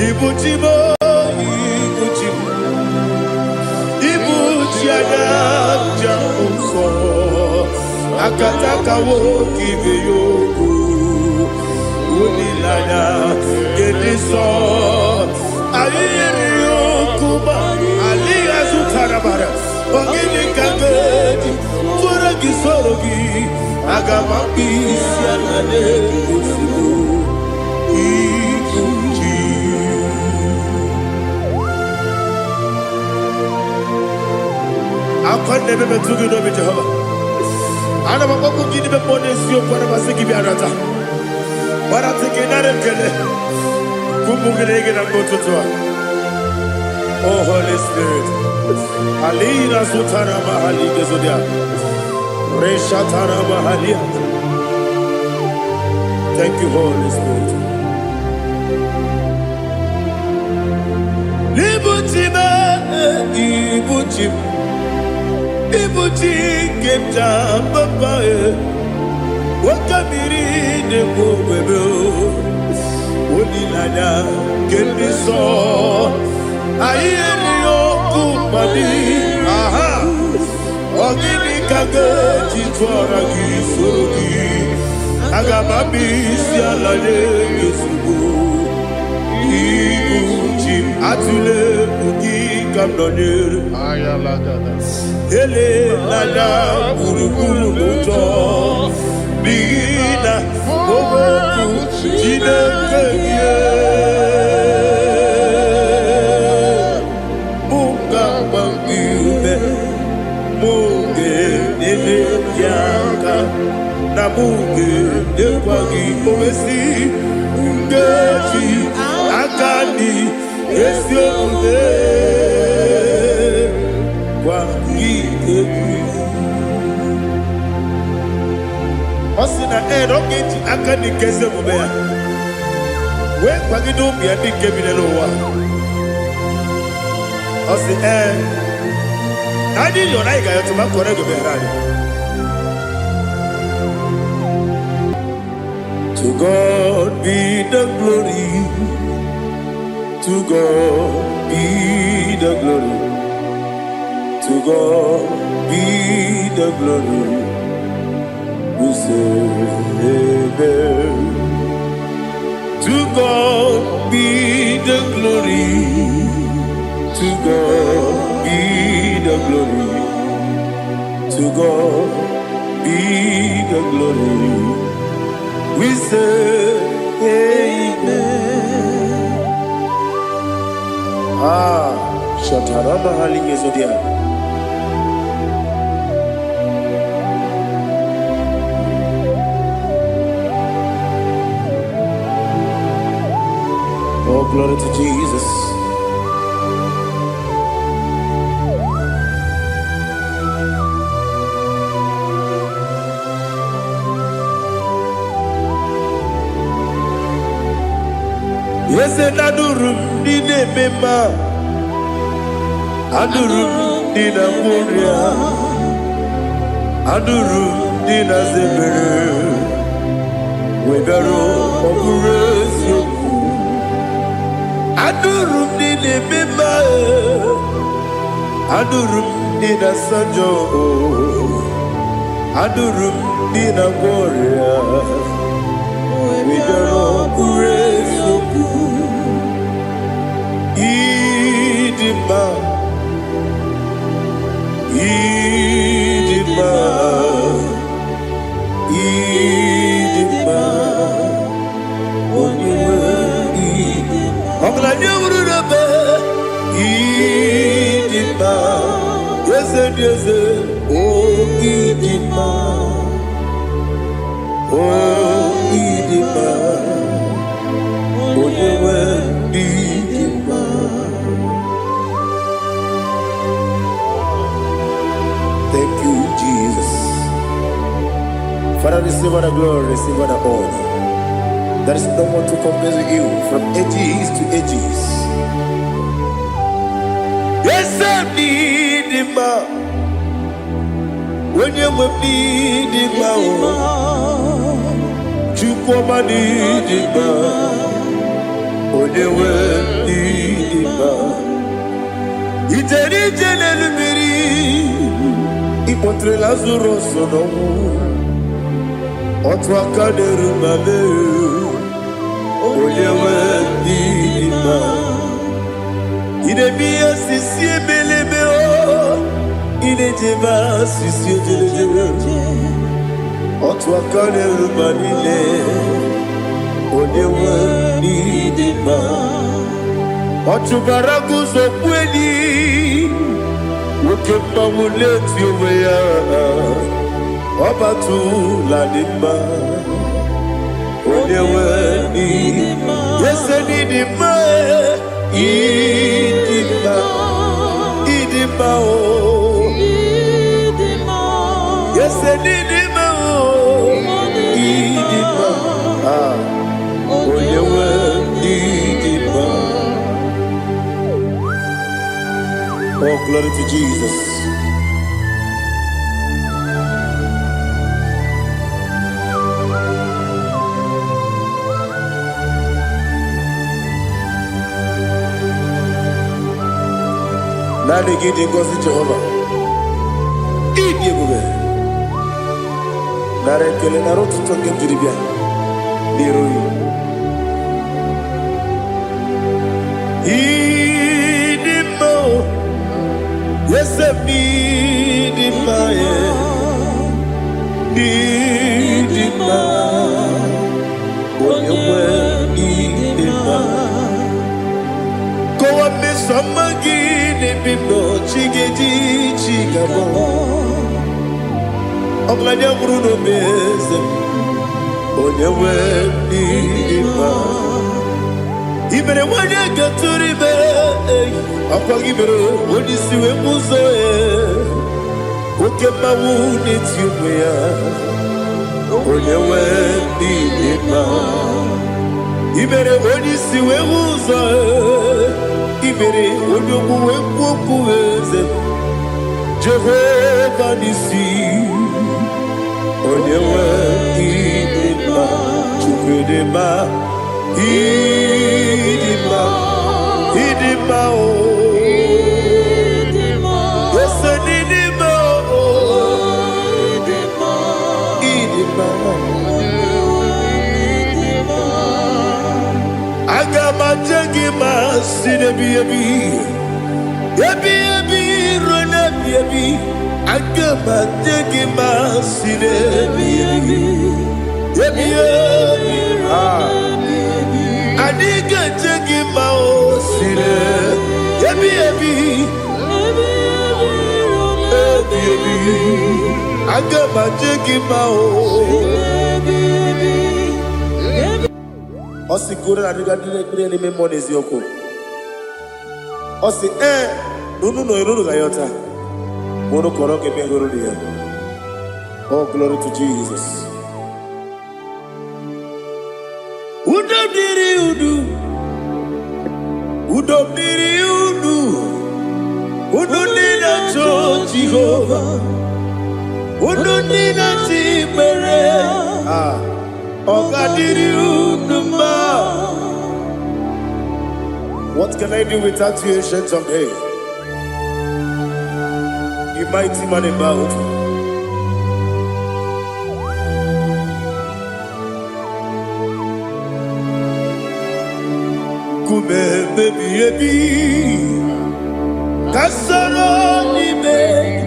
Ibuchi m, ibuchi m, ibuchi anya nja nsọ akataka nwoke ibe ya okwu olileanya nke dị nsọ anyị nyere ya okwu ma alịghị azụtara mara. Ọ gịnị ka m ga-eji tụọrọ gị, soro gị? Aga m akpụ isi ala n'ezigbo ibuchi. Akwa na-eme metụ gị n'obi, Jehova. Ana m akpọkwu gị n'ime mmụọ n'eziokwu. Ana m asị gị bịa nata gbarata gị, nara ekele ụmụ gị na gị na mgbe ụtụtụ a. Oh Holy Spirit, alina sutara mahali gezodia reshatara mahalia. Thank you, Holy Spirit. Ibuchi m, ibuchi m, ibuchi nke m ji papa e, nwoke mmiri na-ekwu ogbebe, olileanya nke ndị nsọ anyị erighị okwu mmadụ. Aha, ọ gịnị ka ga-eji tụọra gị, soro gị? Aga m abịa isi ala nye gị ozugbo. Ibu chi m, atụla egwu, gị ka m nọnyere. Elela gburugburu n'ụjọ, n'ihi na okwu Chineke gị mụ ga-agba gị ume, mụ ga-enyere gị aka, na mụ ga-enyekwa gị owesi nkeji aka dị ezi omume gwa gị egwu. Ọ sị na ee, na ọ ga-eji aka dị nke ezi omume ya wee kwagide ụmụ ya ndị nke bi n'elu ụwa. Ọ sị ee, na anyị yọrọ, anyị ga-ayọtụ ma kọrọ ego meghere anyị. To God be the glory, to God be the glory, to God be the glory. We say amen. To God be the glory, to God be the glory, to God be the glory. We say amen. Ah, Shatarama Halingezodia. Oh, glory to Jesus. Eze, na-adụrụ m ndị na-eme mma, adụrụ m ndị na-agwọ ọrịa, adụrụ m ndị na-aza ebere, wee bịaruo. Ọ bụrụ eziokwu, adụrụ m ndị na-eme mma, adụrụ m ndị na-asa njọ, adụrụ m ndị na-agwọ ọrịa, wee bịaruo. Ọ bụrụ eziokwu, ịdị mma, ịdị mma, ịdị mma, onye nwe ọgaranya wuru n'ebe. Ịdị mma, eze dị eze, o ịdị mma, o ịdị mma, onye nwe ịdị mma. Thank you, Jesus. Father, receive all the glory, receive all the honor. There is no one to compare with you from ages to ages. Yes, I need him. Onye nwe m n'ịdị mma o, Chukwuma n'ịdị mma, onye nwe Kpọtere Lazarus n'ọnwụ, otu aka na-eru ma mee, onye nwe ndị dị mma. Ị na-eme ihe sisi ebelebe o, ị na-ejebe asịsị ejelejele, otu aka na-eru ma niile, onye nwe ndị dị mma. Ọ chụbara guzo kweli, nwoke mmanwụ na-eti onwe ya, ọ batụla dị mma, onye nwe ndị ese n'ịdị mma, ịdị mma, ịdị mma o, ese n'ịdị mma o, ịdị mma, ah, onye nwe ndị dị mma. Oh, glory to Jesus. Naanị gị dị ngọzi, Jehova. Ịdị ebube. Nara ekele, nara otuto nke m jiri bịa n'iru gị. Ịdị mma o, eze m, ịdị mma, e. Ịdị mma, onye nwe, ịdị mma. Kọwa mmeso ọma gị n'ebe m nọ, chi ga-eji chi ga-abọ. Ọgaranya nwụrụ n'obe, eze m, onye nwe, ịdị mma. I mere nwanyị gatụrụ ime, ọkwa gị mere onye isi wee mụ ụzọ, oke mmanwụ na-eti onwe ya, onye nwe, ịdị mma. I mere onye isi wee hụ ụzọ, i mere onye okwu wee kwuo okwu, eze m, Jehova n'isi, onye nwe, ịdị mma. Chukwu dị mma, ịdị mma, ịdị mma o, ese n'ịdị mma o, ịdị mma. Aga m aje gị ma si n'ebi ebi ebi ebi ruo n'ebi ebi. Aga m aje gị ma si n'ebi ebi ebi ebi. Ah. Anyị ga-eje gị ma o si n'ebi ebi ebi ebi. Aga m aje gị ma o. Ọ sị goro na adịga ndị na-ekpere n'ime mmụọ n'eziokwu. Ọ sị ee na unu nọ unu ga-ayọta ma unu kọrọ ga-eme hụrụ ya. Oh, glory to Jesus. Udo dịrị unu, udo dịrị unu, unu ndị na-achọ Jehova, unu ndị na-achọ ikpere, ah, ọ ga-adịrị unu mma. What can I do without you, Ancient of Days? You mighty man in battle. Nkume ebi ebi, ka soro n'ime gị,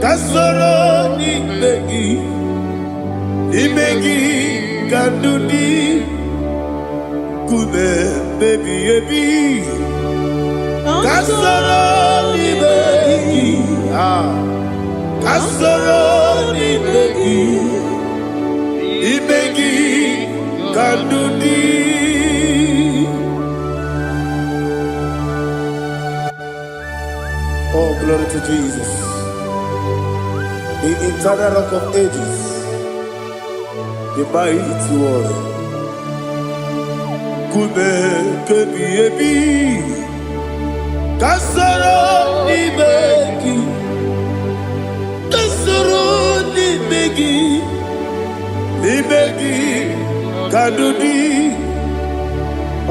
ka soro n'ime gị, n'ime gị ka ndụ dị. Nkume ebi ebi, ka soro n'ime gị, ah, ka soro n'ime gị, n'ime gị ka ndụ dị. Oh, glory to Jesus, the eternal Rock of Ages, the mighty warrior. Nkume kebi ebi, ka soro n'ime gị, ka soro n'ime gị, n'ime gị ka ndụ dị.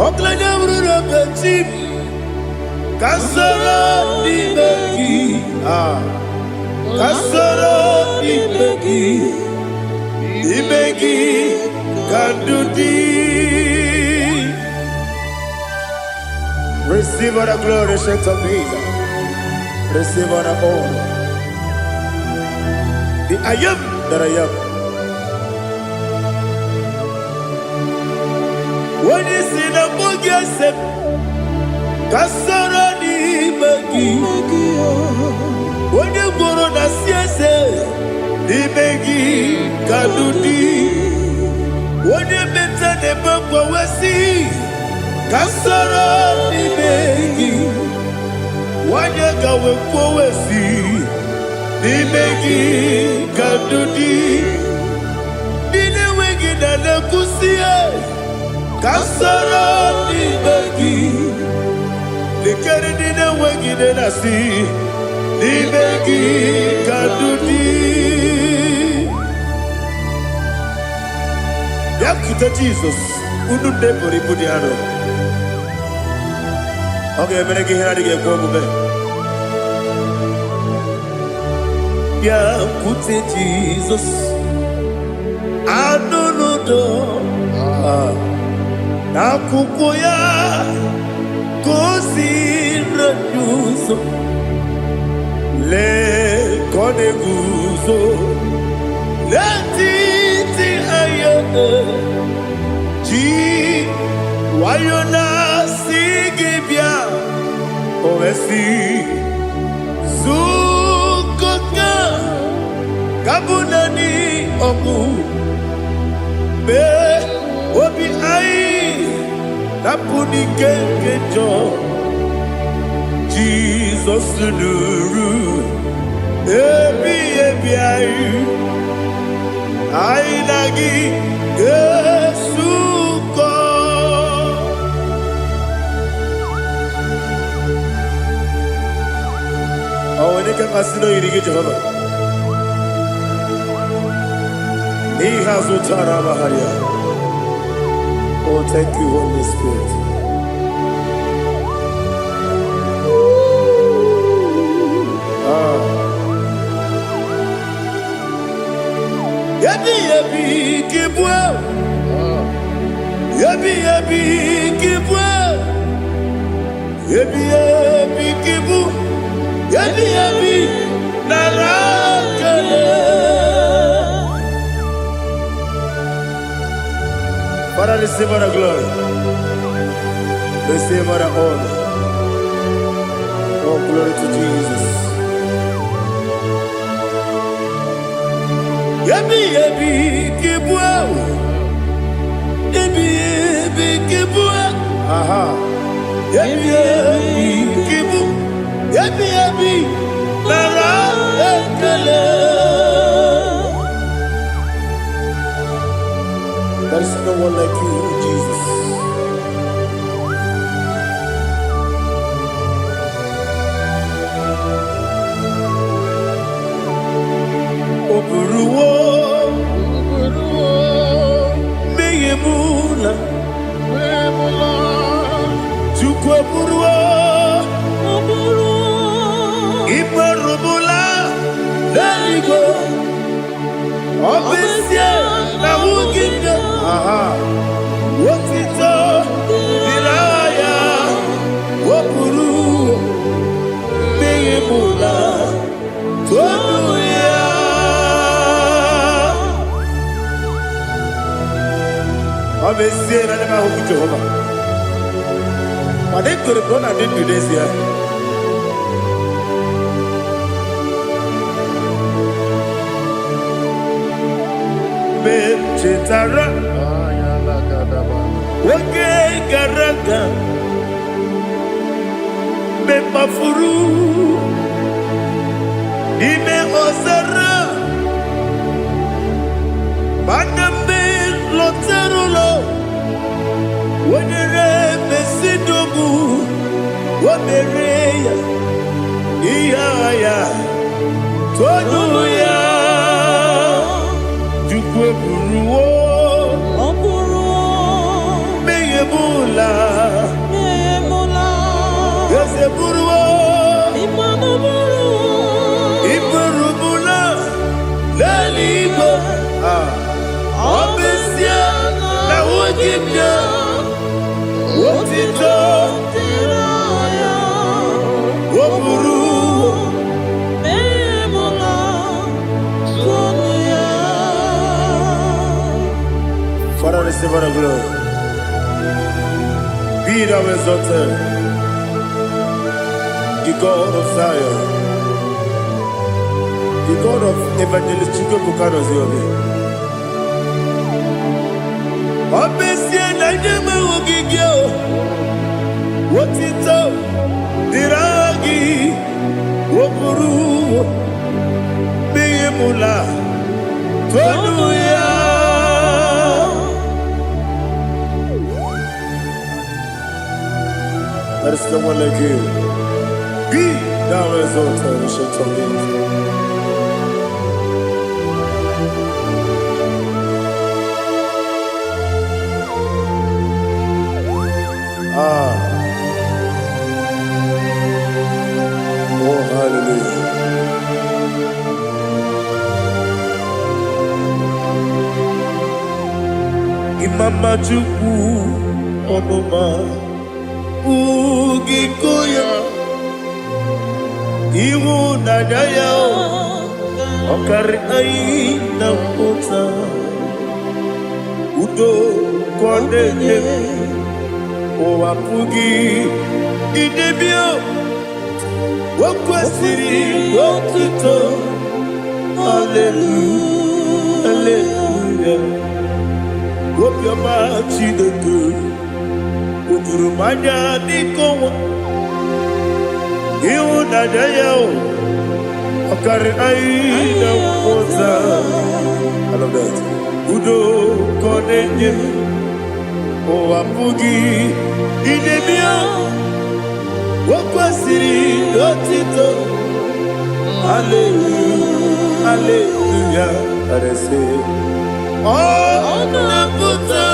Ọgaranya bụrụ n'obechi m, ka soro n'ime gị, ah. Ka soro n'ime gị, n'ime gị ka ndụ dị. Receive all the glory, Saint of Days. Receive all the honor. The I am that I am. Onye si na mbụ gị ese m, ka soro n'ime gị. Onye gworo na si eze, n'ime gị ka ndụ dị. Onye meta na-eme mgbanwe si, ka soro n'ime gị. Nwanyị ga wee kwuo si, n'ime gị ka ndụ dị. Ndị na-enweghị na na-ekwusi ka soro n'ime gị. Lekere ndị na-enweghị nne na-asị, n'ime gị ka ndụ dị. Bịakwute Jizọs, unu ndị buru ibu dị arọ. Ọ ga-emere gị ihe na-adịghị ekwe omume. Bịakwute Jizọs, anụ n'udo n'akwụkwọ ya ka o si anyị ụzọ. Lee ka ọ na-eguzo n'etiti anyị, ji nwayọ na-asị gị bịa. O wee sị, zukọta ka bụ naanị ọgwụ mee obi anyị napụ n'ike nke njọ. Jizọs nụrụ ebi ebi anyị, anyị na gị ga-esukọ. Ọ nwere ike mmasị na oyiri gị, Jehova, n'ihe azụ tara amagharịa. Oh, thank you, Holy Spirit. Ah. Ebi ebi kibue, ebi ebi kibue, ebi ebi kibu, ebi ebi nara kele. Father, receive all the glory. Receive all the honor. Oh, glory to Jesus. Ebi ebi kibue, ebi ebi kibue, aha. Ebi ebi kibu, ebi ebi nara ekele. There is no one like you, Jesus. O buruwo mmehie m na Chukwu eburuwo imerụbụla n'eluigwe. Ọ bụ ezie na ahụghị m gị, aha, otito dịrị aha ya. O buru mmehie m na tonu ya. Ọ bụ ezie na ndị m ahụghị Jehova, mana ekwere m na ọ na-adị ndụ n'ezie. Mgbe m chetara oge gara aga, mgbe m kpafuru n'ime ọzara, mana mgbe m lọtara ụlọ, wenyere mesidogbu o mere ya ihe agha ya tonu ya. Chukwu eburuwo Ọ bụrụ mmehie m ụla. emụla. Eze buruwo Ịmanụ bụrụ iburubula. gị bịa, otito dịrị ya. O buru Memula tonu ya. Father, receive all the glory. Be thou exalted, the God of Zion, the God of Evangelist Chukwuebuka Noziobi. Ọ bụ ezie na ndị enweghị gị o, otito dịrị aha gị, o buru mụla tonu ya. There is no one like you. Be thou exalted, ancient of days. Ah, oh hallelujah. Imama Chukwu ọmụma ugiko ya, ịhụnanya ya ọ karị anyị na mpụta, udo ka ọ na-enye, ụwa pụghị idebe. O kwesịrị otuto, haleluya, haleluya. Obiọma Chineke o juru m anya dịka ọnwa, ịhụnanya ya o ọ karị anyị na mmụta. I love that. Udo ka ọ na-enye, ụwa pụghị idebe ya. O kwesịrị otito, haleluya, haleluya. Arese ọ na-apụta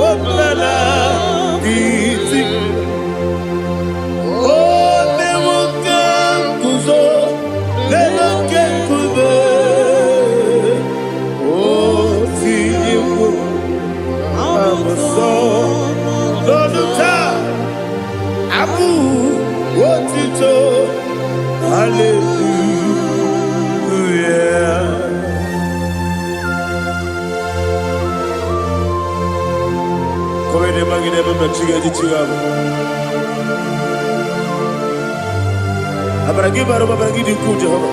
ọbụla iti, o mewo ka nguzo n'elu oke nkume, o tinyewo abụsọ n'ọnụ taa abụ otito, haleluya. Kọwede magide ebe mmechi ga-eji chi ga-abụ. Amara gị bara ụba, amara gị dị ukwuu, Jehova.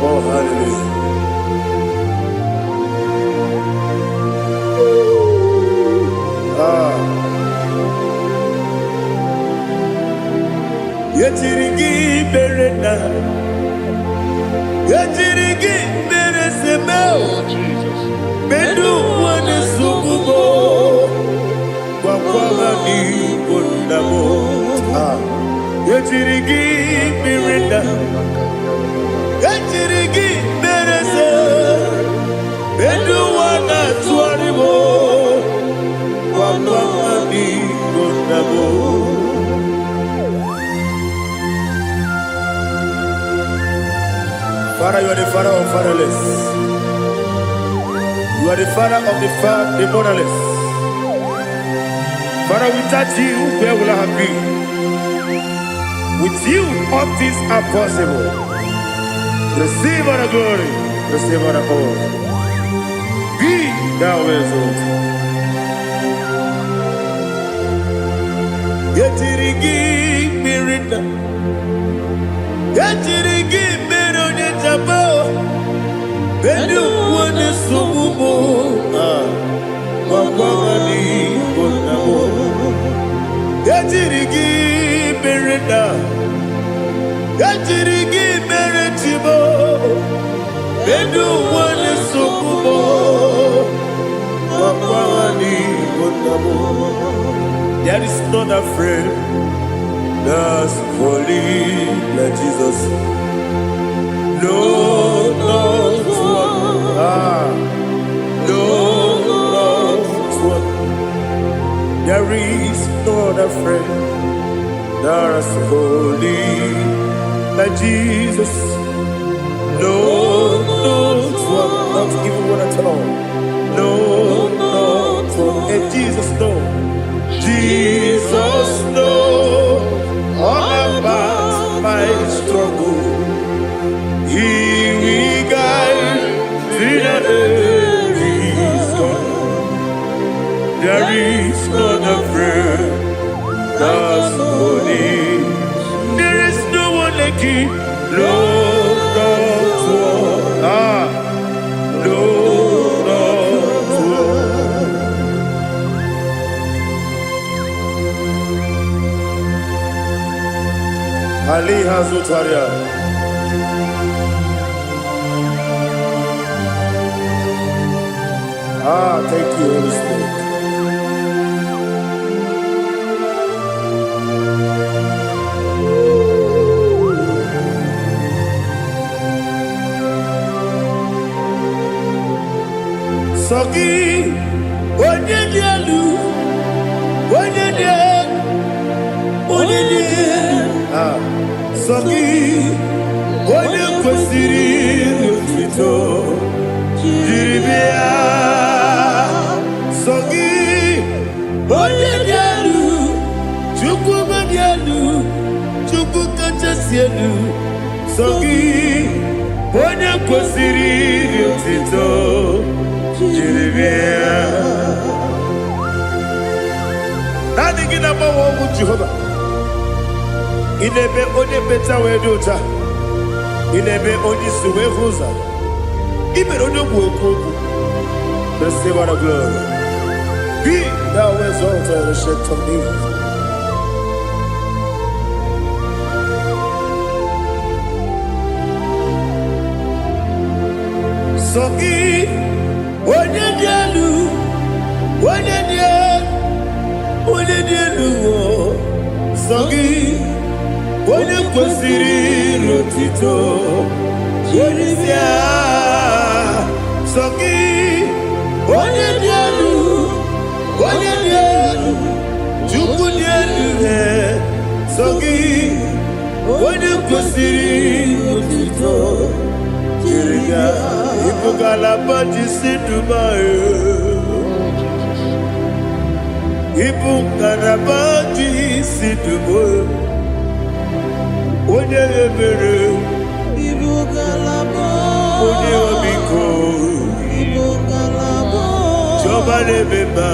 Oh, hallelujah. Ah. Ejiri gị mere na ejiri gị mere seme. Oh, Jesus. Medu ụwa na-esogbu m, gwakwa ha n'igbo nna m. Ah. Ejiri gị mere na ejiri gị mere se medu ụwa na-atụgharị m, gwakwa ha n'igbo nna m. Father, you are the father of fatherless. You are the father of the motherless. Father, without you, where will I have been? With you, all things are possible. Receive all the glory, receive all the honor. Be thou exalted. Ejiri gị mmiri na ejiri gị mere onye jaba ndị ụwa na-esogbu m. Ah, gwakwa ha n'igbo nna m. Ejiri gị mere na ejiri gị mere chibo ndị ụwa na-esogbu m, gwakwa ha n'igbo nna m. There is none afraid that's holy like Jesus. No, not one. Ah, no, not one. There is no other friend that's holy like Jesus. No, not one. Not even one at all. No, not one. Aliha Zutaria. Ah, thank you, Holy Spirit. Sọ gị, onye dị elu, onye dị elu, onye dị elu. Ah, sọ gị, onye kwesịrị otuto jiri bịa. Sọ gị, onye dị elu, Chukwu dị elu, Chukwu kachasị elu. Sọ gị, onye kwesịrị otuto jiri bịa. Naanị gị na-agbanwe ọnwụ Jehova. Ị na-eme onye mmecha wee dị ụcha. Ị na-eme onye isi wee hụ ụzọ. Ị mere onye ogbu okwu okwu. Receive all the glory. Be thou exalted, ancient of days. Sọ gị, onye dị elu, onye dị elu, onye dị elu, o. Sọ gị, onye kwesịrị n'otito, onye si agha. Sọ gị, onye dị elu, onye dị elu, Chukwu dị elu, eh. Sọ gị, onye kwesịrị n'otito, jiri ya, ịbụ ngalaba ji si Dubai. Ịbụ ngalaba ji si Dubai. Onye ebere, Ibu ngalaba. Onye ọmịiko, Ibu ngalaba. Chiọma na-eme mma,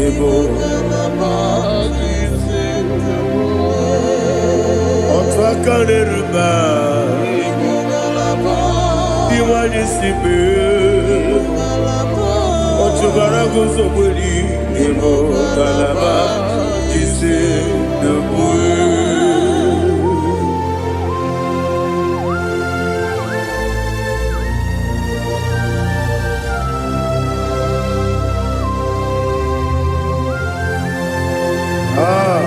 ịbụ Ibu ngalaba ji otu aka na-eru mma, Ibu ngalaba. Ndị nwanyị si mee. Ngalaba. Ọchụbara guzogberi, ịbụ ngalaba ji si Dubai. Ah,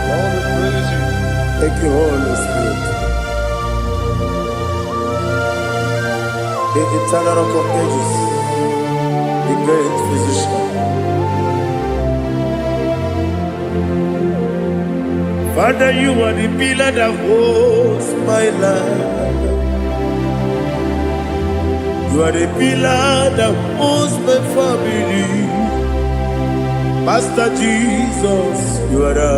Lord, we praise you. Thank you, Holy Spirit. The eternal rock of ages, the great physician. Father, you are the pillar that holds my life. You are the pillar that holds my family. Master Jesus, you are the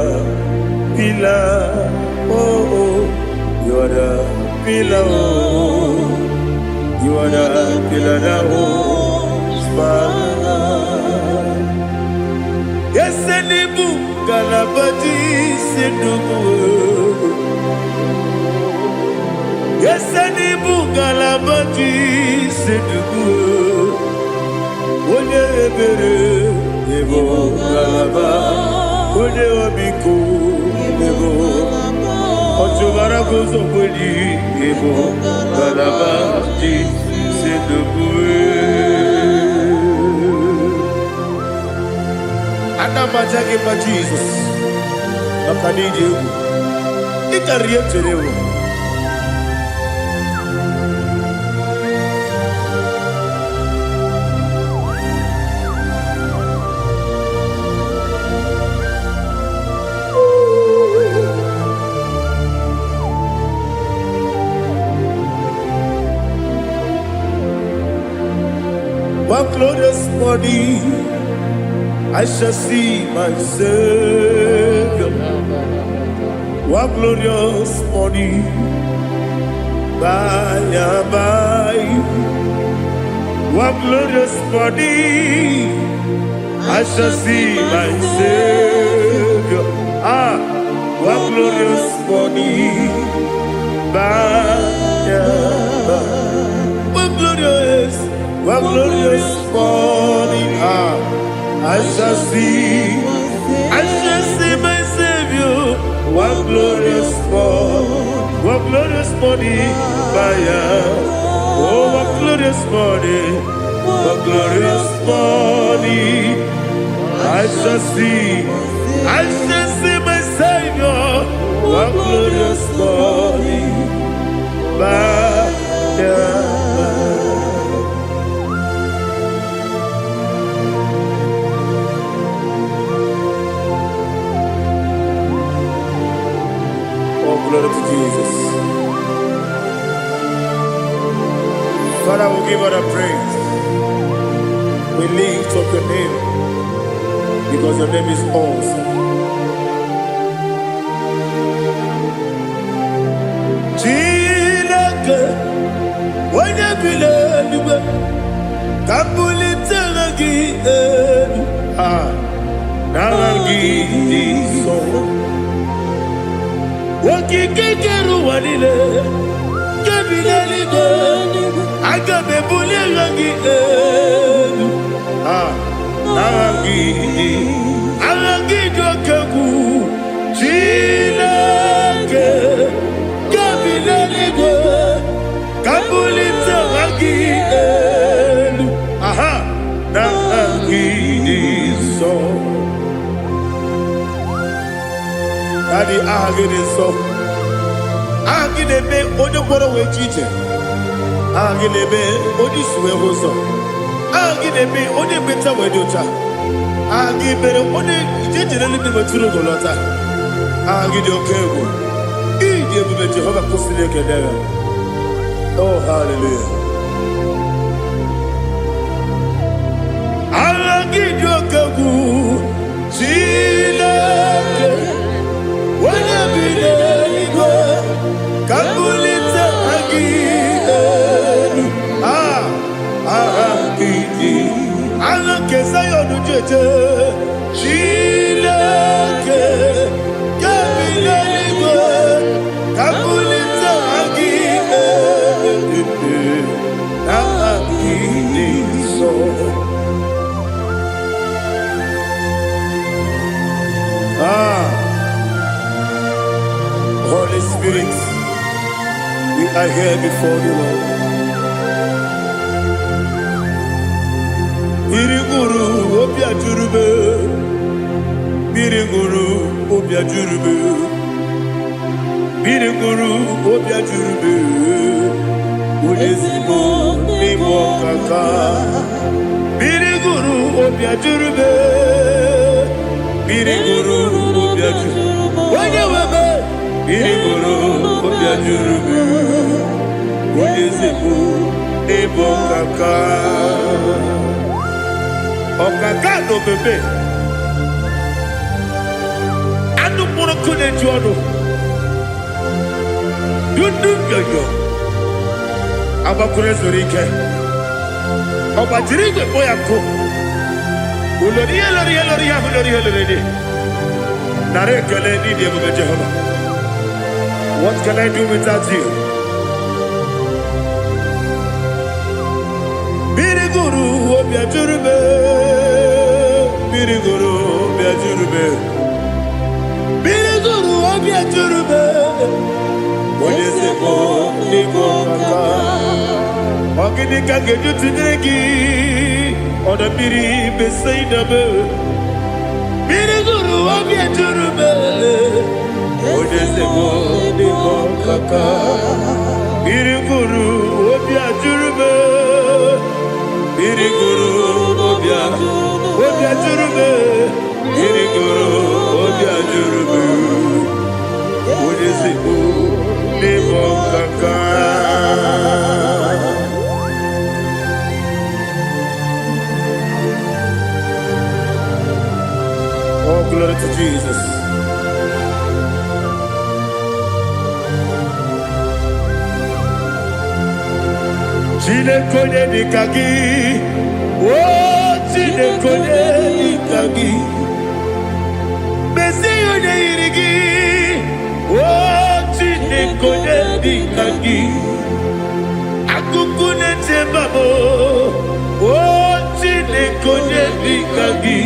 pillar. Oh, oh, you are the pillar. Oh, you are the pillar that holds my life. Yesenibu kalabati sinubu. Yesenibu kalabati sinubu. Onye ebere ebo kalaba. Onye obiko ebo. Ọchụbara guzogbeli ebo kalabati sinubu. Ana m aja gị mma Jizọs maka na ịdị egwu. Ị karịrị ihe m chere ewu. One glorious morning, I shall see my Savior. One glorious morning, by and by. One glorious morning, I shall see my Savior. Ah, one glorious morning, by and by. One glorious, one glorious morning. Ah, I shall see, I shall see my Savior. One glorious morning, what glorious morning by Oh, what glorious morning, what glorious morning. I shall see my Savior. What glorious morning by and by. Oh, glory to Jesus. Father, we give all the praise. We lift up your name because your name is awesome. Chineke, onye bi n'eluigwe, ka m bulite aha gị elu. Ah, n'aha gị dị nsọ. Okike kere ụwa niile, nke bi n'eluigwe, aga m ebuli aha gị elu. Ah, n'aha gị dị, aha gị dị oke egwu. Chineke, nke bi n'eluigwe, ka m bulite aha gị elu. Aha, n'aha gị dị nsọ. Daddy, aha gị dị nsọ. Aha gị na-eme onye kwọrọ wee ji ije. Aha gị na-eme onye isi wee hụ ụzọ. Aha gị na-eme onye ekpenta wee dị ụcha. Aha gị mere onye ije jere eluigwe wetụrụ ugo lọta. Aha gị dị oke egwu. Ịdị ebube Jehova kwụsịrị ekele ya. Oh, hallelujah. Aha gị dị oke egwu. Chineke, onye bi n'eluigwe, ka m bulite aha gị elu. Ah, aha gị dị. Aha nke Zion jeje. Chineke, nke bi n'eluigwe, ka m bulite aha gị elu. Aha gị dị nsọ. Ah, Holy Spirit, we are here before you, Lord. Mmiri ṅụrụ obi ajụrụ m. Mmiri ṅụrụ obi ajụrụ m. Mmiri ṅụrụ obi ajụrụ m. Onye ezigbo n'ịbụ ọkaka. Mmiri ṅụrụ obi ajụrụ m. Mmiri ṅụrụ obi ajụrụ. Onye nwe m. Mmiri ṅụrụ obi ajụrụ m. Onye ezigbo n'ịbụ ọkaka. Ọkaka na omeme. Anụ mkpụrụ nkụ na-eju ọnụ. Dundu nyonyo. Agbakwuru ezuru ike. Ọ gbajiri igwe kpọ ya nkụ. Ulori ihe lori ihe lori ihe ahụ lori ihe lori dị. Nara ekele n'ịdị ebube Jehova. What can I do without you? Mmiri gụrụ obi ajụrụ m. Mmiri gụrụ obi ajụrụ m. Mmiri gụrụ obi ajụrụ m. Onye ezigbo n'ịbụ ọkaka. Ọ gịnị ka m ga-eji tụnyere gị? Ọdọ mmiri Besaida m. Mmiri gụrụ obi ejuru m. Onye ezigbo n'ịbụ ọkaka. Mmiri gụrụ obi ajụrụ m. Mmiri gụrụ obi ajụrụ m. Mmiri gụrụ obi ajụrụ m. Onye ezigbo n'ịbụ ọkaka. Oh, glory to Jesus. Chineke onye dịka gị, o Chineke onye dịka gị, mezie onye yiri gị, o Chineke onye dịka gị, akụkụ na-eche mba m, o Chineke onye dịka gị,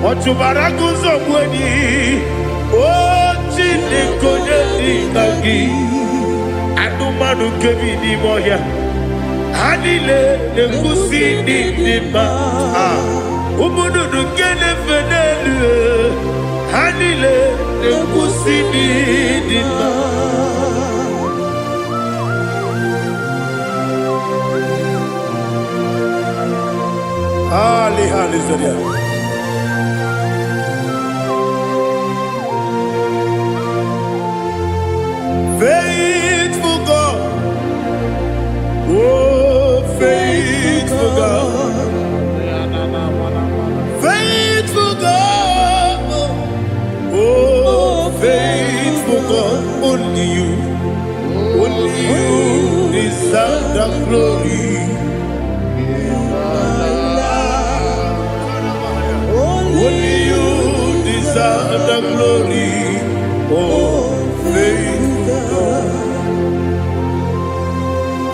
ọ chụbara agụ ụzọ gbuo enyi, o. Chineke, onye dị ka gị? Anụmanụ nke bi n'ime ọhịa, ha niile na-ekwusi n'ịdị mma. Ah, ụmụ nnụnụ nke na-efe n'elu, ha niile na-ekwusi n'ịdị mma. Ali, hallelujah. Faithful God, oh, faithful God, faithful God, oh, faithful God, only you deserve the glory. Only you deserve the glory. Oh, faithful God.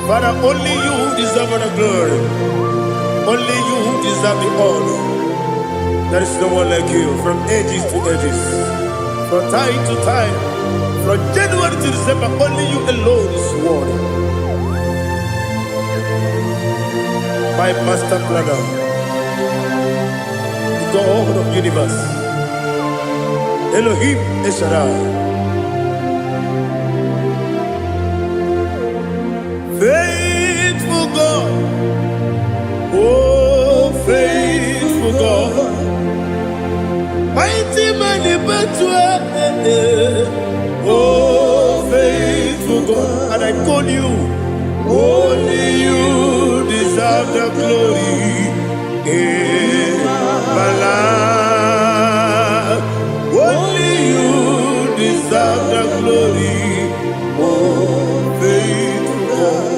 Father, only you deserve the glory. Only you deserve the honor. There is no one like you from ages to ages, from time to time, from January to December. Only you alone is worthy. My master planner, the God of universe, Elohim El Shaddai. Faithful God, oh, faithful God, mighty man in battle, oh, faithful God, and I call you, only you deserve the glory in my life. Only you deserve the glory, oh, faithful God,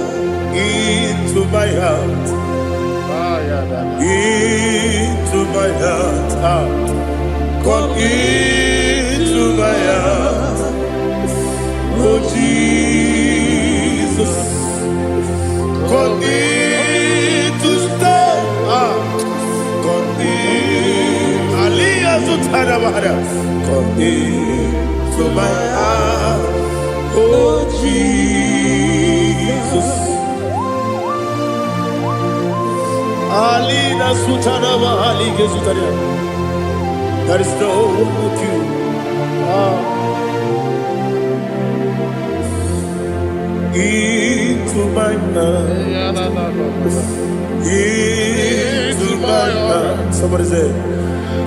into my heart, into my heart, ah. Come into my heart, oh Jesus. Come in to stay. Ah, come in. Aliyah Zutara Bahara. Come in to my heart, oh Jesus. Alina Sutara Bahali Gezutaria. There is no one like you. Ah. Into my heart, into my heart. Somebody say,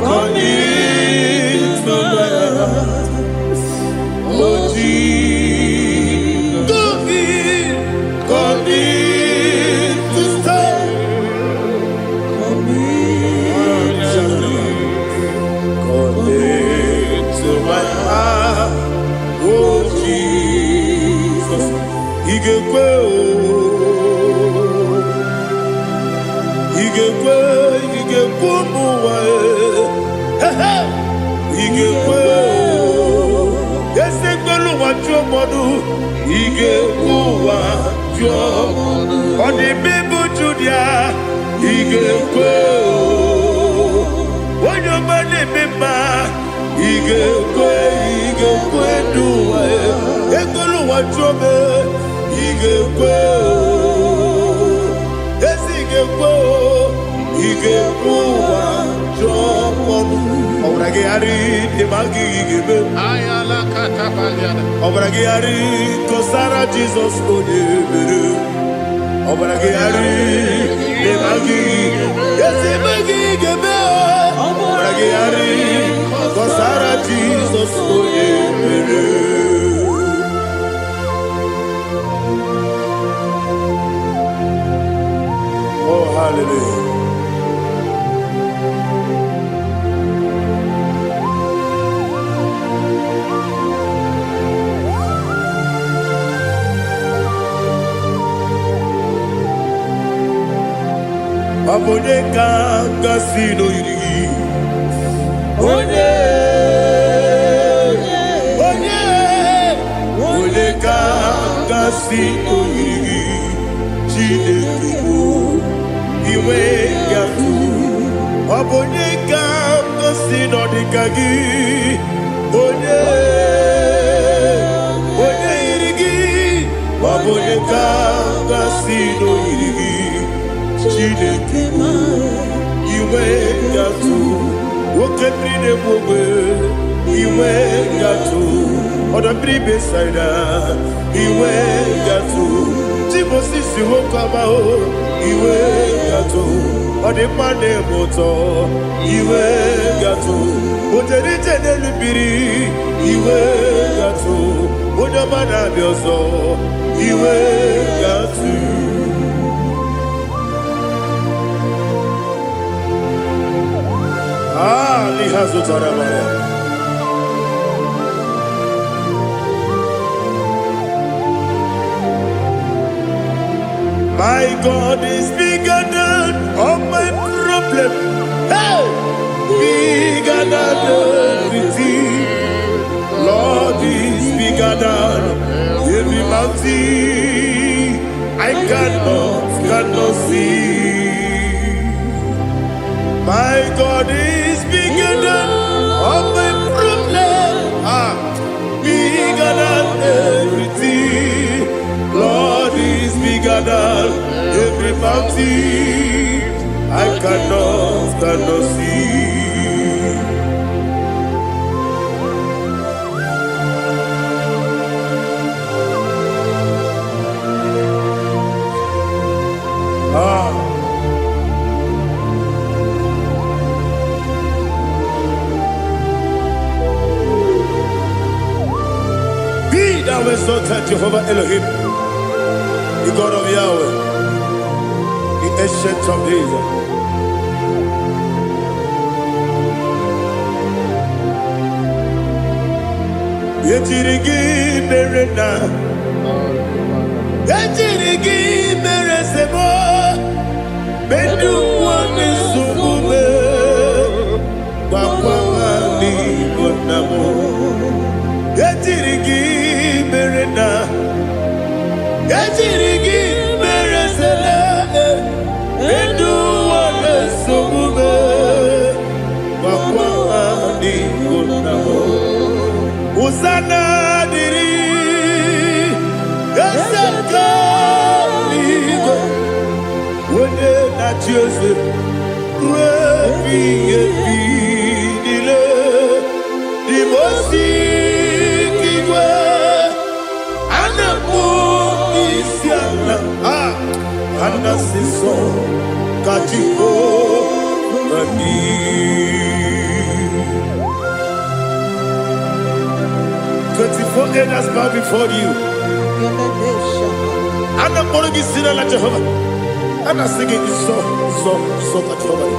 come into my heart, oh Jesus. Come in to stay. Come in. Come into my heart, oh Jesus. Ị ga-ekwe o, ị ga-ekwe, ị ga-ekwe ụmụ ụwa e. Ehe! Ị ga-ekwe o, eze kwelu ụwa jụọ mmadụ, ị ga-ekwe ụwa jụọ. Ọ dị bụ Judia, ị ga-ekwe o. Onye ọma na-eme mma, ị ga-ekwe, ị ga-ekwe n'ụwa e. Ekwelu ụwa jụọ m, ị ga-ekwe o. Ezi ị ga-ekwe o, ị ga-ekwe ụwa jụọ ọnụ. Ọbara gị gharị dị ma gị ga-eme. Ọbara gị gharị kọsara Jizọs onye mere. Ọbara gị gharị dị ma gị ezi ma gị ga-eme. Ọbara gị gharị kọsara Jizọs onye mere. Oh, hallelujah. Ọ bụ onye ka gasị n'oyiri gị? Onye, onye, onye ka gasị n'oyiri gị? Chineke bụ inwe gatụ. Ọ bụ onye ka gasị n'ọdịka gị? Onye, bụ onye ka gasị n'oyiri gị, Chineke? Inwe gatụ oke mmiri na-egbu ogbe, inwe gatụ ọdọ mmiri Besaida, inwe gatụ Timosisi nwoke ọma o, inwe gatụ ọdịmma na-eme ụtọ, inwe gatụ otere ije n'elu mmiri, inwe gatụ onye ọma na-abịa ọzọ, inwe gatụ. Ah, liha zụtara mara. My God is bigger than all my problem. Hey! Bigger than everything. Lord is bigger than every mountain I cannot see. My God is bigger than all my problems. Ah, bigger than everything. Lord is bigger than every mountain I cannot see. Ah. Be thou exalted, Jehovah Elohim, the God of Yahweh, the Ancient of Days. Ejiri gị mere na ejiri gị mere sebo ndị ụwa na-esogbu m, gwakwa ha n'Igbo nna m. Ejiri gị mere na ejiri gị mere sele ndị ụwa na-esogbu m, gwakwa ha n'Igbo nna m. Hosanna dịrị eze nke eluigwe, onye na-achị eze ruo ebighị ebi niile. Dimosi igwe a na-akpọ isi ala, a anasị nsọ ka Jehova dị. 24 elders bow before you. A na-akpọrọ gị si n'ala Jehova. A na-asị gị nsọ, nsọ, nsọ ka Jehova dị.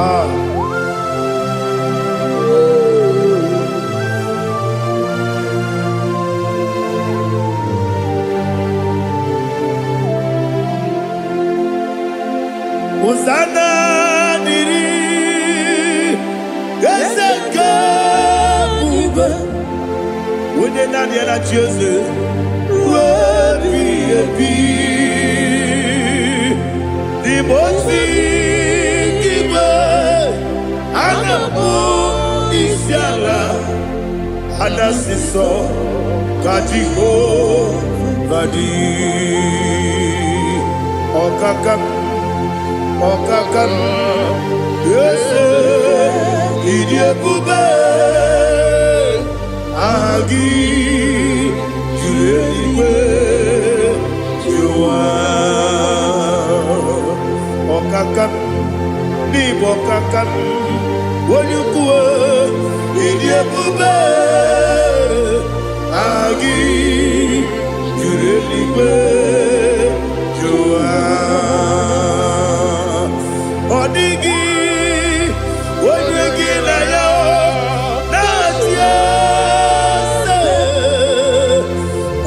Ah. Hosanna dịrị eze nke ebube, onye naanị ya na-achị eze ruo ebighị ebi. Dimosi igwe a na-akpọ isi ala, a na-asị nsọ ka Jehova dị. Ọkaka, ọkaka, eze, ịdị ebube, aha gị juru eluigwe juru ụwa. Ọkaka, n'ịbụ ọkaka, onye ukwu, ịdị ebube, aha gị juru eluigwe juru ụwa. Ọ dịghị onye gị na ya na-achị eze.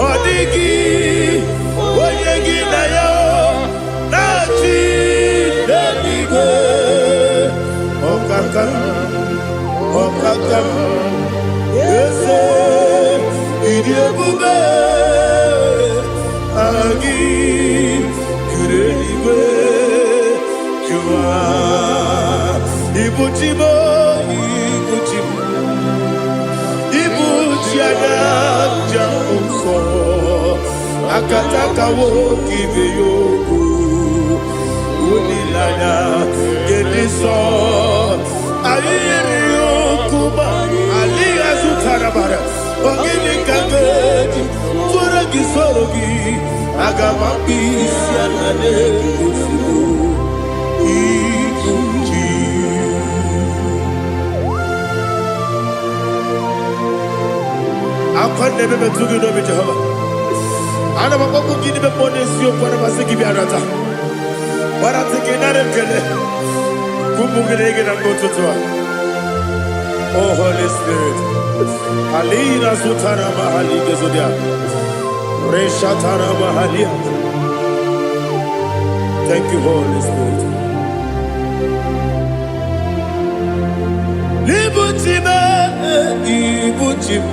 Ọ dịghị onye gị na ya na-achị n'eluigwe. Ọkaka, ọkaka, eze, ịdị ebube, aha gị juru eluigwe juru ụwa. Ibu chi m, ibu chi m, ibu chi anya njem nsọ. Akataka nwoke ibe ya okwu. Olileanya nke dị nsọ. Anyị yiri ya okwu ma adịghị azụtara bara. Ọ gịnị ka m ga-eji tụọrọ gị soro gị? Aga m akpụ isi ala n'ozugbo. Ibu ji. Akwa na-ebe metụ gị n'obi, Jehova. Ana m akpọkwu gị n'ime mmụọ n'eziokwu, ana m asị gị bịa nata. Gbarata gị nara ekele. Ụmụ gị na gị na mgbe ụtụtụ a. Oh Holy Spirit. Alina zutara mahali gezodia. Reshatara mahalia. Thank you, Holy Spirit. Ibuchi m, ibuchi m,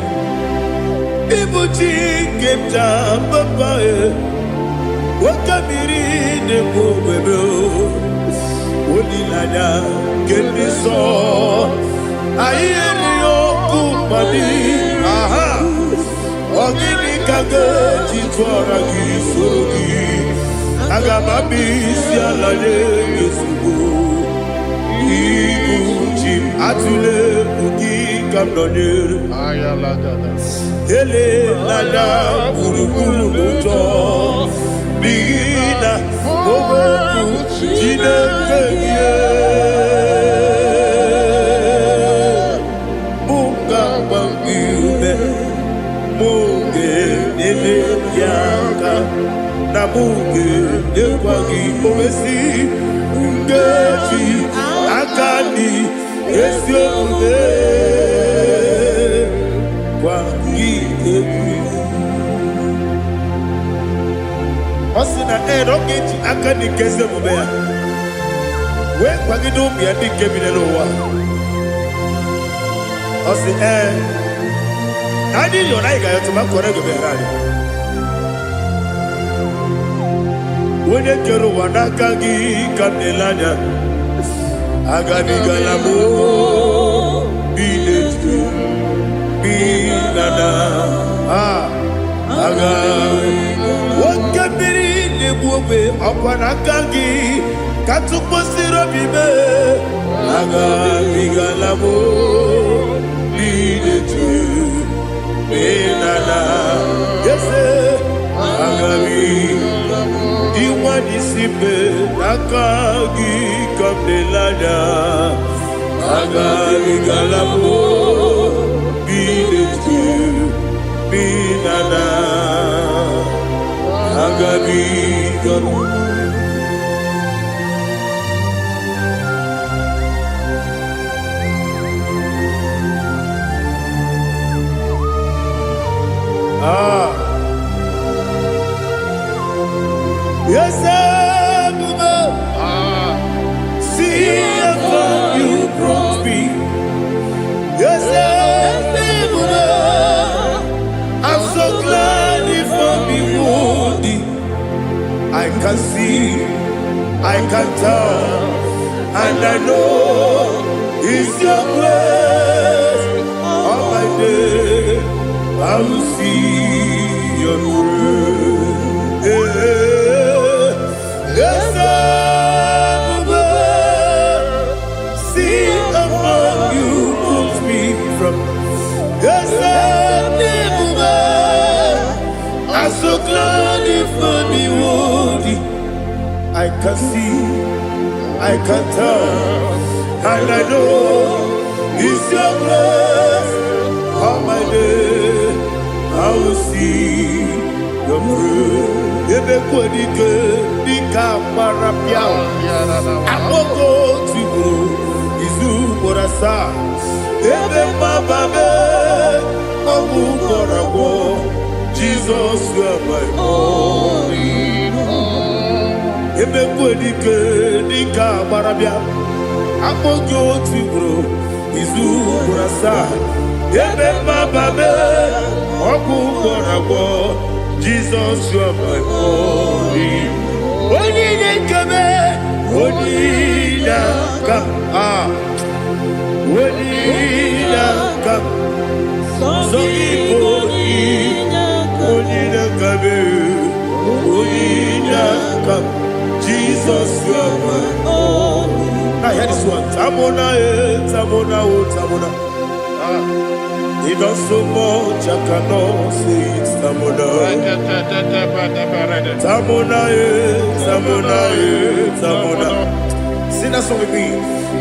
ibuchi nke m ji papa e. Nwoke mmiri na-ekwu ogbebe o. Olileanya nke ndị nsọ. Anyị erighị ọkụ mmadụ. Aha! Ọ gịnị ka m ga-eji tụọra gị soro gị? Aga m abịa isi ala nye gị ozugbo. Ibu ji m atụle egwu gị ka m nọnyere. Elela gburugburu n'ụjọ n'ihi na okwu Chineke gị mụ ga-agba gị ume, mụ ga-enyere gị aka na mụ ga-enyekwa gị owesi nkeji aka dị ezi omume gwa gị egwu. Ọ sị na ee na ọ ga-eji aka dị nke ezi omume ya wee kwagide ụmụ ya ndị nke bi n'ụwa. Ọ sị ee na anyị yọrọ anyị ga-ayọtụ ma kọrọ ego meghara anyị. Onye kere ụwa n'aka gị ka m na-ele anya. Agabigala m bi n'etu bi na na a aga. Nwoke mmiri na-egbu ogbe ọkwa n'aka gị ka tụkwasịrị obi mee. Agabigala m bi n'etu bi na na eze agabi. Iwa n'isi mbe n'aka gị ka m na-ele anya. Agabigala m bi n'etu bi na na agabigala. Ah. Yes, Ebube, see how far you brought me. Yes, Ebube, I'm so glad you found me worthy. I can see, I can tell, and I know it's your grace. All my day, I will see your grace. Yes, Ebube, see how far you put me from. Yes, Ebube, I'm so glad you found me worthy. I can see, I can tell, and I know it's your grace. All my day, I will see your grace. Ebe kwenike dịka agbara pịa, akpọkọ tigburu izu ugboro asaa. Ebe mgbaba mee, ọgwụ gwọrọ agwọ, Jizọs you are my all in all. Ebe kwenike dịka agbara bịa, akpọ gị otu ugboro izu ugboro asaa. Ebe mgbaba mee, ọgwụ gwọrọ agwọ, Jizọs you are my all in all. Onye na-ekebe, onye na-aka, ah, onye na-aka, sọ gị bụ onye na-akabe. Jesus, you are my Only Now hear this one. Tamona, eh, Tamona, oh, Tamona. He does so much, I cannot say it. Tamona. Tamona, eh, Tamona, eh, Tamona. Sing that song with me.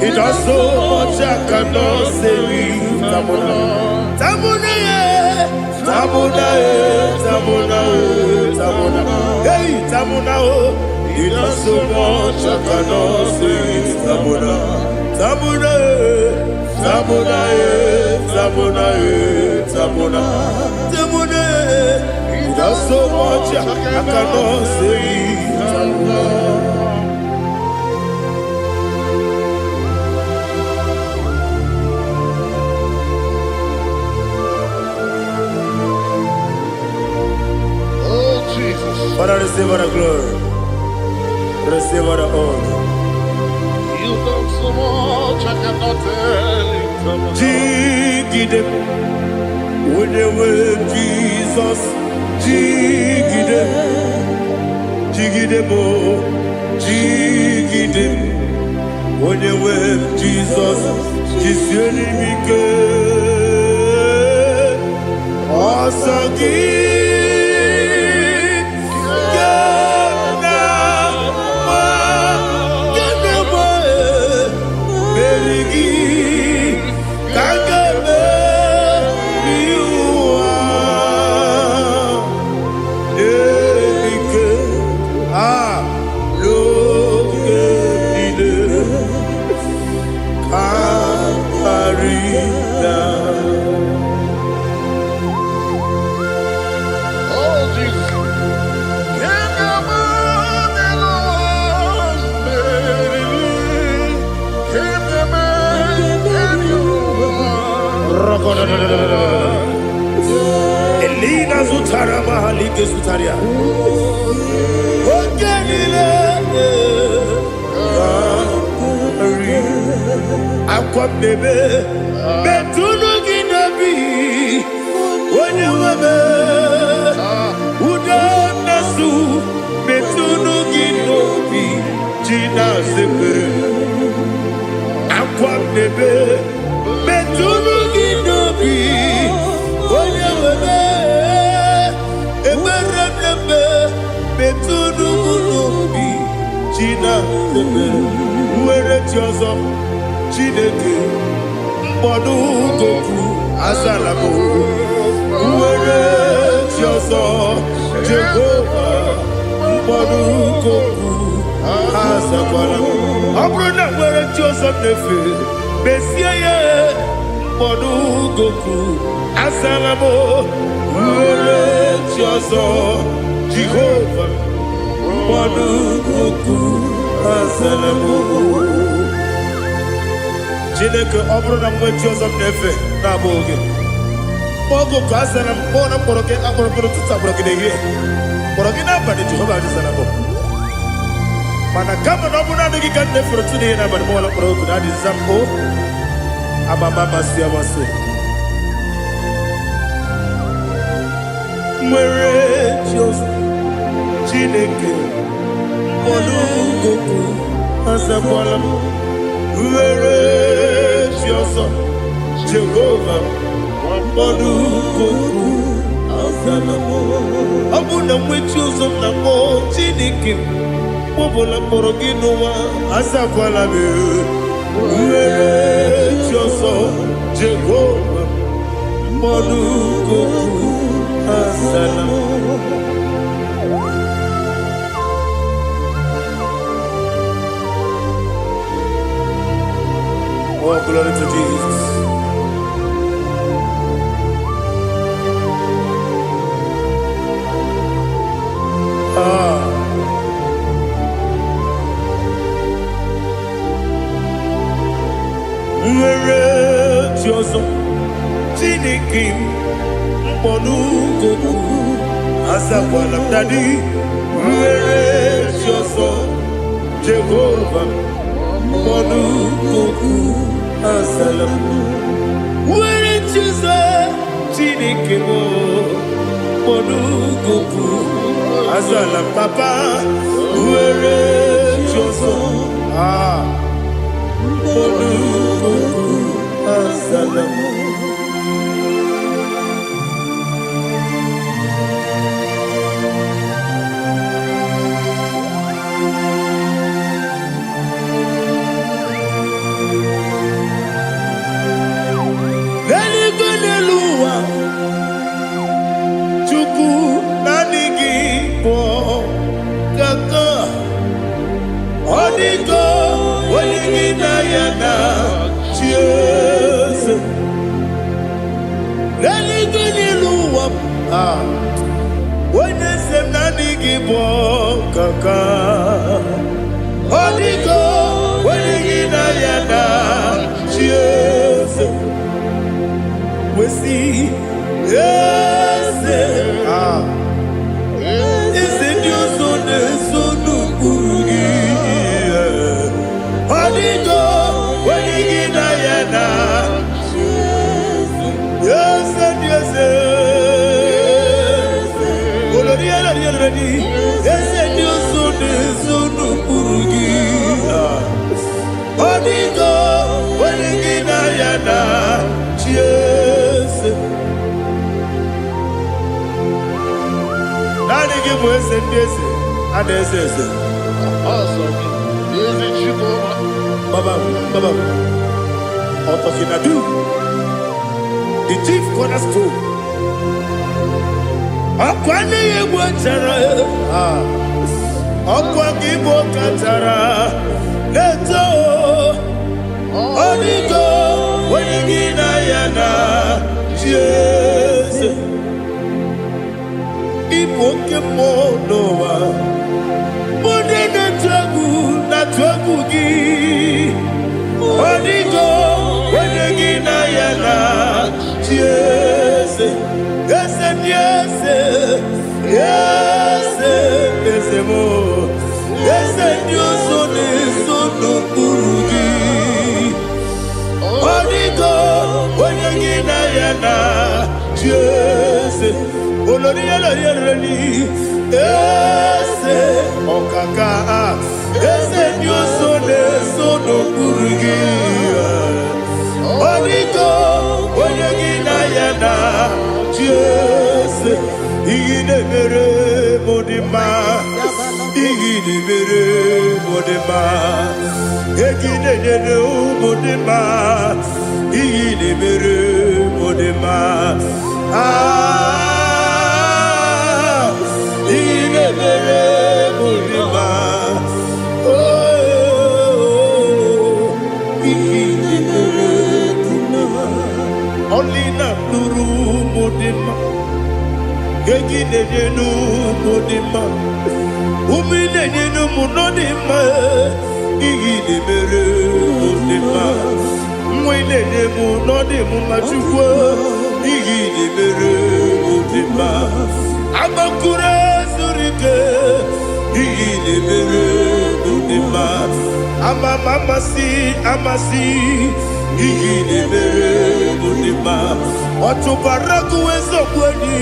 He does so much, I cannot say it. Tamona. Tamona, eh, Tamona, eh, Tamona, eh, Tamona. Hey, Tamona, oh. He does so much, I cannot say it. Tamona. Tamona, eh, Tamona, eh, Tamona, eh, Tamona. Tamona, eh. He does so much, I cannot say it. Tamona. Oh, Jesus. Father, receive all the glory. Receive all the honor. You've done so much, I cannot tell it. Jigide, onye nwe Jizọs, jigide, jigide m, jigide, onye nwe Jizọs, jisie m ike. Ọsọ gị ka m na-agba, ka m na-agba, meri gị ka m ga-emeri ụwa. Ike a n'oge niile ka karịa. Oh, Jesus. Can you imagine? Can you imagine? Elina zutara mahalike zutaria. Oge niile karị. Akwa mmebe metụnụ gị n'obi onye nwebe ude nnasu metụnụ gị n'obi ji na-azepere akwa mmebe metụnụ gị n'obi onye nwebe ekpere mmemme metụnụ m n'obi ji na-azepere nwere chi ọzọ Chineke mkpọdụ goku azala m nwere chi ọzọ Jehova mkpọdụ goku azakwala m. Ọ bụrụ na nwere chi ọzọ m na-efe mezie ya mkpọdụ goku azala m nwere chi ọzọ Jehova mkpọdụ goku azala m. Chineke, ọ bụrụ na m nwee chi ọzọ m na-efe na-abụghị gị, oge ka a zara m kpọọ na mkpọrọ gị akpọrọ mkpọrọ ụtụtụ, akpọrọ gị n'ehihie, kpọrọ gị n'abalị, Jehova azara m. Mana kama na ọ bụrụ naanị gị ka m na-efere ụtụtụ n'ehihie n'abalị, mọla mkpọrọ oku na adịza m o amama amasị amasị nwere chi ọzọ Chineke mkpọrọ goku azakwala m nwere chi ọzọ Jehova mkpọrọ goku azala m. Ọ bụ na nwe chi ọzọ m na-akpọ Chineke m ọbụla mkpọrọ gị n'ụwa azakwala m nwere chi ọzọ Jehova mkpọrọ goku azala m. Oh, glory to Jesus. Ah. Nwere chi ọzọ Chineke m mkpọnụgoku azakwala m daddy nwere chi ọzọ Jehova mkpọnụgoku azala m nwere chi ọzọ Chineke m mkpọnụgoku azala m papa nwere chi. ọzọ. Ah, olu azala m. N'eluigwe, n'elu ụwa, Chukwu, naanị gị bụ kaka. Ọ dịgo onye gị na ya na chi eze. N'eluigwe, n'elu ụwa, ah, onye eze m, naanị gị bụ kaka. Ọ dịgo onye gị na ya na chi eze. Wesi eze, ah, eze ndị ọzọ na-eso n'ụkpụrụ gị. Ọ dịgo onye gị na ya na eze ndị eze. Olori elori elori, eze ndị ọzọ na-eso n'ụkpụrụ gị. Ọ dịgo onye gị na ya na chi eze. Naanị gị bụ eze ndị eze a na-eze eze. Ọsọ gị, ezi Chukwu. Baba, Baba, Otokinadu, the chief cornerstone. Ọkwa n'ihi egwu chara, ọkwa gị bụ kachara na-eto. Ọ dịgo onye gị na ya na chi eze. Ịbụ oke mmụọ n'ụwa, ndị na-atụ egwu na-atụ egwu gị. Ọ dịgo onye gị na ya na chi eze. Eze ndị eze, eze, eze m, eze ndị ọzọ na-eso n'okpuru gị. Ọ dịgo onye gị na ya na chi eze. Olori olori olori, eze ọkaka, eze ndị ọzọ na-eso n'okpuru gị. Ọ dịgo onye gị na ya na chi eze. Ihe na-emere m dị mma, ihe na-emere m dị mma, ego ị na-enyere ụmụ dị mma, ihe na-emere m dị mma. Ah, ihe na-emere m dị mma. Oh, ihe na-emere dị mma. Ọlị na-alụrụ ụmụ dị mma, ego ị na-enye n'ụmụ dị mma, ụmụ ị na-enye n'ụmụ nọ dị mma. Ihe ị na-emere mụ dị mma, nwa ị na-enye m nọ dị m mma. Chukwu, ihe ị na-emere mụ dị mma. Agbakụrụ zuru ike, ihe ị na-emere mụ dị mma. Ama m amasị amasị, ihe ị na-emere mụ dị mma. Ọtụbara gụwa eziokwu enyi,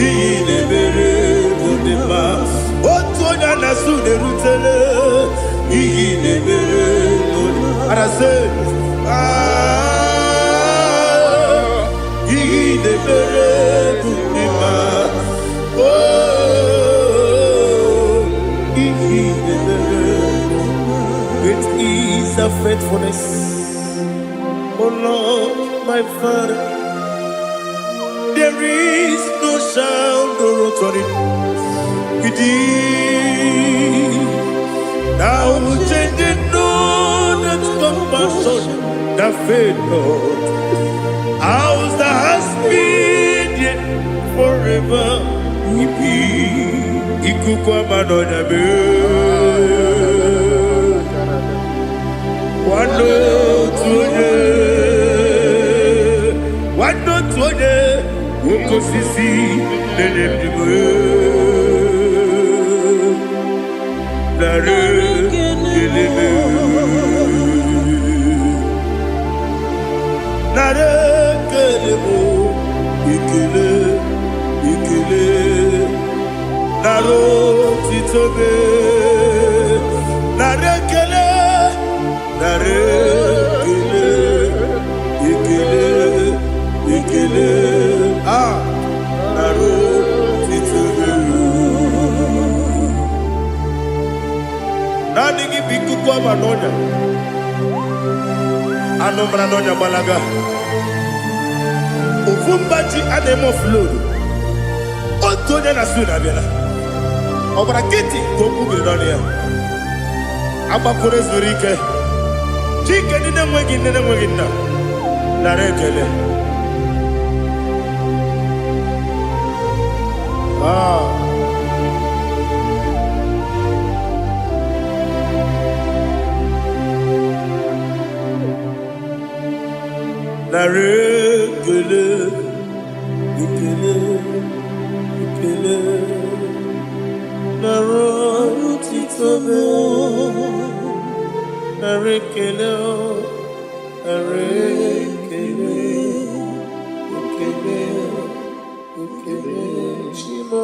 ihe ị na-emere mụ dị mma. Otu onye a na-asụ na-erutele, ihe ị na-emere mụ dị mma. Arasị, ah, ihe ị na-emere mụ dị mma. Oh, ihe ị na-emere. Great is thy faithfulness, O Lord, my Father. There is no shadow of turning with thee. Thou changest not thy compassions, they fail not. As thou hast been, yet forever we be. Ikuku ama n'ọnya mee. Nwanne otu onye, nwanne otu onye, oke osisi na-enye ndụ. Narị ekele m. Narị ekele m, ekele, ekele, narị otito m. Anụ mara n'ọnya gbalaga. Ofu mba ji a na-eme offload. Otu onye na su na-abịala. Ọ gbara nkịtị ka okwu biri n'ọnụ ya. Agbakọrọ zuru ike. Chike ndị na-enweghị nne na-enweghị nna. Nara ekele. Ah. Nara ekele, ekele, ekele. Nara otito m. Nara ekele, nara ekele, ekele, ekele. Chi m o,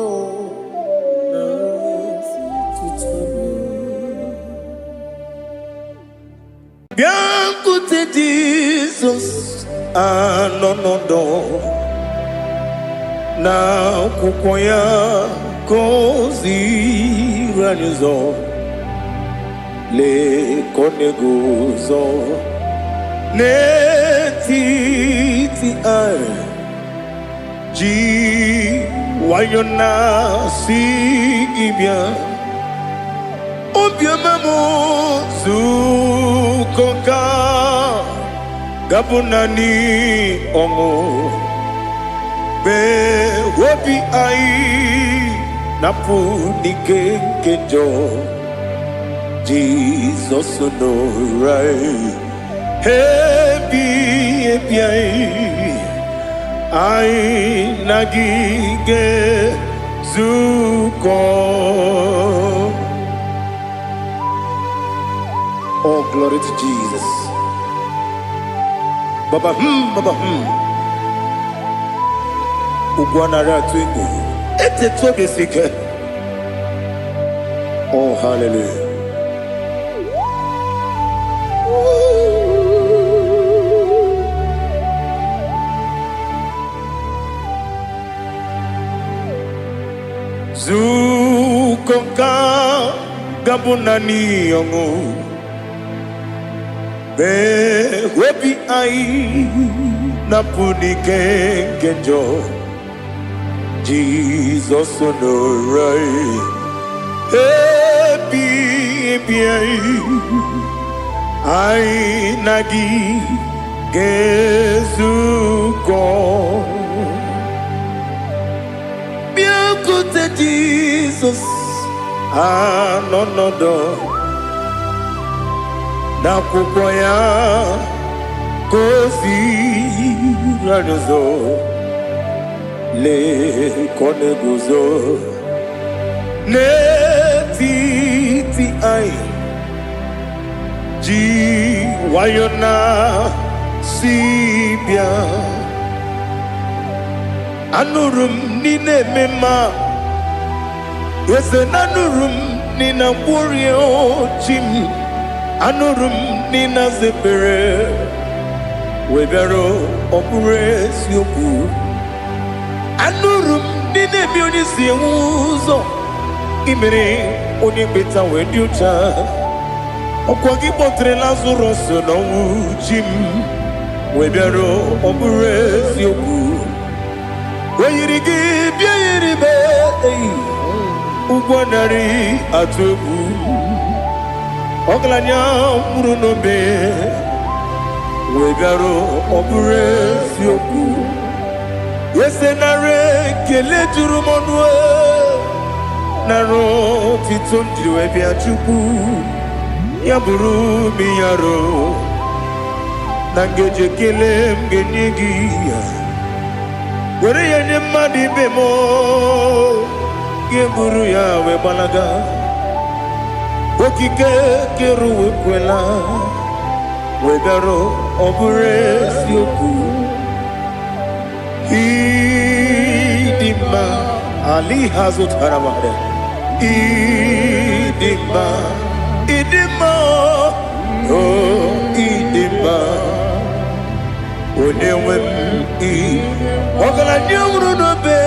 nara otito m. Bịakwute Jizọs anọ n'ọdọ na akwụkwọ ya ka o ziri anyị ụzọ. Lee ka ọ na-eguzo n'etiti anyị ji nwayọ na-asị gị bịa. Obiọma m, zukọ ka gabụ naanị ọṅụ mgbe obi anyị na-apụ n'ike nke njọ. Jizọs nọrọ anyị ebi ebi anyị, anyị na gị ga-ezukọ. Oh, glory to Jesus. Baba baba. Ugwu anaghị atụ egwu. Etetu obi esi ike. Oh, hallelujah. Zukọ ka gabụ naanị ọṅụ mgbe obi anyị na-apụ n'ike nke njọ. Jizọs nọrọ anyị ebi ebi anyị, anyị na gị ga-ezukọ. Bịakwute Jizọs anọ n'ọdọ n'akwụkwọ ya ka o ziri anyị ụzọ. Lee ka ọ na-eguzo n'etiti anyị ji nwayọ na si bịa. Anụrụ m n'ị na-eme mma, eze na anụrụ m n'ị na-agwọrie chi m. Anụrụ m n'ị na-aza ekpere wee bịara. Ọ bụrụ eziokwu, anụrụ m n'ị na-eme onye si enwe ụzọ imere onye mkpeta wee dị ụcha. Ọkwa gị kpọtere Lazarọs n'ọnwụ, chi m, wee bịara. Ọ bụrụ eziokwu, o yiri gị bịa yiri be eyi ụgwọ narị atụ egwu. Ọgaranya nwụrụ n'obe wee bịara. Ọ bụrụ eziokwu, eze, nara ekele juru m ọnụ, nara otito m jiri wee bịa. Chukwu, ya bụrụ m yaro na ngeji ekele m ga-enye gị ya, were ya nye mmadụ ibe m, ga-eburu ya wee gbalaga. Okike kere uwe kwela wee bịarụ. Ọ bụrụ eziokwu, ịdị mma ali ha zụtara mmadụ. Ịdị mma, ịdị mma, o ịdị mma, onye nwe m. Ị ọgaranya nwụrụ n'obe,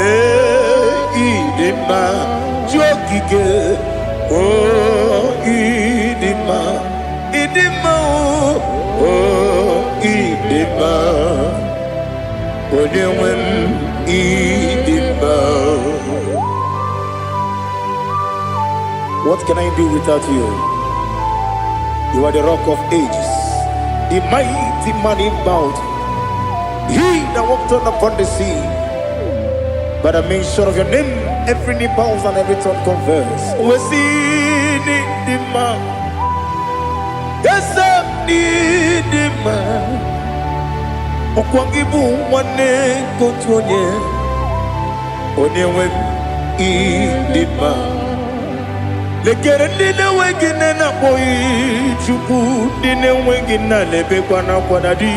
ee, ịdị mma, chi okike, o ịdị mma, ịdị mma, o. Onye nwe m, ịdị mma. What can I do without you? You are the Rock of Ages, the mighty man in battle, he that walked on upon the sea. By the mention of your name, every knee bows and every tongue confess. We see the man. Yes, ịdị mma. Ọkwa gị bụ nwanne nke otu onye. Onye nwe m, ịdị mma. Lekere ndị na-enweghị nne na-akpọghị Chukwu, ndị na-enweghị nna na-ebekwa n'akwa na di.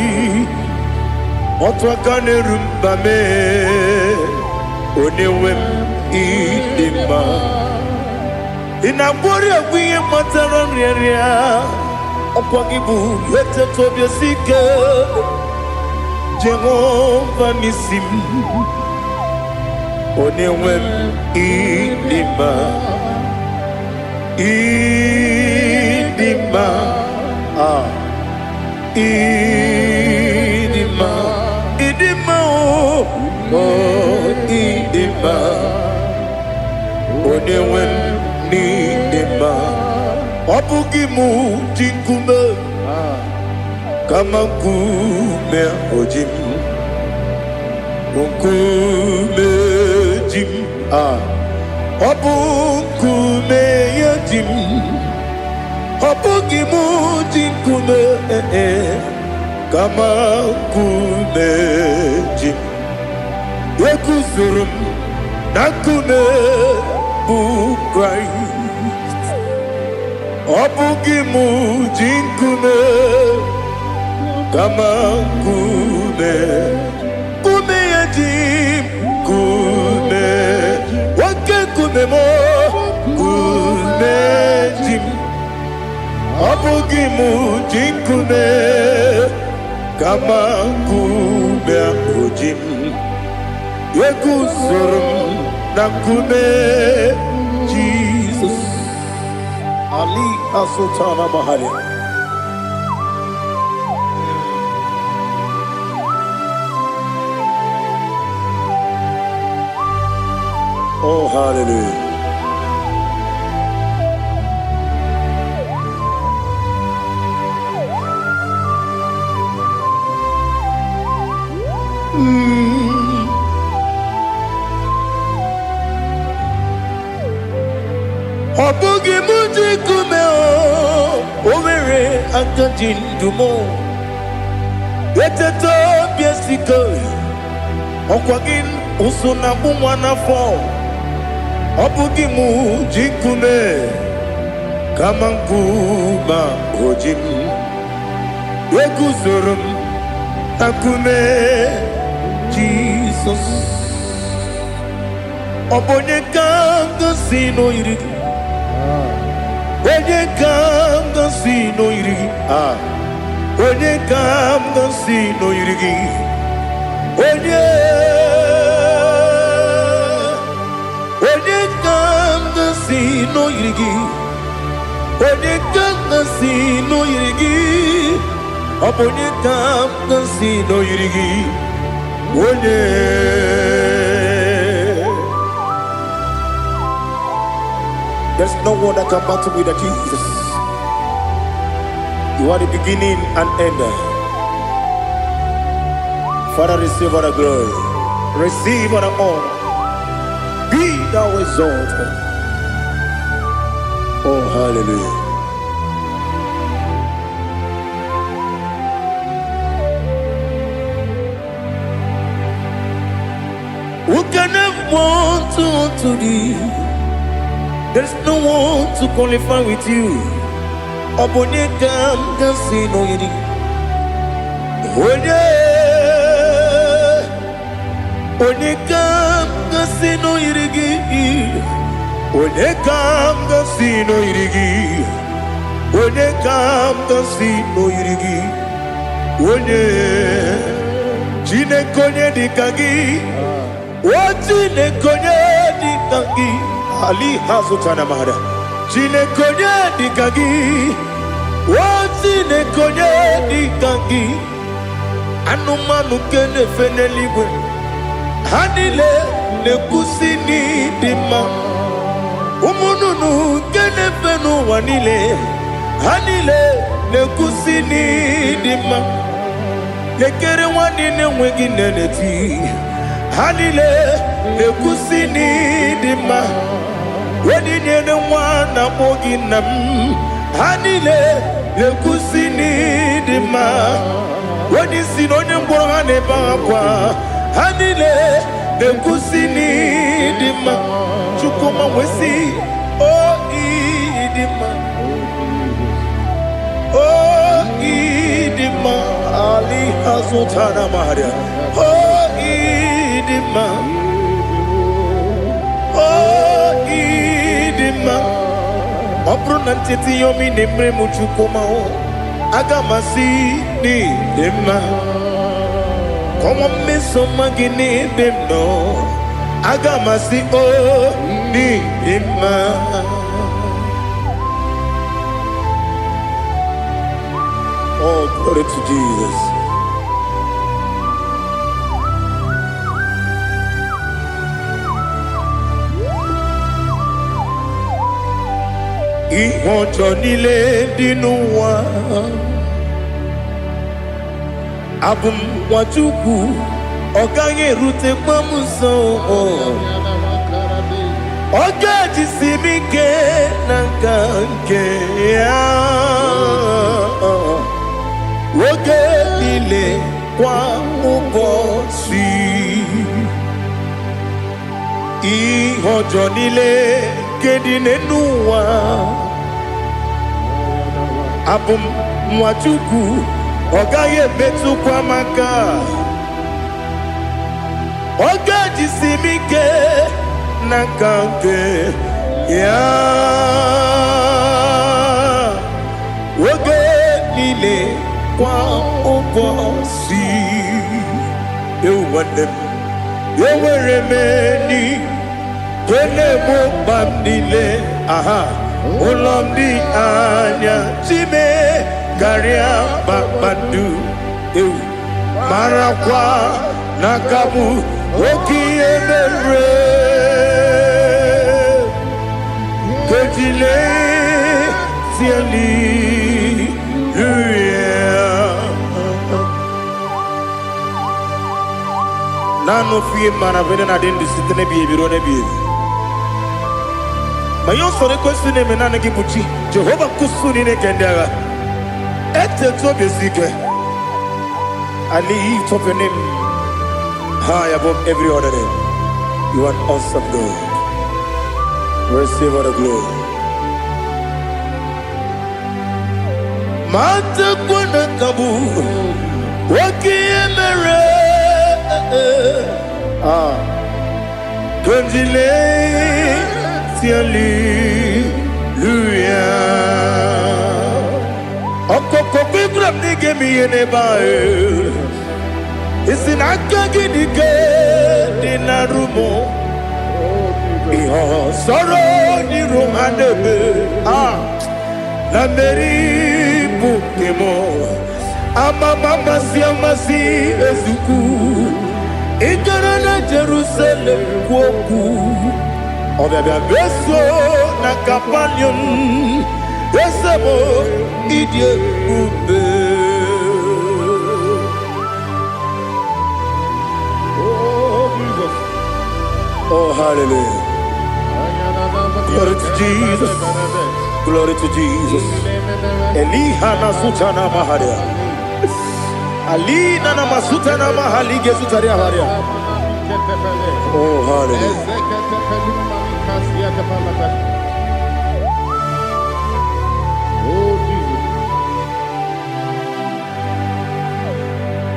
Otu aka na-eru mba mee. Onye nwe m, ịdị mma. Ị na-agwọrị ọgwụ ihe kpatara nrịanrịa. Ọkwa gị bụ eteta obi esi ike. Jehova n'isi m. Onye nwe m, ịdị mma. Ịdị mma. Ah. Ịdị mma. Ịdị mma o. Oh, ịdị mma. Onye nwe m, n'ịdị mma. Ọ bụghị mụ ji nkume, kama nkume o ji m. Nkume ji m. Ah. Ọ bụ nkume ya ji m. Ọ bụghị mụ ji nkume, eh, eh, kama nkume ji m. Eguzoro m na nkume bụ Kraịst. Ọ bụghị mụ ji nkume, kama nkume. Nkume ya ji m, nkume. Oke nkume m, nkume ji m. Ọ bụghị mụ ji nkume, kama nkume ahụ ji m. Eguzoro m na nkume Jizọs. Ali Asultana Mahali. Oh, hallelujah. Ọ bụghị mụ ji nkume o, o nwere aka ji ndụ m. Eteta obi esike, ọkwa gị ụsụ na-agbụ nwa n'afọ. Ọ bụghị mụ ji nkume, kama nkume o ji m. Eguzoro m na nkume Jizọs. Ọ bụ onye ka m gosi n'oyiri gị? Onye ka m gosi n'oyiri gị? Ah. Onye ka m gosi n'oyiri gị? Onye? Onye ka m gosi n'oyiri gị? Onye ka m gosi n'oyiri gị? Ọ bụ onye ka m gosi n'oyiri gị? Onye? There's no one that can battle with the Jesus. You are the beginning and end. Father, receive all the glory. Receive all the honor. Be thou exalted. Oh, hallelujah. Who can have one to thee? There's no one to qualify with you. Ọ bụ onye ka m ga-asị n'oyiri? Onye? Onye ka m ga-asị n'oyiri gị? Onye ka m ga-asị n'oyiri gị? Onye ka m ga-asị n'oyiri gị? Onye? Chineke, onye dị ka gị? O Chineke, onye dị ka gị? Ali hazụtana mara. Chineke, onye dị ka gị? O Chineke, onye dị ka gị? Anụmanụ nke na-efe n'eluigwe, ha niile na-ekwusi n'ịdị mma. Ụmụ nnụnụ nke na-efe n'ụwa niile, ha niile na-ekwusi n'ịdị mma. Lekere nwanne na-enweghị nne na-eti, ha niile na-ekwusi n'ịdị mma. Onye nyere nwa na-akpọ gị nna m, ha niile na-ekwusi n'ịdị mma. Onye isi na onye ngwọrọ ha na-ebe akwa, ha niile na-ekwusi n'ịdị mma. Chukwuma wee sị, o ịdị mma, o ịdị mma, ali azụtara maria, o ịdị mma, o ịdị mma. Ọ bụrụ na ncheta ihe omi na-emere m, Chukwuma, aga m asị n'ịdị mma. Kọnwa mmeso mma gị n'ebe m nọ, aga m asị o n'ịdị mma. Oh, glory to Jesus. Ihe ọjọọ niile dị n'ụwa, abụ m Nwachukwu, ọ gaghị erutekwa m nso. Ọ ga-ejisi m ike na nka nke ya oge niile, kwa ụbọchị. Ihe ọjọọ niile nke dị n'ụwa, abụ m Nwachukwu, ọ gaghị emetụkwa m aka. Ọ ga-ejisi m ike na nka nke ya oge niile, kwa ụbọchị. Ewu nwanne m, enwere m enyi nke na-egbo mkpa m niile. Aha ụlọ m dị anya chime karịa kpakpando. Ewu, marakwa na aka bụ oke ihe mere kejile hallelujah. Naanị ofu ihe mara bụ na adị ndụ site n'ebighị ebi ruo n'ebighị ebi. Ma ihe usoro ekwesị na-eme, naanị gị bụ chi Jehova nkwụsụ niile nke ndị agha. Etetu obi esi ike. I lift up your name high above every other name. You are an awesome God. Receive all the glory. Matakwa na kabu oke ihe mere. Ah, Kondile hallelujah. Ọkọkọ gbígbà m n'ige m ihe n'ebe ahụ. Isi na aka gị dị ike dị na rumo. Ihe ọsọrọ n'iru ha na-eme. Ah, na mmeri bụ nke m. Amama amasị amasị ezukwu. Ị gara na Jerusalem kwuo okwu. Ọbịabịa meso na Kapanium. Eze m, ịdị ebube. Oh, Jesus. Oh, hallelujah. Glory to Jesus. Glory to Jesus. Eliha na sutana maharia. Alina na masutana mahalige sutaria haria. Oh, hallelujah. Oh, Jesus.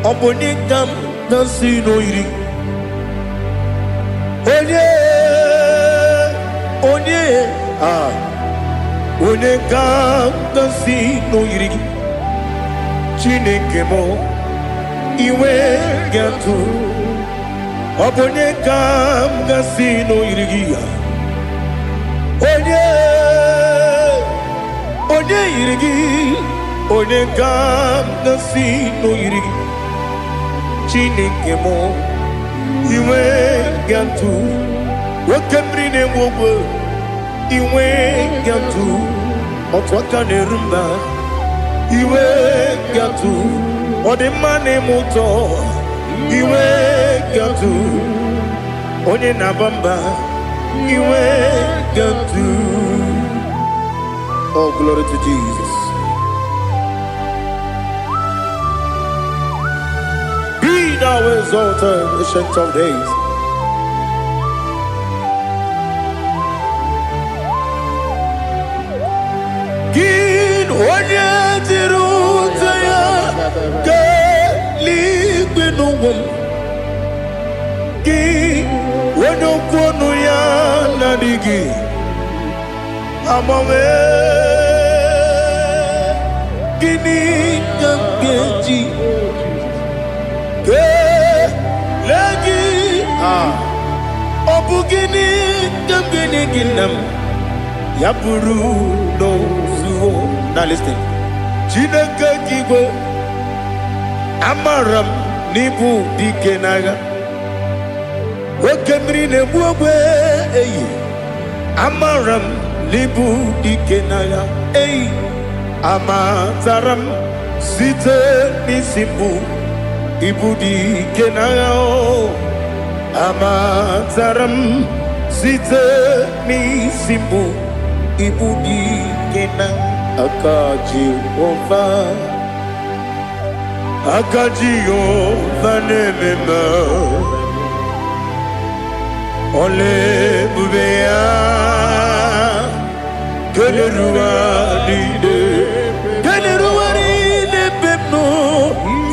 Ọ bụ onye ka m na-asị n'oyiri? Onye, onye, ah, onye ka m na-asị n'oyiri gị? Chineke m, iwe ga-atụ. Ọ bụ onye ka m ga-asị n'oyiri gị? Onye, onye yiri gị? Onye ka m ga-asị n'oyiri gị? Chineke m, inwe gatụ oke mmiri na-egbu ogwe, inwe gatụ otu aka na-eru mba, iwe gatụ ọdịmma na-eme ụtọ, iwe gatụ onye na-aba mba, iwe gatụ. Oh, glory to Jesus. Be thou exalted, Ancient of Days. Gị onye jiri ụta ya keeluigwe n'ụwa m, gị onye okwu ọnụ ya na-adịghị agbanwe, gịnị ka m ga-eji kelee gị? Ah, ọ bụ gịnị ka m ga-enye gị, nna m, ya bụrụ n'ozuo? Now listen. Chineke nke igwe, amara m n'ịbụ dike n'agha, oke mmiri na-egbu ogbe eyi, amara m n'ịbụ dike n'agha eyi, amatara m site n'isi mbụ ịbụ dike n'agha o, amatara m site n'isi mbụ ịbụ dike na aka Jehova, aka Jehova na-eme mma, ọla ebube ya kelere ụwa niile, kelere ụwa niile ebe m nọ,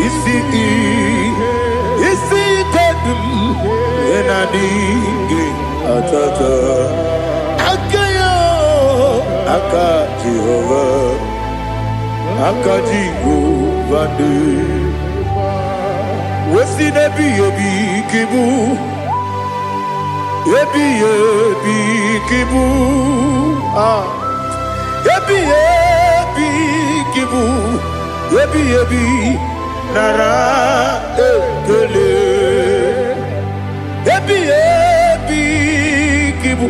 isi isi ike dum na-adịghị atata aka ya, aka Jehova, aka Jehova dị wesi n'ebighị ebi ka ịbụ, ebighị ebi ka ịbụ, ah, ebighị ebi ka ịbụ, ebighị ebi, nara ekele. Ebighị ebi ka ịbụ,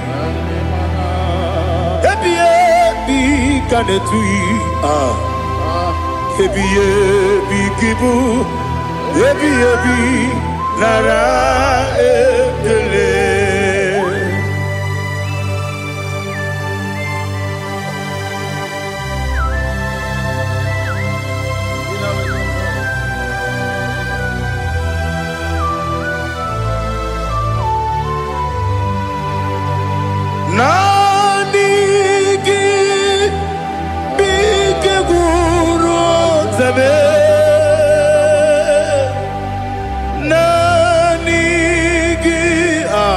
ebighị ebi ka na-etughị, ah, ebighị ebi ka ịbụ, ebighị ebi, nara ekele. Naanị gị bụ ike gwụrụ ọtabe, naanị gị a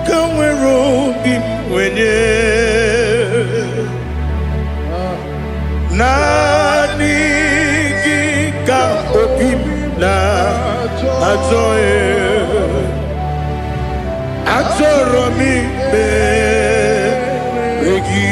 ka nwere obi m nwenye, naanị gị ka obi m na-achọ. Achọrọ m ikpere gị.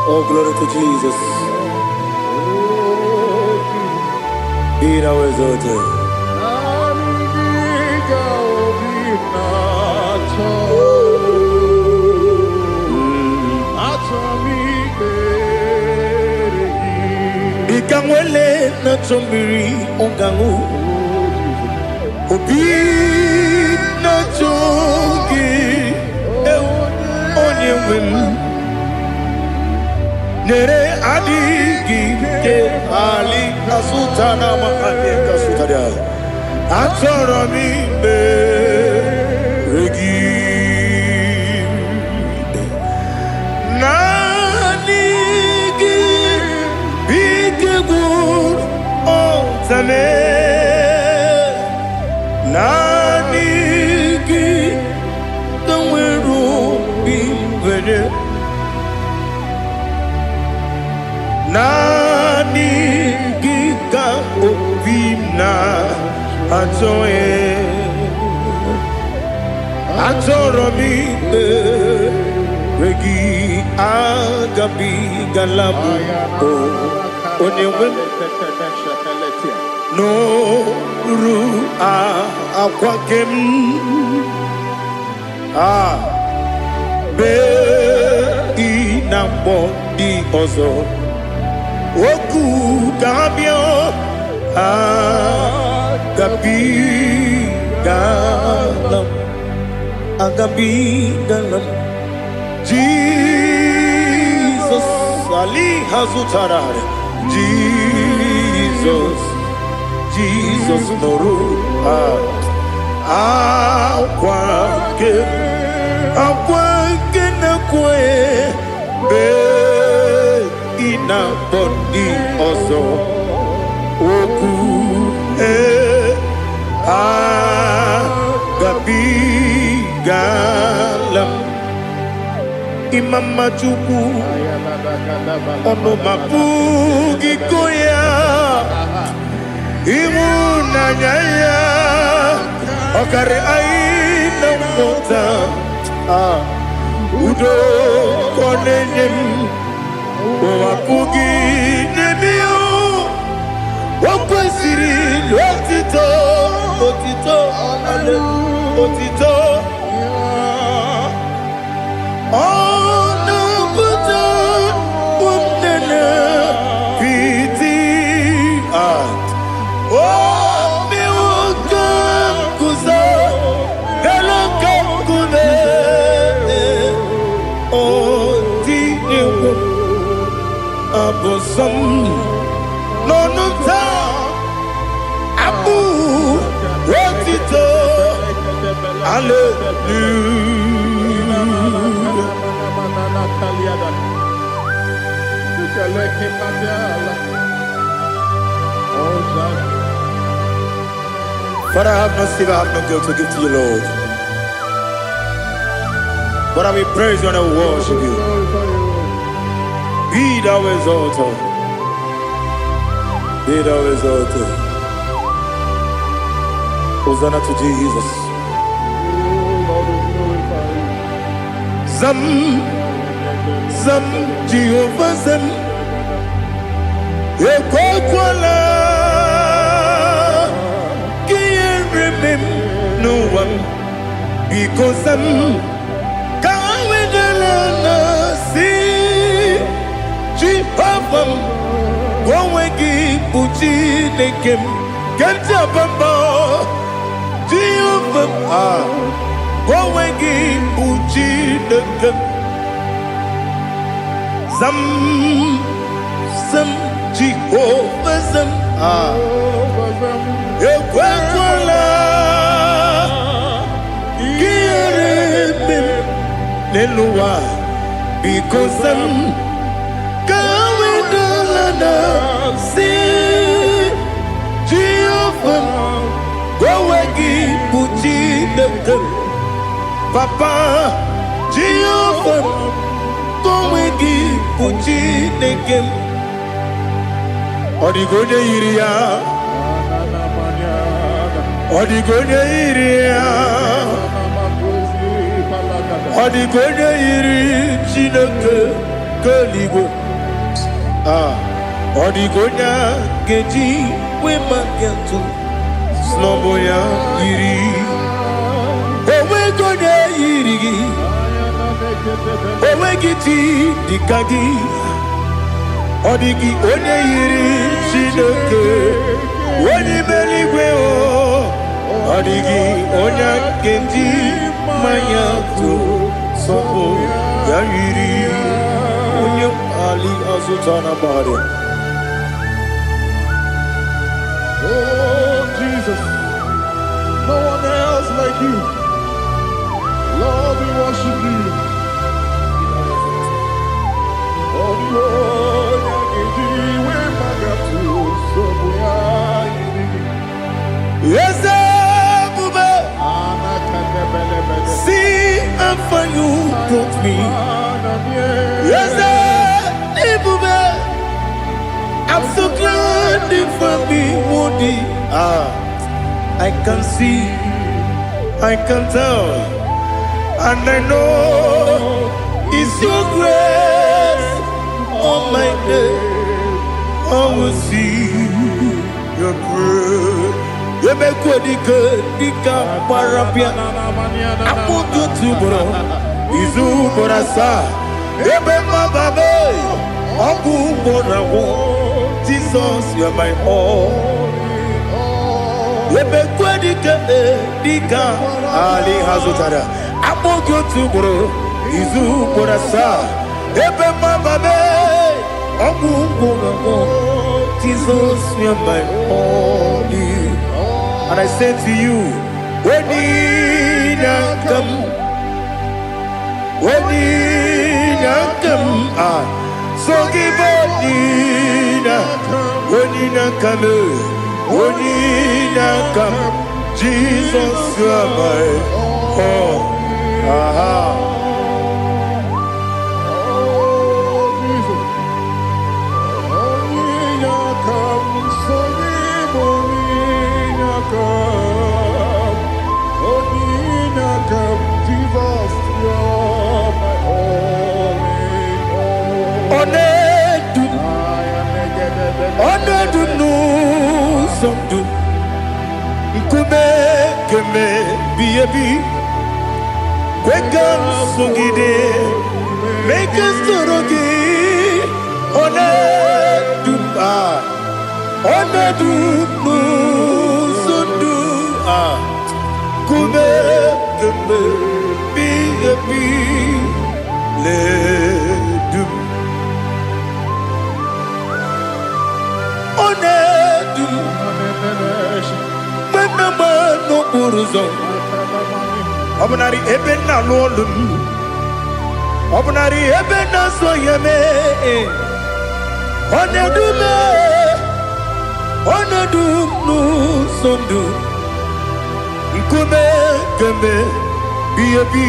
Oh, glory to Jesus. Be thou exalted. Naanị gị ka obi m na-achọ. Achọ m ikpere gị. Dịka nwele na-achọ mmiri ọ ga-aṅụ, obi na-achọ gị, ewu, onye nwe m, nyere adịghị ike ali kasụta na ma adị kasụta dị achọrọ m ikpere gị. Naanị gị bụ ike gwụrụ ọtame, naanị gị ka nwere obi nwere, naanị gị ka obi m na-achọ. Achọrọ m ikpere gị, agabigala m o onye nwe m n'oru akwa nke m a bee ị na mgbọ ndị ọzọ okwu ka ha bịa agabigala m, agabigala m. Jizọs ali ha zụtara Jizọs, Jizọs nụrụ akwa nke akwa nke na-ekwe mgbe ị na-akpọ ndị ọzọ okwu ee agabigala m. Ịma mma Chukwu, ọnụ ma pụghị ịkọ ya. Ịhụnanya ya ọkarị anyị na nghọta. Ah, udo ka ọ na-enye m, ụwa pụghị inye m ya. O kwesịrị otito, otito, otito. Ọ na-apụta ụmụnne piti. Ah, o mewo ka m guzo elu ka nkume. O tinyewo abụ nsọ m n'ọnụ m taa, abụ otito, hallelujah. Father, I have no silver, I have no gold to give to you, Lord. But I will praise you and I will worship you. Be thou exalted. Be thou exalted. Hosanna to Jesus. Zam, Zam, Jehovah Zam. Ekwekwala ka ihere mee m n'ụwa m. Biko zam, ka wedala na si Jehova m, ka onwe gị bụ Chineke m nke m ji aba mba. Jehova m, ah, ka onwe gị bụ Chineke m. Zam, zam, Jehova zam, ah, ekwekwala ka ihere mee m n'elu ụwa. Biko zam, ka wedala na si Jehova m, ka onwe gị bụ Chineke m. Papa, Jehova m, ka onwe gị bụ Chineke m. Ọ dịghị onye yiri ya, ọ dịghị onye yiri ya, ọ dịghị onye yiri Chineke nke eluigwe. Ah, ọ dịghị onye a ga-eji wee maka atụ snọbụ ya yiri. Onweghị onye yiri gị, onweghị chi dịka gị. Ọ dịghị onye yiri Chineke onye ime eluigwe o. Ọ dịghị onye a ga-eji mmanya tụ sọpụ ya yiri onye ali azụta na mmadụ. Oh, Jesus, no one else like you. Lord, we worship you. Oh, the onye ga-eji wee magatu nsogbu ya yiri gị. Eze ebube, Anakadebelebele. See how far you brought me. Eze ebube, I'm so glad you found me worthy. Ah, I can see, I can tell. And I know it's your grace on my day. I will see your grace. Emekwe dike dike gbara bịa akpụkpọ otu ugboro izu ugboro asaa ebe mmaba m ọgwụ ugboro agwụ. Jesus, you are my all. Emekwe dike dike ali ha zụtara akpọ gị otu ugboro izu ugboro asaa ebe mmaba m ọgwụ ugboro agwụ. Jesus, you are my all. And I say to you, when come, when come, ah, so give when come, when come, Jesus, you are my all. Aha. Oh, Jesus. Onye aka m, so gị bụ onye aka m. Onye aka m, Jesus, you're my all in all. Ọ na-edu m, ọ na-edu m n'ụzọ ndụ nkume keme bi ebi kwe ka m sogide mee ka m soro gị. Ọ na-edu m, ah, ọ na-edu m n'ụzọ ndụ a nkume keme bi ebi na-edu m. Ọ na-edu m mgbe m na-agba n'okporo ụzọ ọ bụnarị ebe m na-alụ ọlụ m ọ bụnarị ebe m na-azụ ahịa mee ọ na-edu m, ọ na-edu m n'ụzọ ndụ nkume kemgbe bi ebi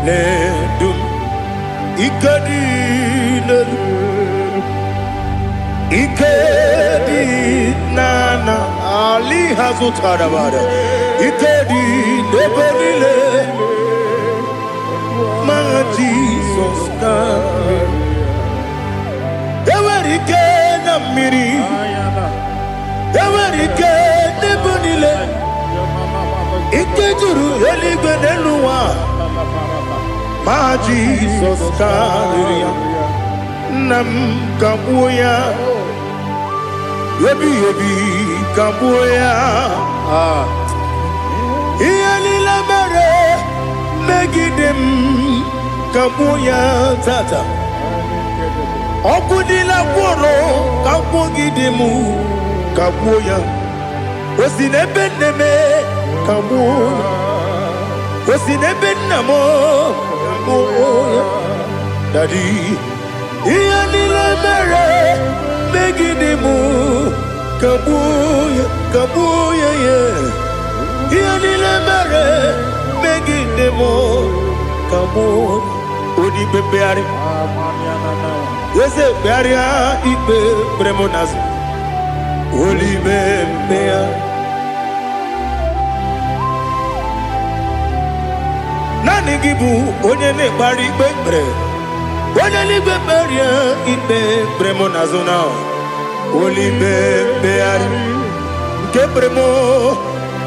na-edu m. Ike dị n'elu ike dị n'ana ali ha zụtara bara ike dị n'ebe niile ma Jizọs karịrị. Enwere ike na mmiri enwere ike n'ebe niile ike juru eluigwe n'elu ụwa ma Jizọs karịrị ya. Nna m kagbuo ya ebighị ebi kagbuo ya. Ah. Ihe niile mere megide m kagbuo ya tata ọgwụ niile gwụrụ kagbuogide m kagbuo ya o si n'ebe nne m kagbuo ya o si n'ebe nna m kagbuo ya. Daddy, ihe niile mere megide m kagbuo ya kagbuo ya ya ihe niile mere megide m kagbuo. Onye ikpe mkpegharị eze kpegharịa ikpe kpere m n'azụ olibe mkpegharị naanị gị bụ onye na-ekpegharị ikpe kpere onye n'igwe kpegharịa ikpe kpere m n'azụ na olibe mkpegharị nke kpere m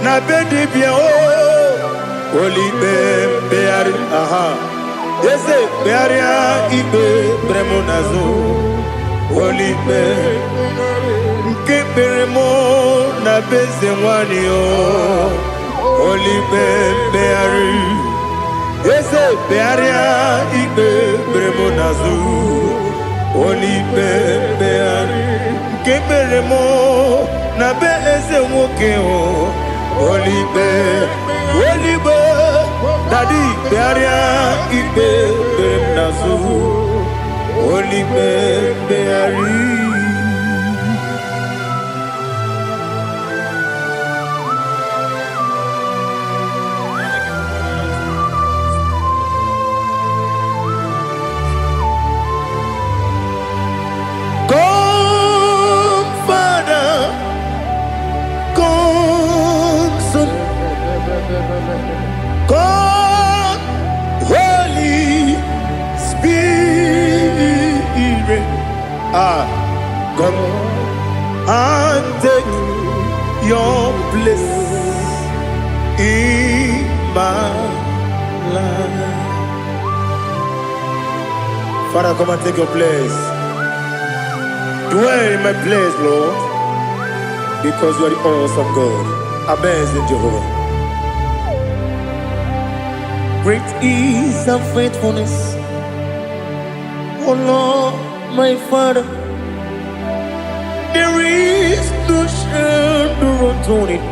na be dibịa o olibe mkpegharị aha eze kpegharịa ikpe kpere m n'azụ olibe nke kpere m na be eze nwanyị o olibe mkpegharị eze kpegharịa ikpe kpere m n'azụ olibe mkpegharị nke kpere m na be eze nwoke o olibe oligbe. Daddy, kpegharịa ikpe kpere m n'azụ olibe mkpegharị. Come, Father, come, Son, come, Ah, come and take your place in my life. Father, come and take your place. Dwell in my place, Lord, because you are the awesome God, amazing Jehovah. Great is thy faithfulness, O Lord, my Father. There is no shadow of turning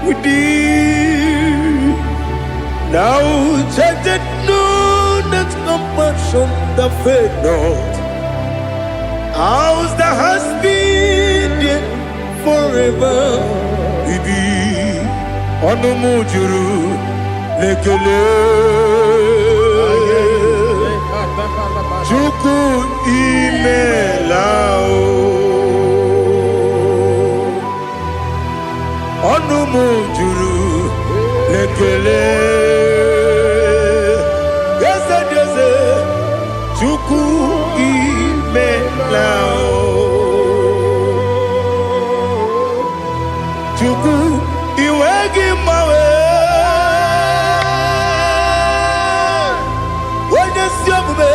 with thee. Thou changest not thy compassions, they fail not. As thou hast been there forever, be. Ọnụ m juru n'ekele. Chukwu, imela o. Ọnụ m juru n'ekele. Eze dị eze, Chukwu, imela o. Chukwu, iwe gị mgbanwe. Onye ezi omume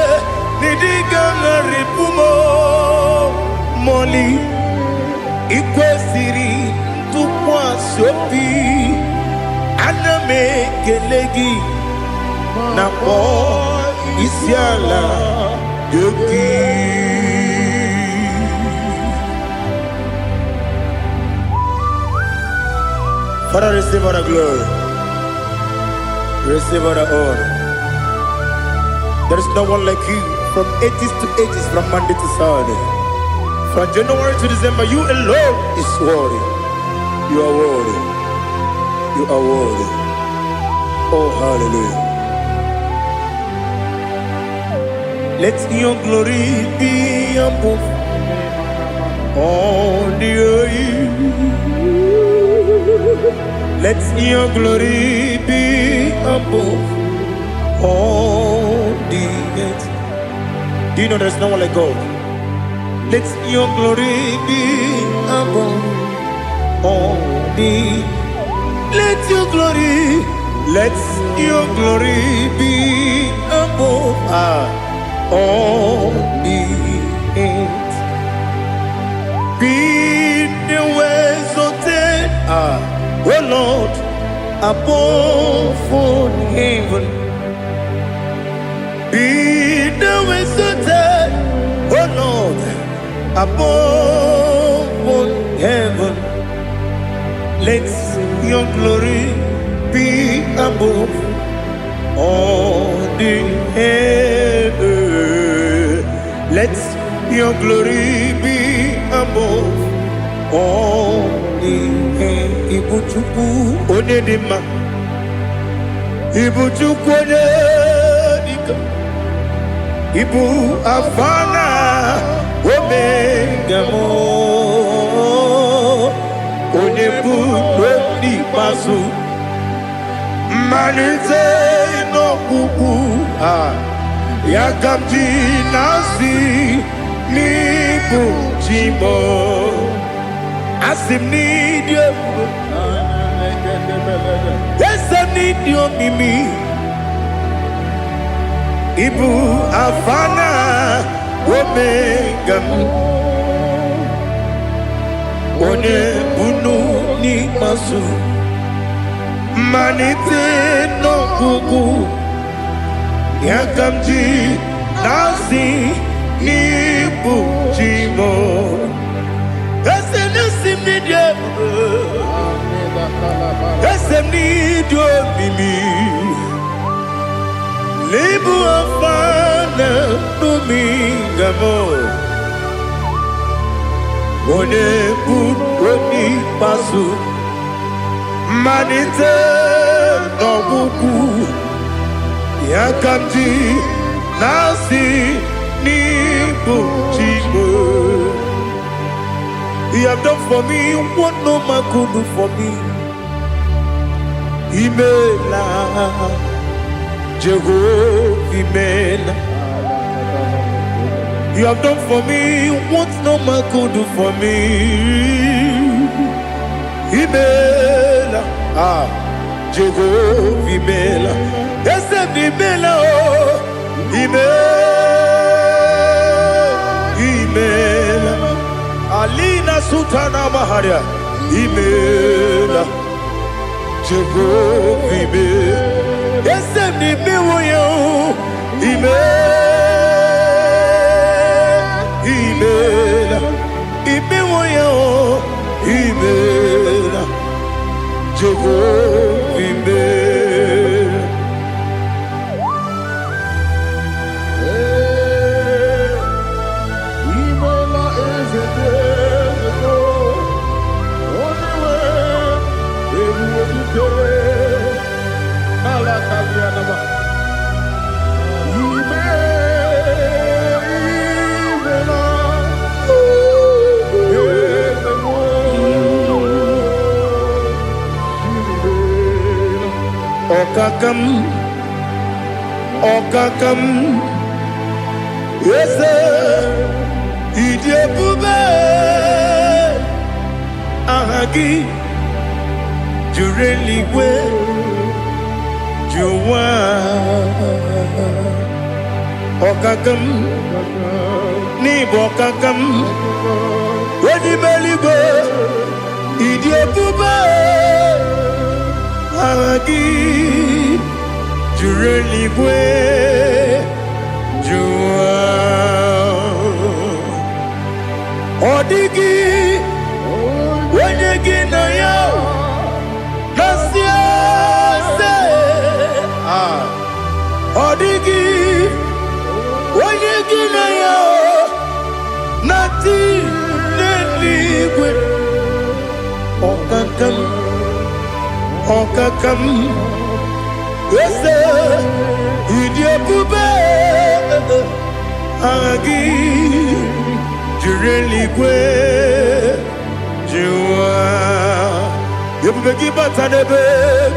n'ịdị ga-agharịpụ m mọli. Ikwesịrị ntụkwasị obi, ana m ekele gị na kpọọ isi ala nye gị. Father, receive all the glory. Receive all the honor. There is no one like you from ages to ages, from Monday to Saturday. From January to December, you alone is worthy. You are worthy. You are worthy. Oh, hallelujah. Let your glory be above all the earth. Let your glory be above all the earth. Do you know there's no one like God? Let your glory be above all the. Let your glory, let your glory be above all the earth. Be thou exalted, O Lord, above all heaven. Be thou exalted, O Lord, above all heaven. Let your glory be above all the heaven. Let your glory be above all the heaven. Ibu Chukwu onye dị mma. Ibu Chukwu onye dike. Ibu Alfa na Omega m. Onye bụ n'ikpeazụ. Mmalite n'ọgwụgwụ a. Ya ka m ji na-asị n'ịbụ chi m. Asị m n'ịdị ebube. Eze m, n'ịdị omimi. Ibu Alfa na Omega m. Onye bunu n'ikpeazụ. Mmalite n'ọgwụgwụ. Ya ka m ji na-asị n'ịbụ chi m. Eze na-esi m n'ịdị ebube. Eze m, n'ịdị omimi. N'ịbụ Alfa na Omega m. Onye bụ onye ikpeazụ. Mmalite n'ọgwụgwụ. Ya ka m ji na-asị n'ịbụ chi m. You have done for me what no man could do for me. Imela, Jehovah, imela. You have done for me what no man could do for me. Imela, ah, Jehovah imela. Eze m imela o, imela, imela. Alina Sultana Maharia, imela, Jehovah imela. Eze m imewo ya o, imela, imela, imewo ya o, imela, Jehovah imela. Imela eze dị eze onye nwe ebube dike n'ala kalianama. Ime imela eze m imela. Ọkaka m, ọkaka m, eze, ịdị ebube, aha gị juru eluigwe ju ụwa. Ọkaka m, n'ịbụ ọkaka m, onye ime eluigwe, ịdị ebube, aha gị juru eluigwe ju ụwa. Ọ dịghị onye gị na ya na-asị eze. Ah, ọ dịghị onye gị na ya na-atị n'eluigwe. Ọkaka m, ọkaka m, eze, ịdị ebube, aha gị juru eluigwe ju ụwa. Ebube gị bata n'ebe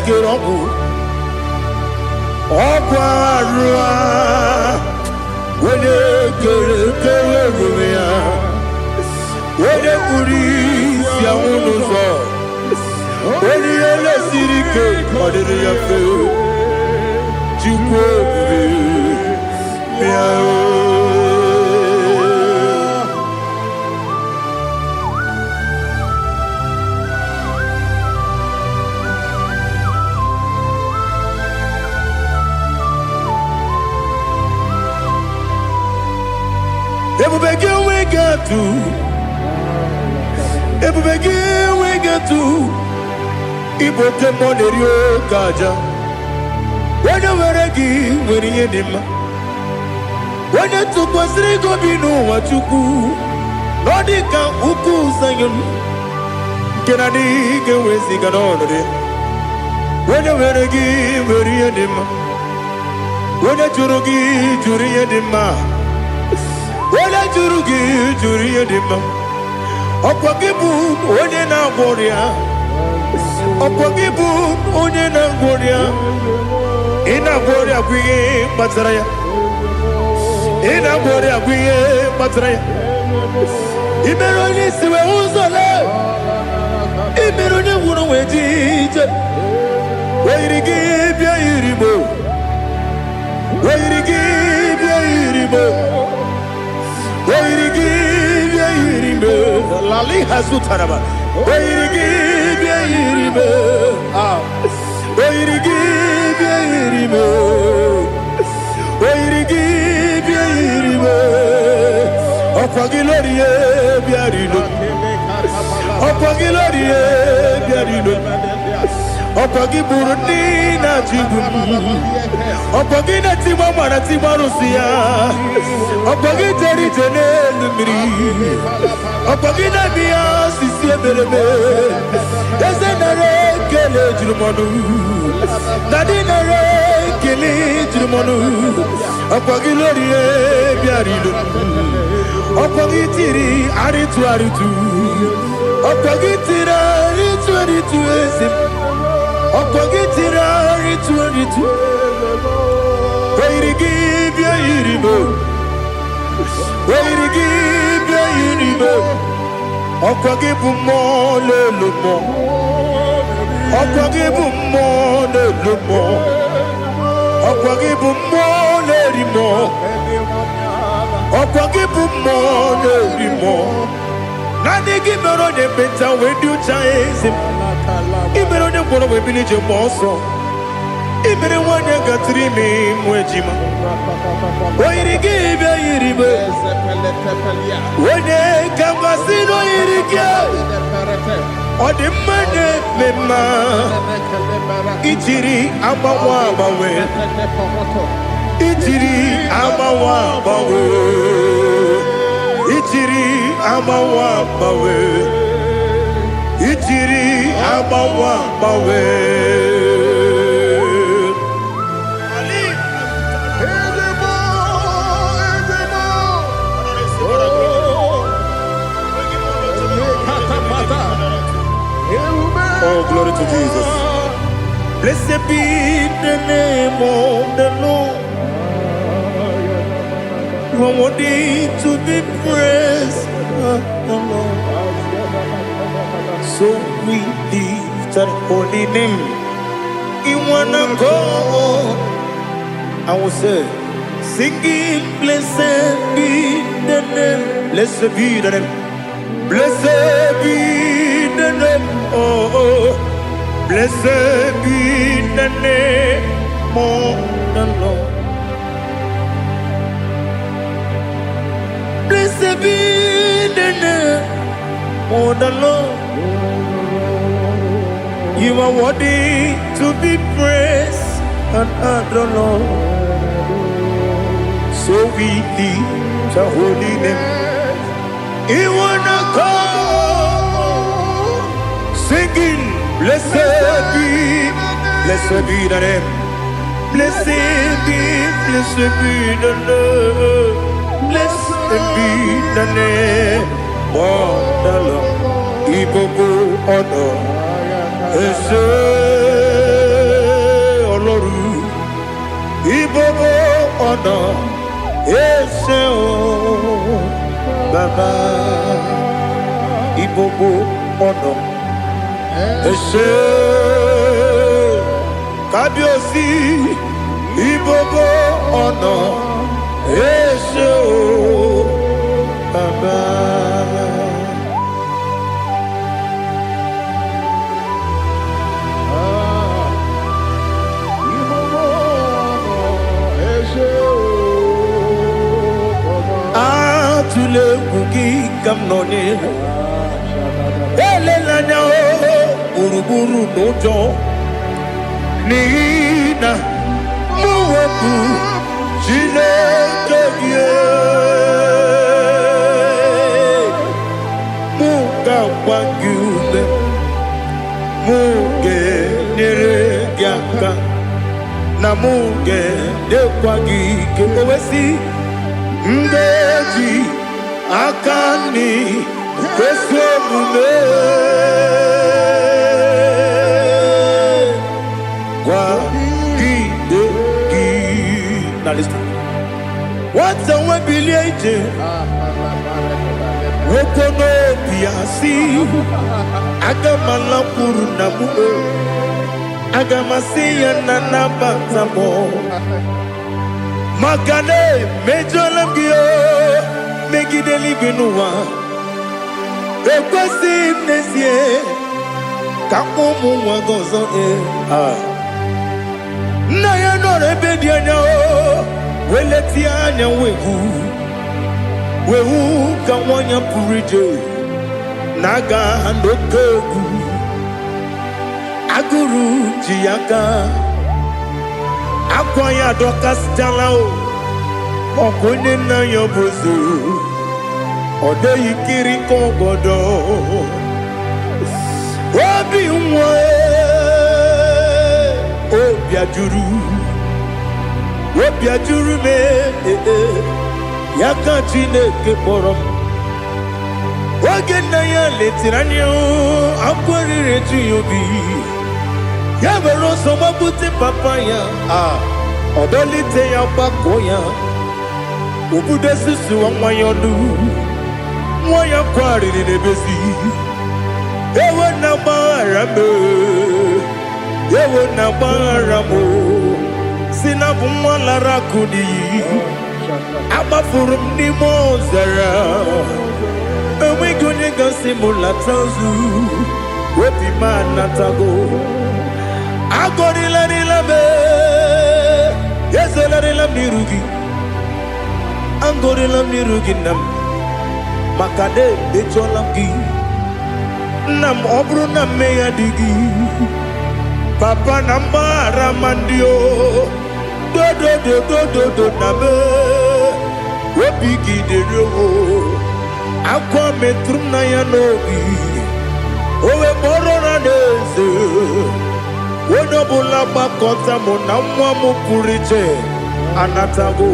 kere ọgwụ, ọgwụ arụ a, onye kere kere ebube ya, onye kpuru isi anwụ n'ụzọ, onye ihe lesiri ike ọ dịrị ya mfe. Chukwu ebube, bịa o. Ebube gị enweghị atụ, ebube gị enweghị atụ. Ịbụ oke mmụọ na-eri oke aja. Onye nwere gị nwere ihe dị mma. Onye tụkwasịrị gị obi n'ụwa, Chukwu, na ọ dị ka ugwu Zayọn nke na adịghị ga-eweziga n'ọnọdụ ya. Onye nwere gị nwere ihe dị mma. Onye jụrụ gị jụrụ ihe dị mma. Onye jụrụ gị jụrụ ihe dị mma. Ọkwa gị bụ onye na-agwọ ọrịa, ọkwa gị bụ onye na-agwọ ọrịa. Ị na-agwọ ọrịa bụ ihe kpatara ya. Ị na-agwọ ọrịa bụ ihe kpatara ya. Ị mere onye isi wee ụzọ lee, ị mere onye nwụrụ wee ji ije. Oyiri gị bịa yiri mo, oyiri gị bịa yiri mo, oyiri gị bịa yiri mo. Lali hazutaraba. Oyiri gị bịa yiri mo. Ah, oyiri gị bịa yiri mo, oyiri gị bịa yiri mo. Ọkwa gị lórí ye bịa rilo, ọkwa gị lórí ye bịa rilo, ọkwa gị gburu ndị na-achị igbu m, ọkwa gị na-etigba mara tigba arụsị ya, ọkwa gị jere ije n'elu mmiri, ọkwa gị na-eme ya osisi emereme. Eze, nara ekele juru m ọnụ. Daddy, nara ekele juru m ọnụ. Ọkwa gị lórí bịara ilo, ọkwa gị tiri arịtụ arịtụ, ọkwa gị tiri arịtụ arịtụ. Eze m, ọkwa gị tiri arịtụ arịtụ. Oyiri gị bịa yiri m. O yiri gị bịa yiri ibe. Ọkwa gị bụ mmụọ na-elu mmụọ. Ọkwa gị bụ mmụọ na-elu mmụọ. Ọkwa gị bụ mmụọ na-eri mmụọ. Ọkwa gị bụ mmụọ na-eri mmụọ. Naanị gị mere onye ekpenta wee dị ụcha, eze m. Ị mere onye ngwọrọ wee bili ije mgbe ọsọ. Ị mere nwaanyị gatụrụ ime ịmụ ejima. O yiri gị bịa yiri ibe. Onye ka mmasị na o yiri gị. Ọ dị mma na-eme mma. Ijiri agbanwe agbanwe. Ijiri agbanwe agbanwe. Ijiri agbanwe agbanwe. Ijiri agbanwe agbanwe. Ali. Ezemo, Ezemo. Oh, Lekatapata. Oh, glory to Jesus. Blessed be the name of the Lord. You are worthy to be praised, the Lord. So we lift that holy name in one accord. I will say, singing, blessed be the name, blessed be the name, blessed be the name, oh, blessed be the name of the Lord. Blessed be the name of the Lord. You are worthy to be praised and adored, Lord. So we lift the holy name. In one accord, singing, blessed be the name. Blessed be the name. Blessed be the name of the Lord. Ìgbogbo ọ̀nà ẹ ṣé Ọlọ́run. Ìgbogbo ọ̀nà ẹ ṣé o Bàbá. Ìgbogbo ọ̀nà ẹ ṣé Kábíyèsí. Ìgbogbo ọ̀nà ẹ ṣé o Bàbá. Ah, ìgbogbo ọ̀nà ẹ ṣé o, Bàbá. Atụla egwu, gị ka m nọ n'ihu. Elela anya o gburugburu n'ụjọ, n'ihi na mụ wepụ Chineke gị, mụ ga-agba gị ume, mụ ga-enyere gị aka, na mụ ga-enyekwa gị ike. O wee sị, m ga-eji aka nri ezi omume kwagide gị. Na listen. Nwata nwe bilie ije, nwoke n'obi ya si, aga m alakwuru na m o, aga m asị ya na nabata m, maka na emejọla m gị o megide eluigwe n'ụwa. Ekwesịghị m n'ezie ka ụmụ nwa gị ọzọ. Ee, ah. Nna ya nọrọ ebe dị anya o wee letie anya wee hụ ka nwa ya pụrụ ije na-aga n'oke egwu. Agụrụ ji ya aka, akwa ya adọkasịchala o. Ọkụ onye nna ya bụ eze, ọ dịghị kiri ka ọgọdọ obi nwa. Obi ajụrụ, obi ajụrụ m. Ee, ya ka Chineke kpọrọ m. Oge nna ya letiri anya, akwa riri eju ya obi. Ya were ọsọ gbapute papa ya, a ọ dọlite ya, gbakọọ ya. Obodo susuwa nwa ya ọnụ, nwa ya kwarịrị n'ebezi. Ewo na gbaghara m, ewo na gbaghara m, si na bụ nwa lara akụ n'iyi. Agbafuru m n'ime ọzara, enweghị onye gasị m lata ozu. Obi m anatago. Agọrịlarịla m, ezelarịla m n'iru gị. Agọrịla m n'iru gị, nna m, maka na emejọla m gị, nna m. Ọ bụrụ na mmehie dị gị, papa, na mgbaghara ma ndị o dodododododo na me obi gị dịrị o. Akwa metụrụ m na ya n'obi, o wee kpọrọ na n'eze onye ọbụla gbakọta mụ na nwa m pụrụ iche anatago.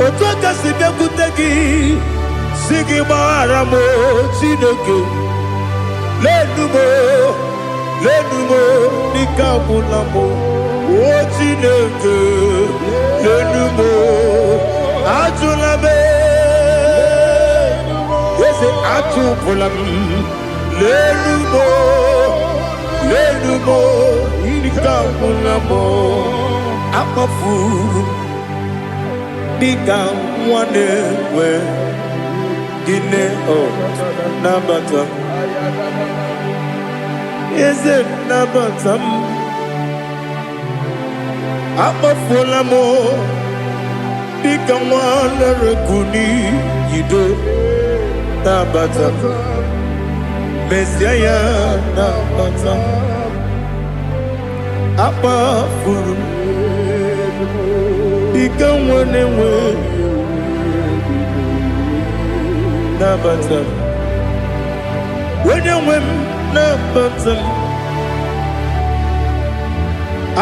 Otu aka si bịakwute gị, si gị gbaghara m, Chineke. Lenu m, lenu m, n'ike agwụla m. O Chineke, lenu m, ajụla m. Eze, achụpụla m. Lenu m, lenu m, ike agwụla m. Akpafuru m dịka nwa na-enwe gịnị o. Nabata m, eze, nabata m. Akpafuola m dịka nwa lere n'iyido. Nabata m, mezie ya, nabata m. Akpafuru m dịka nwa na-enwe, nabata m. Onye nwe m, nabata m.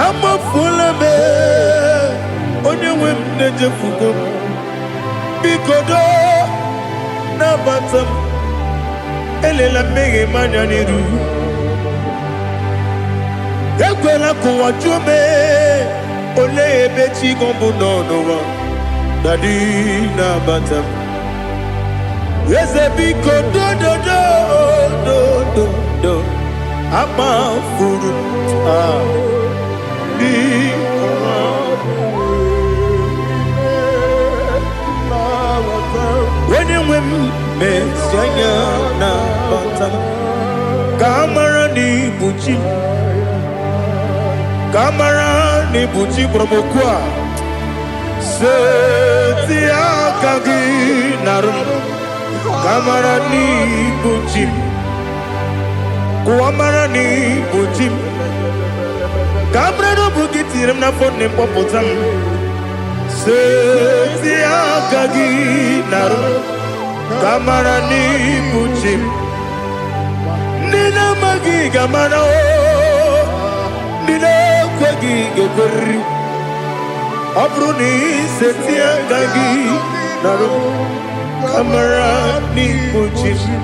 Amafuola m, onye nwe m, na-ejefugo m. Biko doo, nabata m. Elela mmehie m anya n'iru. Ekwela ka ụwa jụọ m, olee ebe chi gị bụ nọ n'ụwa. Daddy, nabata m. Eze, biko, dododo dododo. Akpafuru m, ah, biko. Onye nwe m, mezi anya, nabata m, ka a mara na ibu chi m, ka a mara na ibu chi kpọrọ m okwu a. Seti aka gị narụ m, ka a mara na ibu chi m. Kụwa mara na ibu chi m, ka a mara na ọ bụ gị tinyere m n'afọ nne m, kpọpụta m. Seti aka gị narụ m, ka a mara na ibu chi m. Ndị na-amaghị ga-amara o, ndị na-ekweghị ga-ekweriri. Ọ bụrụ na iseti aka gị narụ m, ka mara n'ibu chi m.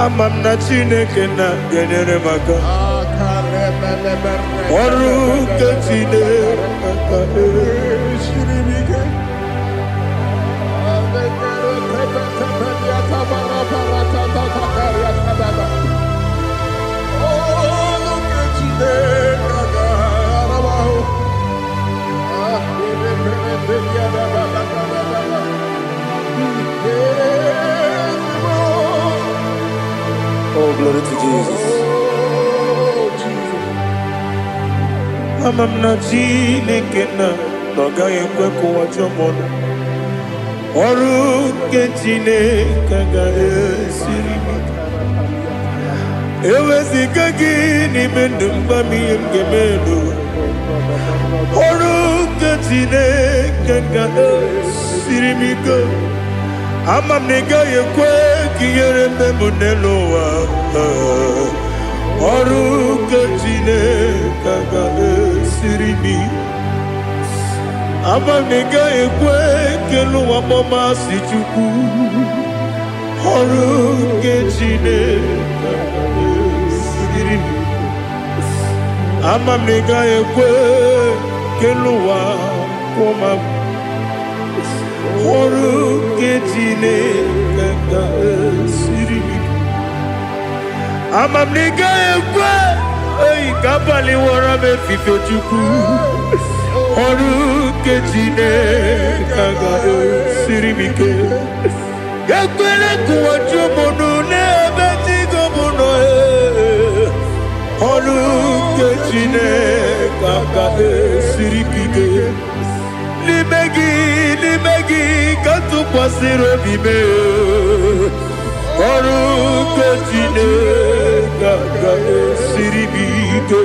Ama m na Chineke na ga-enyere m aka. Ọrụ nke Chineke. Oh, glory to Jesus. Ama m na Chineke na ọ gaghị ekwe ka ụwa jụọ m ọnụ. Ọrụ nke Chineke agaghị esiri m ike. Eweziga gị n'ime ndụ m, gwa m ihe m ga-eme n'ụwa. Ọrụ nke Chineke ga-esiri m ike. Ama m na ị gaghị ekwe ka ihere mme m n'elu ụwa. Ọrụ nke Chineke ga-esiri m ike. Ama m na ị gaghị ekwe ka elu ụwa kpọmasị Chukwu. Ọrụ nke Chineke ga-esiri m ike. Ama m na ị gaghị ekwe ka elu ụwa kwụọ m. Ọrụ nke Chineke ga-esiri m ike. Ama m na ị gaghị ekwe oyi ka abalị wọrọ m efife. Chukwu, ọrụ nke Chineke ga-esiri m ike. Ekwele ka ụwa jụọ m ọnụ n'ebe chi gị bụ nọ. Ee. Ọrụ nke Chineke ga-esiri m ike. N'ime gị, n'ime gị ka m tụkwasịrị obi m. Ee. Ọrụ nke Chineke ga-esiri m ike.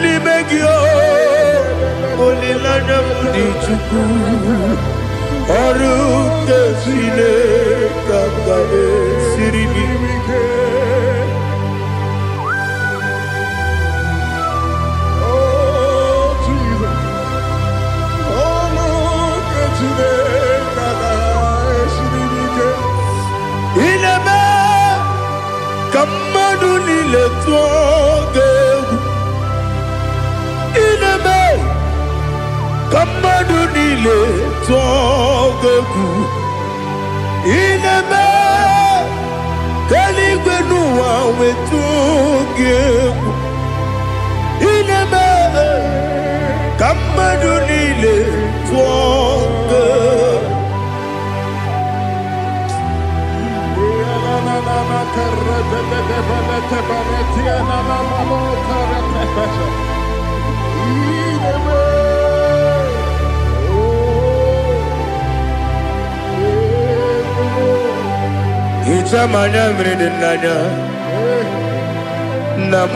N'ime gị o, olileanya m dị. Chukwu, ọrụ nke Chineke ga-esiri m ike. Oh, Jesus. Oh, look at you there. Ị na-eme ka mmadụ niile tụọ gị egwu. Ị na-eme ka mmadụ niile tụọ gị egwu. Ị na-eme ka eluigwe n'ụwa wetụọ gị egwu. Ị na-eme ka mmadụ niile tụọ gị egwu. Hichaa m anya mmiri dị n'anya, nna m.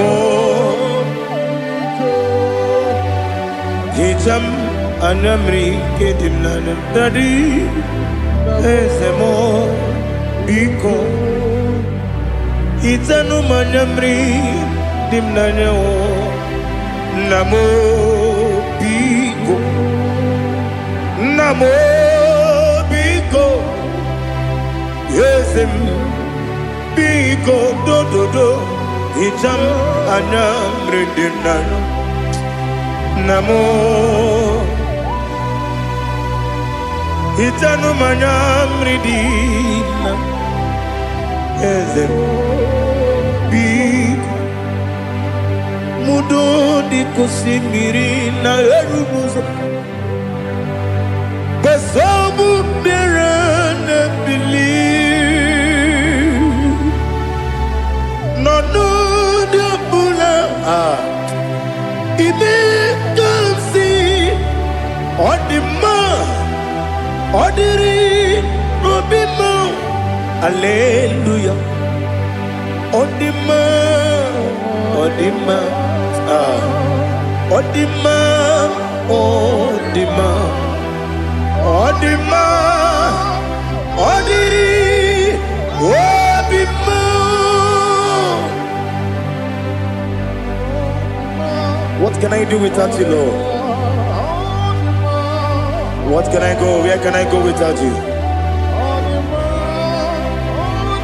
Hichaa m anya mmiri nke dị m n'anya. Daddy, eze m, biko hichanụ m anya mmiri dị m n'anya o. Nna m, biko. Nna m, biko. Eze m, biko, dododo, hichaa m anya mmiri dị m n'anya. Nna m, hichanụ m anya mmiri dị na. Eze m, biko. Mudo dị ka osimiri na-eru n'ụzọ gbasogbu mmiri na-ebili n'ọnọdụ ọbụla. Ah, ime ka m si ọ dị mma, ọ dịrị obi m. Aleluya, ọ dị mma, ọ dị mma. Ah, ọ dị mma, ọ dị mma, ọ dị mma, ọ dịrị obi m. What can I do without you, Lord? What can I go? Where can I go without you?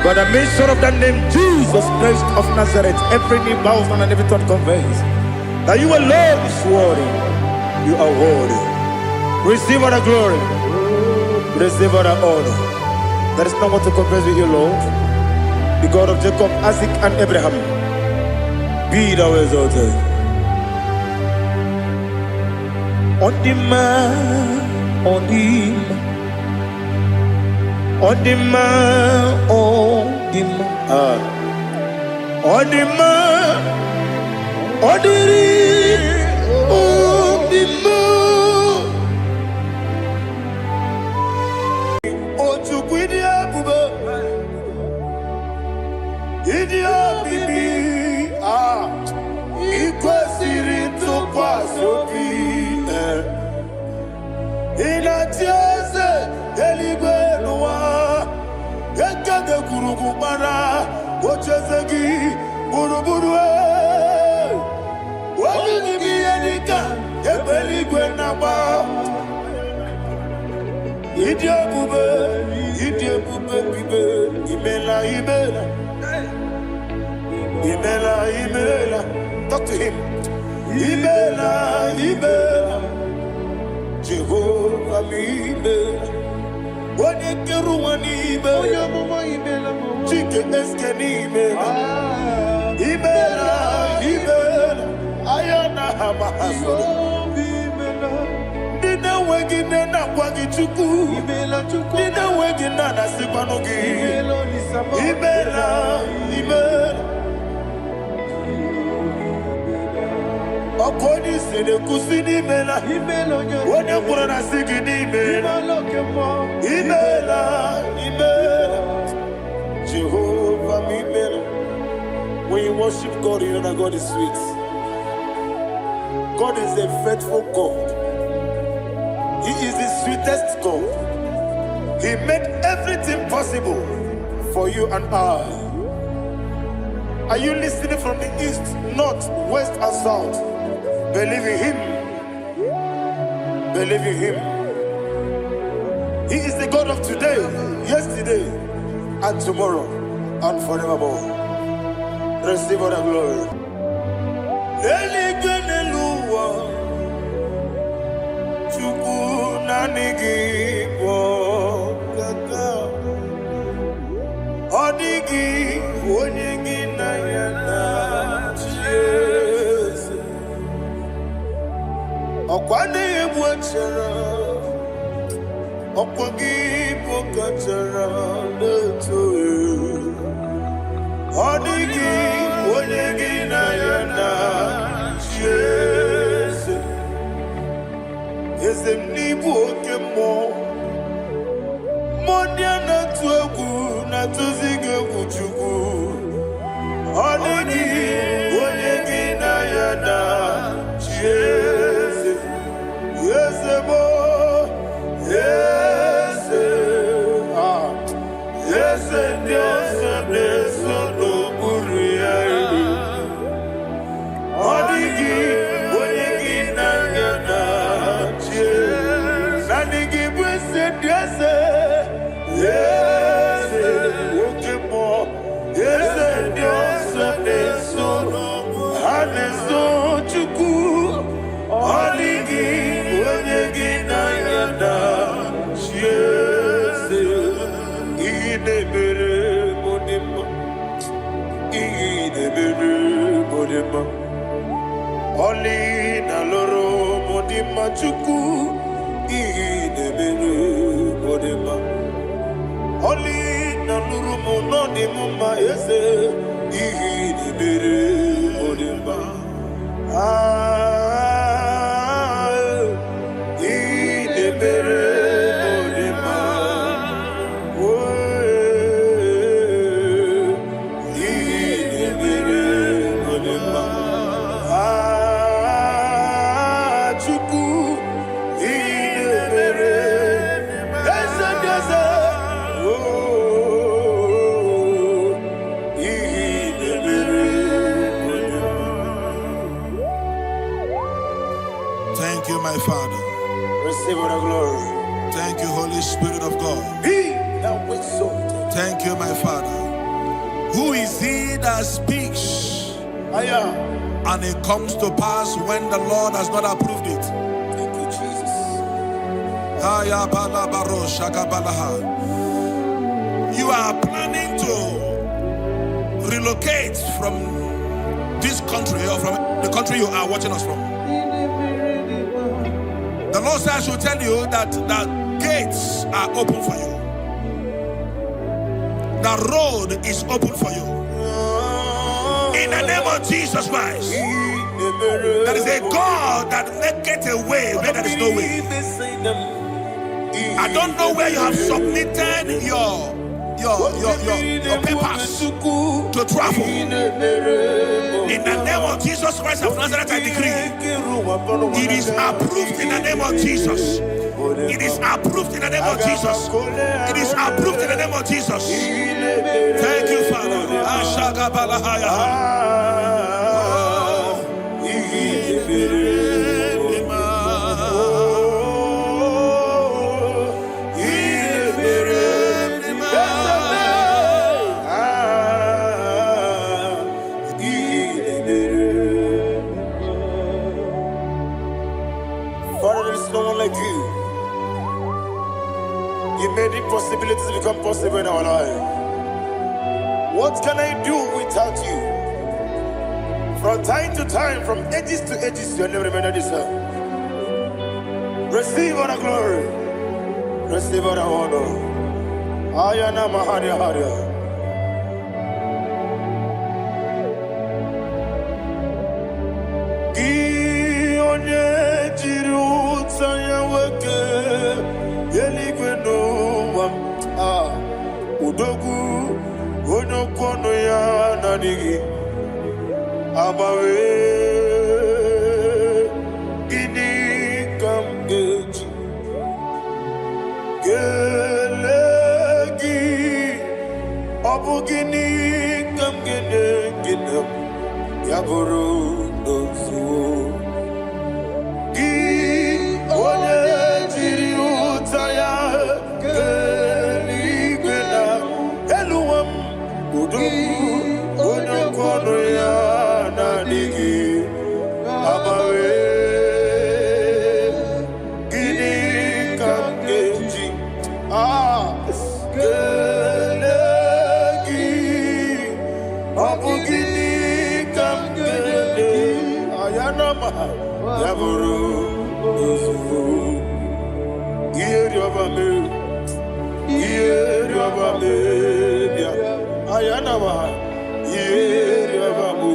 By the mention of that name, Jesus Christ of Nazareth, every knee bows down and every tongue confess that you alone is worthy. You are worthy. Receive all the glory. Receive all the honor. There is no one to compare with you, Lord. The God of Jacob, Isaac, and Abraham. Be thou exalted. Ọ dị mma, ọ dị mma, ọ dị mma, ọ dị mma. Ah. Ọ dị mma, ọ dịrị obi m. O Chukwu, ịdị ebube, ịdị omimi, ah, ị kwesịrị ntụkwasị obi. Eh. Ị na-achị eze eluigwe n'ụwa. Ekede gwurugwu gbara ocheeze gị gburugburu. Eh. Olu gị bụ ihe dịka egbe eluigwe na-agba. Ịdị ebube, ịdị ebube bibe. Imela, imela, imela, imela. Talk to him. Imela, imela, Jehova m, imela. Onye kere ụwa n'ime. Onye amụma, imela. Chike eske n'ime. Ah, Imela, imela. Aya na ha ma ha soro. Jehova, imela. Ndị na-enweghị nne na-akwa gị Chukwu. Imela, Chukwu. Ndị na-enweghị nna na-asịkwanụ gị. Imela, Olisa m. Imela, imela. Ọkụ onye isi na-ekwusi n'imela. Imela, onye Onye kwuru na sị gị n'imela. Imela, oke mmụọ. Imela, imela. Jehovah, imela. When you worship God, you know that God is sweet. God is a faithful God. He is the sweetest God. He made everything possible for you and I. Are you listening from the east, north, west, and south? Believe in Him. Believe in Him. He is the God of today, yesterday, and tomorrow, and forevermore. Receive all the glory. Eluigwe n'elu ụwa, Chukwu naanị gị bụ ọkaka. Ọ dịghị onye gị na ya na-achị eze. Ọkwa na-egbu achara, ọkwa gị bụ kachara na-eto. Ọ dịghị onye gị na ya na-achị eze. Eze m n'ịbụ oke mmụọ. Mmụọ ndị a na-atụ egwu na-atụzi gị egwu Chukwu. Ọ dịghị onye gị na ya na-achị eze. Eze bụ eze. Ah. Eze ndị ọzọ na-eso n'okpuru ya. Ọ dịghị onye gị na ya na-achị eze. Naanị gị bụ eze ndị eze. Eze oke mmụọ. Eze ndị ọzọ na-eso ha na-eso Chukwu. Ọ dịghị onye gị na ya na-achị eze. Ihe na-emere m dị mma. Ihe na-emere m dị mma. Ọlị na lụrụ m dị mma Chukwu. Ihe na-emere m dị mma. Ọlị na lụrụ m nọ dị m mma eze. Ihe na-emere m dị mma. Ah, ihe na-emere m dị mma. Oh, ihe na-emere m dị mma. Ah, Chukwu, ihe na-emere eze ndị eze. Oh, ihe na-emere m dị mma. Thank you, my Father. Receive all the glory. Thank you, Holy Spirit of God. Be thou exalted. Thank you, my Father. Who is he that speaks Aya. and it comes to pass when the Lord has not approved it? Thank you, Jesus. Aya bala baro shaka balaha. You are planning to relocate from this country or from the country you are watching us from. The Lord says I should tell you that the gates are open for you. The road is open for you. In the name of Jesus Christ. There is a God that maketh a way where there is no way. I don't know where you have submitted your papers to travel. In the name of Jesus Christ of Nazareth, I decree it is approved in the name of Jesus. It is approved in the name of Jesus. It is approved in the name of Jesus. Thank you, Father. Ashagabalahaya. Oh. Father, there is no one like you. You made impossibilities become possible in our life. What can I do without you? From time to time, from ages to ages, your name remained the same. Receive all the glory. Receive all the honor. Ayana Maharia Haria. Gị onye jiri ụta ya nwoke eluigwe n'ụwa m, ah, odogwu onye okwu ọnụ ya na-adịghị agbanwe. Gịnị ka m ga-eji kelee gị? Ọ bụ gịnị ka m ga-enye gị na ya bụrụ n'ozuo gị onye jiri ụta ya kee eluigwe na elu ụwa m, odogwu onye okwu ọnụ ya na-adịghị agbanwe. Gịnị ka m ga-eji kelee gị? Ọ bụ gịnị ka m ga-enye ayanama ya bụrụ n'ozugbo ihe rịọba mee, ihe rịọba mee bịa ayanama, ihe rịọba mụ,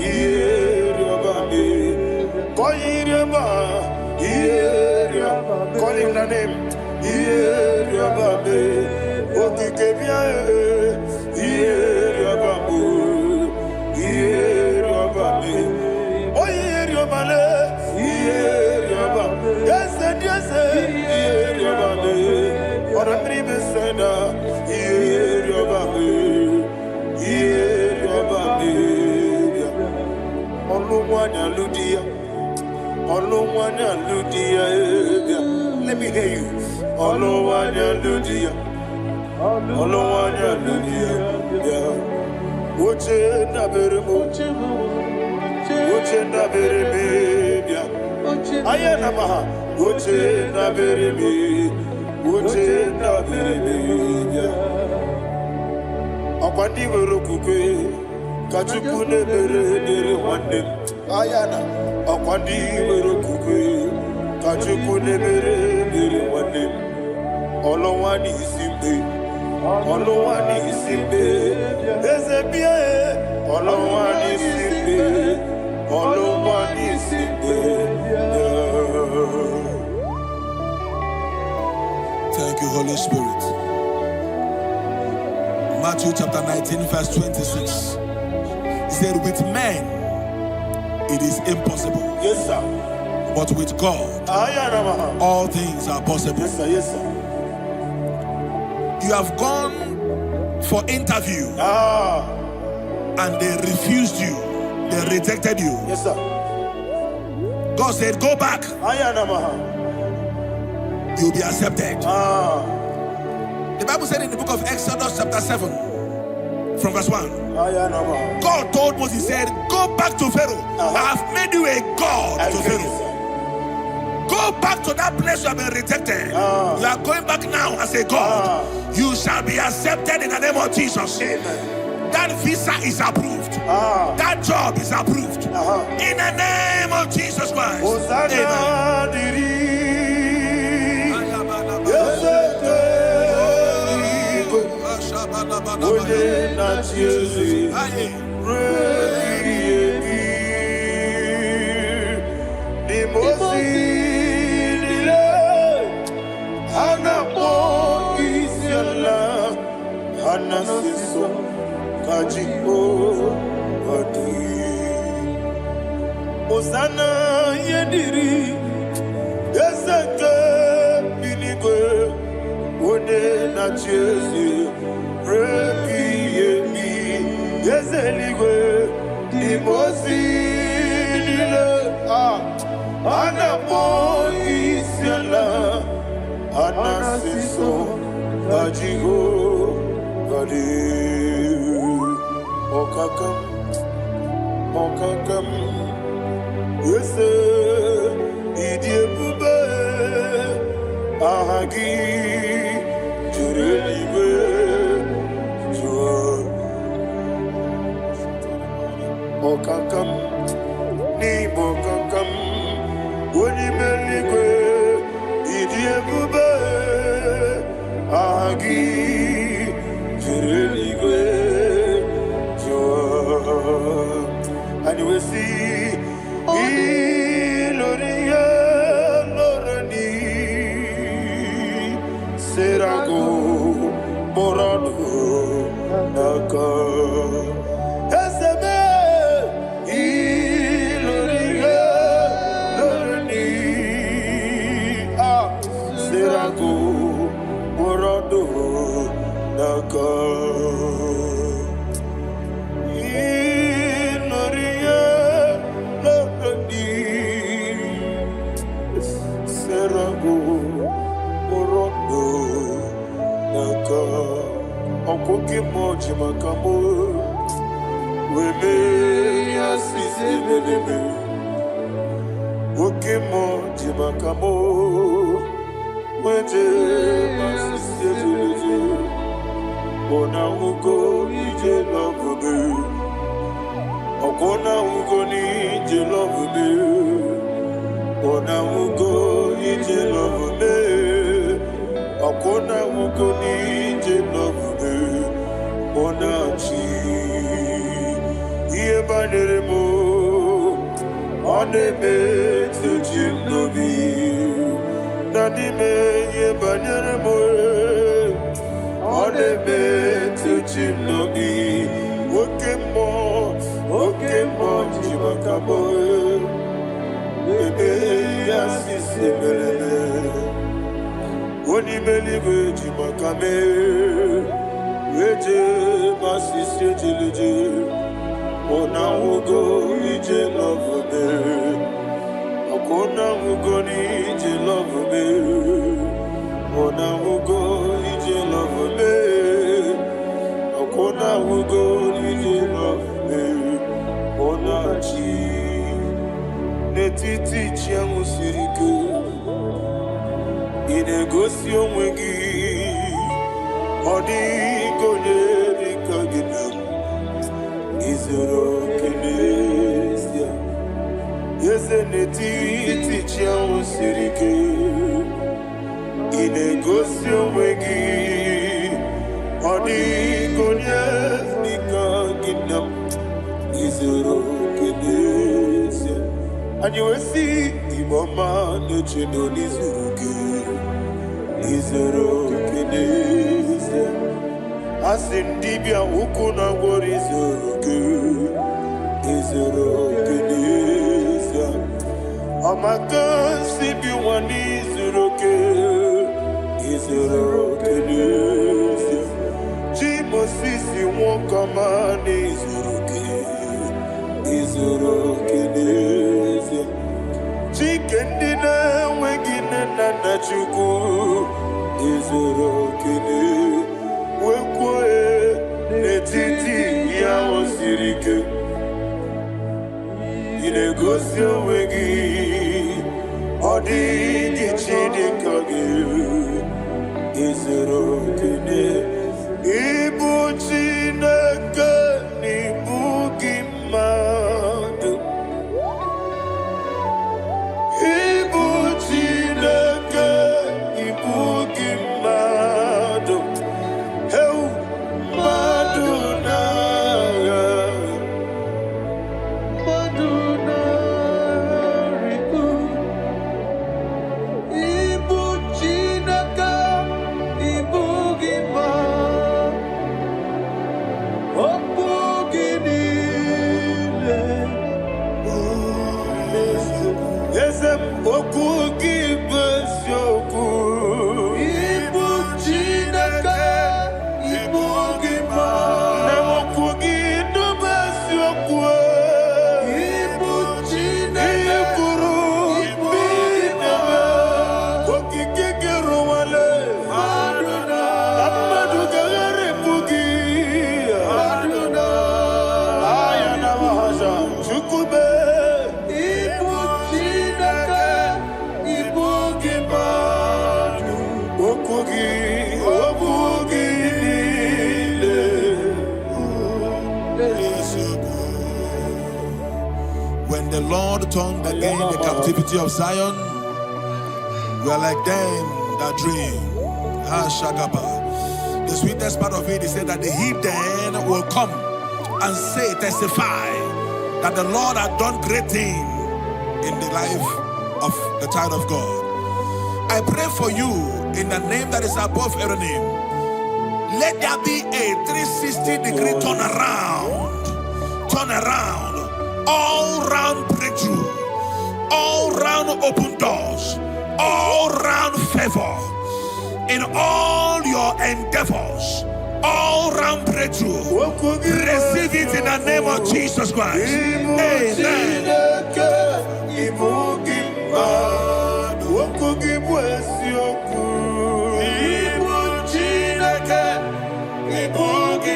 ihe rịọba mee kọ, ihe rịọba, ihe rịọba. Call him the name. Ihe rịọba mee okike bịa, ee, ihe rịọba mụ, ihe rịọba mee, onye rịọba le, ihe rịọba, eze dị eze, ihe rịọba mee ọ̀rọ̀ mmiri mesena, ihe rịọba mee, ihe rịọba mee bịa. Ọlụ nwanyị alụ di ya, ọlụ nwanyị alụ di ya, ee, bịa. Let me hear you. Ọlụ nwanyị alụ di ya, ọlụ nwanyị alụ di ya, bịa. Oche ndabere m, oche ndabere m, bịa. Anya na ma ha, oche ndabere m, oche ndabere m, bịa. Ọkwa ndị nwere okwukwe ka Chukwu na-emere ebere, nwanne m. Anya na ọkwa ndị nwere okwukwe ka Chukwu na-emere ebere, nwanne m. Ọlụnwa n'isi mgbe, ọlụnwa n'isi mgbe, eze bịa e. Ọlụnwa n'isi mgbe, ọlụnwa n'isi mgbe bịa. Thank you, Holy Spirit. Matthew chapter 19, verse 26. He said, "With men it is impossible, Yes, sir. but with God Anya na ma ha. all things are possible." Yes, sir. Yes, sir. You have gone for interview and they refused you, they rejected you. Yes, sir. God said, "Go back, Anya na ma ha. you'll be accepted." The Bible said in the book of Exodus, chapter 7, from verse 1, Anya na ma ha. God told Moses, he said, "Go back to Pharaoh. I have made you a God I to get it, Pharaoh. sir. Go back to that place you have been rejected. You are going back now as a God. You shall be accepted in the name of Jesus." Amen. That visa is approved. That job is approved. In the name of Jesus Christ. Hosanna Amen. dịrị eze eluigwe, onye na-achị eze ruo ebighị ebi. N'ime ozi niile ha na-akpọ isi ala, ha na-asị nsọ ka Jehova dị. Hosanna ihe dịrị eze nke eluigwe, onye na-achị eze ruo ebighị ebi. Eze eluigwe, n'ime ozi niile a na-akpọ isi ala, a na-asị nsọ ka Jehova dị. Ọkaka m, ọkaka m, eze, ịdị ebube, aha gị. Mmụọ ji maka mụ wee mee ya sisi ebelebe. Oke mmụọ ji maka mụ wee jee ma sisi ebelebe. Ọ na-ahụgo ije lọbụbe. Ọkwọ na-ahụgo n'ije lọbụbe. Ọ na-ahụgo ije lọbụbe. Ọkwọ na-ahụgo n'ije lọbụbe. Ọ na-achị ihe banyere m, ọ na-emetụ chi m n'obi na n'ime ihe banyere m, ọ na-emetụ chi m n'obi. Oke mmụọ, oke mmụọ ji maka m ebe ya sisi mereme. Onye ime eluigwe ji maka mee eje masisi ejeleje. Ọ na-ahụgo ije lọvụbe. Ọkwa ọ na-ahụgo n'ije lọvụbe. Ọ na-ahụgo ije lọvụbe. Ọkwa ọ na-ahụgo n'ije lọvụbe. Ọ na-achị n'etiti chi ahụ siri ike. Ị na-egosi onwe gị, ọ dịghị onye dị ka gị na izuru oke n'ezie. Eze n'etiti chi ahụ siri ike, ị na-egosi onwe gị, ọ dịghị onye dị ka gị na izuru oke n'ezie. Anyị wee sị Igbo ọma na-eche na n'izuru gị, izuru oke n'ezie. A sị m dibịa ukwu na gwọrọ izuru gị, izuru oke n'ezie. Ọmaka si bi nwa n'izuru oke, izuru oke n'ezie. Chi Mosisi nwoke ọma n'izuru oke, izuru oke n'ezie. Chike ndị na-enweghị nne na nna Chukwu, izuru oke n'ezie. Wee kwuo n'etiti ihe ahụ siri ike, ị na-egosi onwe gị, ọ dịghị chi dị ka gị, izuru oke n'ezie. Ịbụ Chineke na ịbụ gị mmadụ. Ịbụ Chineke, ịbụ gị mmadụ. Heu, mmadụ na-agha. Mmadụ na-arịgo. Ịbụ Chineke, ịbụ gị mmadụ. Okwu gị niile Eze m, okwu gị bụ eziokwu. Ịbụ Chineke, ịbụ gị mmadụ. Na okwu gị bụ eziokwu. Ịbụ Ihe Chineke, kwuru ịbụ bụ gị ime. mmadụ. Okike gị rụwale. Mmadụ Na mmadụ ga-agharịpụ gị. Mmadụ Aya na wahaja. Chukwu mee. Ịbụ Chineke, ịbụ gị mmadụ. Okwu gị, okwu gị niile. When the Lord turned again the captivity of Zion, we are like them that dream. Ah, Shagaba. The sweetest part of it is said that the heathen will come and say, testify that the Lord had done great thing in the life of the child of God. I pray for you in the name that is above every name. Let there be a 360-degree turnaround. Turn around. All round breakthrough. All round open doors. All round favor. In all your endeavors. All round breakthrough. Okwu gị bụ Receive it in the name of eziokwu. Jesus Christ. Ịbụ Amen. Chineke, ịbụ gị mmadụ. Okwu gị bụ eziokwu. Ịbụ Chineke, ịbụ gị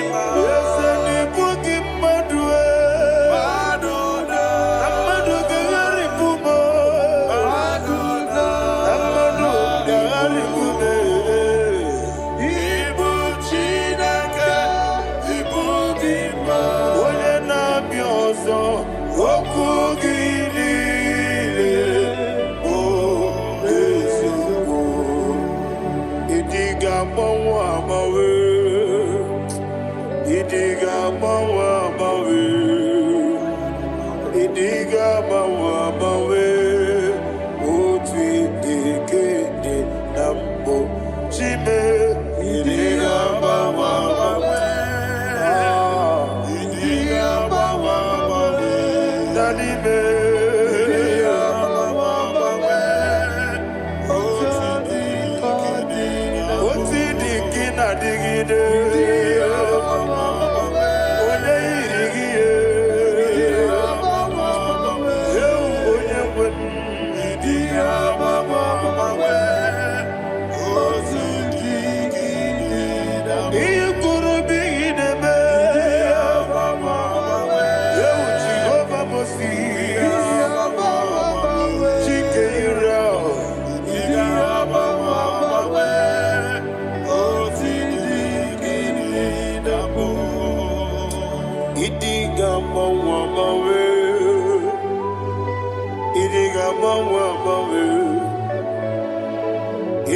Agbanwe agbanwe.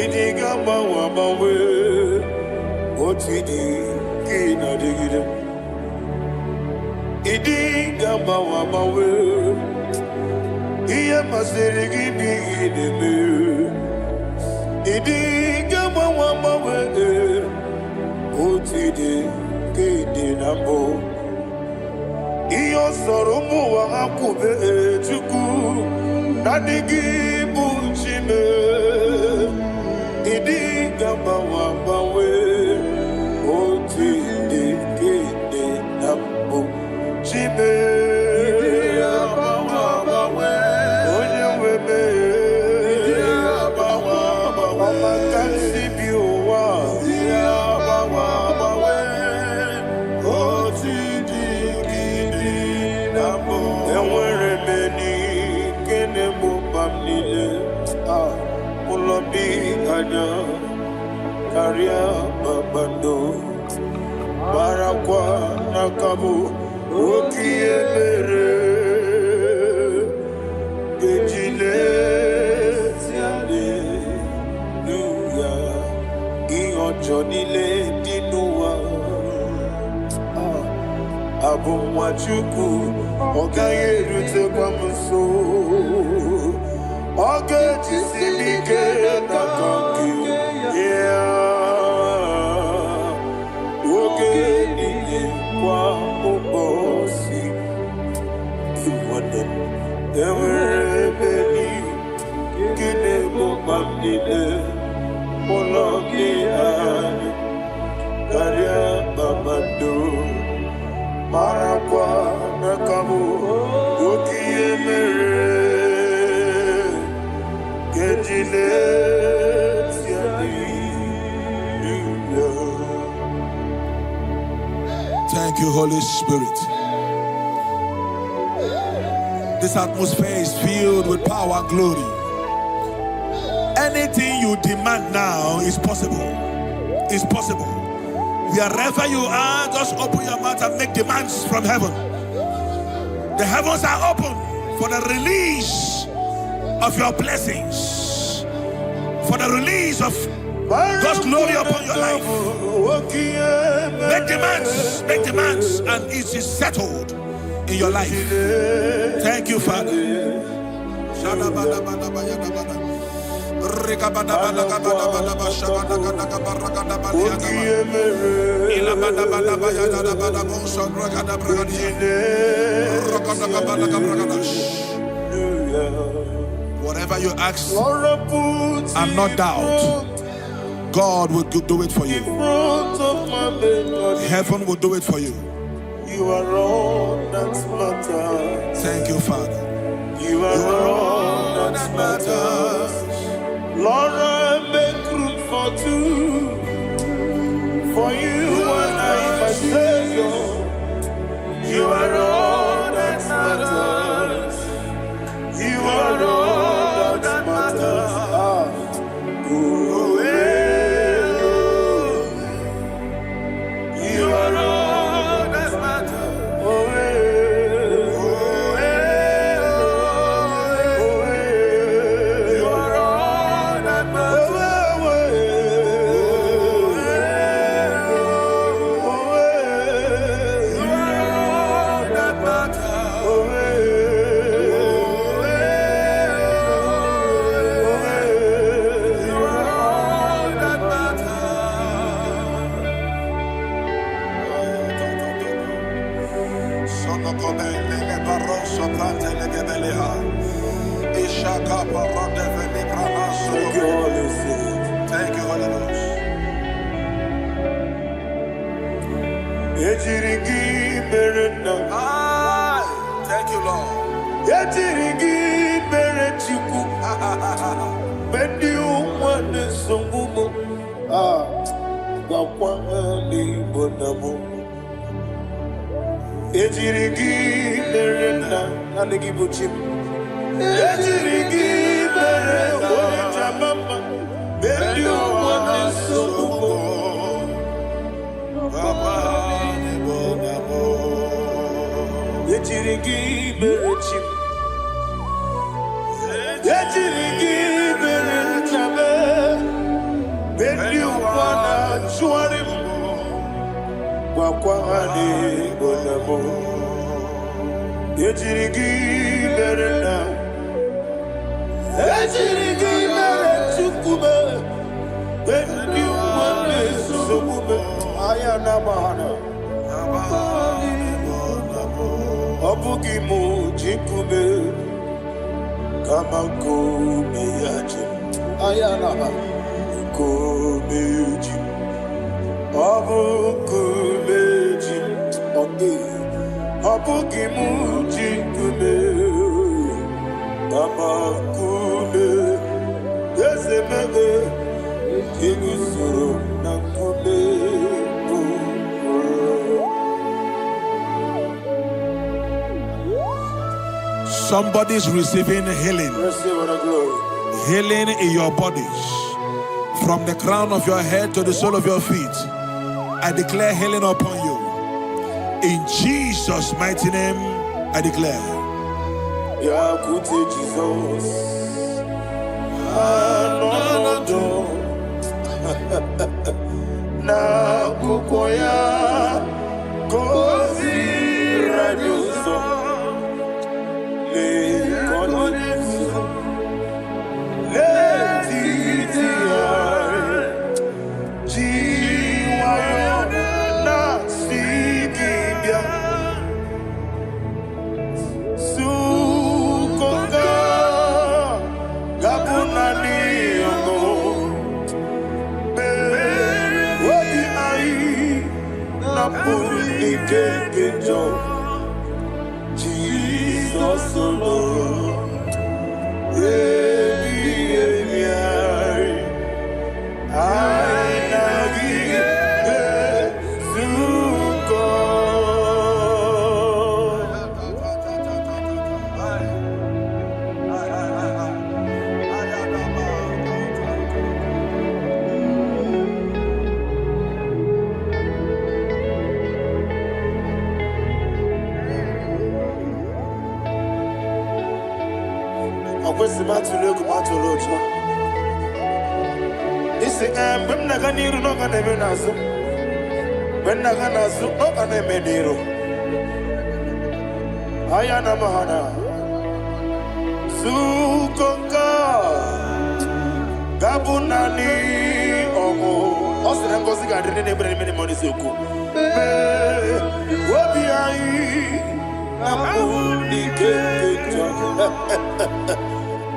Ịdị ga-agbanwe agbanwe. Otu ịdị ka ị na-adịgide. Ịdị ga-agbanwe agbanwe. Ihe masịrị gị bụ ihe ị na-eme. Ịdị ga-agbanwe agbanwe. Otu ịdị ka ị dị na mbụ. Ihe ọ sọrọ ụmụ ụwa ha kwube, Chukwu, naanị gị bụ Chime. Ịdị ga-agbanwe agbanwe. Otu ịdị ka ị dị na mbụ. Chime. Agbanwe agbanwe. Onye nwe m. Agbanwe agbanwe. Ọma ka m si bi ụwa. Agbanwe agbanwe. Otu dị gị dị na mbụ. Enwere m enyi nke na-egbo mkpa m niile. Ah, ụlọ bi anya karịa kpakpando. Marakwa n'aka bụ oke ihe mere ejile haleluya ihe ọjọọ niile dị n'ụwa. Ah, abụ nwa Chukwu, ọ gaghị erutekwa m nso. Ọ ga-ejisi m ike n'aka nke ya oge niile, kwa ụbọchị. Nwanne m, enwere ebe nke na-egbo mkpa m niile. Ụlọ gị anya karịa kpakpando. Marakwa n'aka bụ oke ihe mere ejile haleluya. Thank you, Holy Spirit. This atmosphere is filled with power and glory. Anything you demand now is possible. Is possible. Wherever you are, just open your mouth and make demands from heaven. The heavens are open for the release of your blessings, for the release of God's glory upon your life. Make demands, and it is settled in your life. Thank you, Father. Shadabadabadabayadabada. Rikabadabadagabadabadaba, Ilabadabadabayadabadaboshabragadabragadia. Rokodakabadakabragadash. Whatever you ask and not doubt, God will do it for you. Heaven will do it for you. You are all that matters. Thank you, Father. You are all that matters. Lord, I make room for two. For you and I, my Savior. You are all that matters. You are all that matters. Ah. Oh, eh, oh. You are all that matters. Oh, eh, Oh, eh, oh, eh. oh, eh. You are all that matters. Oh, eh, oh, eh. You are all that matters. Oh, eh, Oh, eh, oh, eh. You are all that matters. Sono come le barroso prante le gebeleha. Ishaka parade veli pranaso. Thank you, Holy Spirit. Thank you, Holy Ghost. Ejiri gị mere nna. Aye. Thank you, Lord. Ejiri gị mere Chukwu. Mgbe ndị ụwa na-esogbu m, ah, gwakwa ha n'Igbo na mụ. Ejiri gị mere nna, naanị gị bụ chi m. Ejiri gị mere onye jama mma. Mgbe ndị ụwa na-esogbu m, Papa, n'Igbo na mụ. Ejiri gị mere chi m. Ejiri gị mere nna m. Mgbe ndị ụwa na-achụgharị m, gwakwa ha na ịbụ nna m. Ejiri gị mere nna. Ejiri gị mere Chukwu m. Mgbe ndị ụwa na-esogbu m, anya na-agba ha na. Ọ bụghị m ji nkume, kama nkume ya ji m. Anya na-agba. Nkume ji m. Ọ bụ nkume ji m. Ọ dị. Ọ bụghị m ji nkume, kama nkume. Eze mebe iguzoro na nkume bụ ụlọ. Somebody's receiving healing. Receive all the glory. Healing in your bodies. From the crown of your head to the sole of your feet. I declare healing upon you. In Jesus' mighty name, I declare. Bịakwute Jizọs, anọnọdụ n'akwụkwọ ya ka o ziri anyị ụzọ. Lee ka ọ na-ezo n'etiti anyị, ji nwayọọ na-asị gị bịa. Sukoka ga-abụ naanị ọṅụ. Obi anyị napụrụ ike nke njọ. Jizọs lụrụ ebighị ebi anyị. Anyị na gị ga-ezukọ. Ọ kwesịrị m atụrụ egwu, m atụrụ ụjọ. Isi ee, mgbe m na-aga n'iru na ọ ga na-eme n'azụ, mgbe m na-aga n'azụ ọ ga na-eme n'iru. Anya na mahana zukọ nke a ga-abụ naanị ọṅụ. Ọ sị na ngọzi ga-adị ndị na-ebere n'ime n'ime n'eziokwu. Mee obi anyị na mpụ n'ike nke njọ.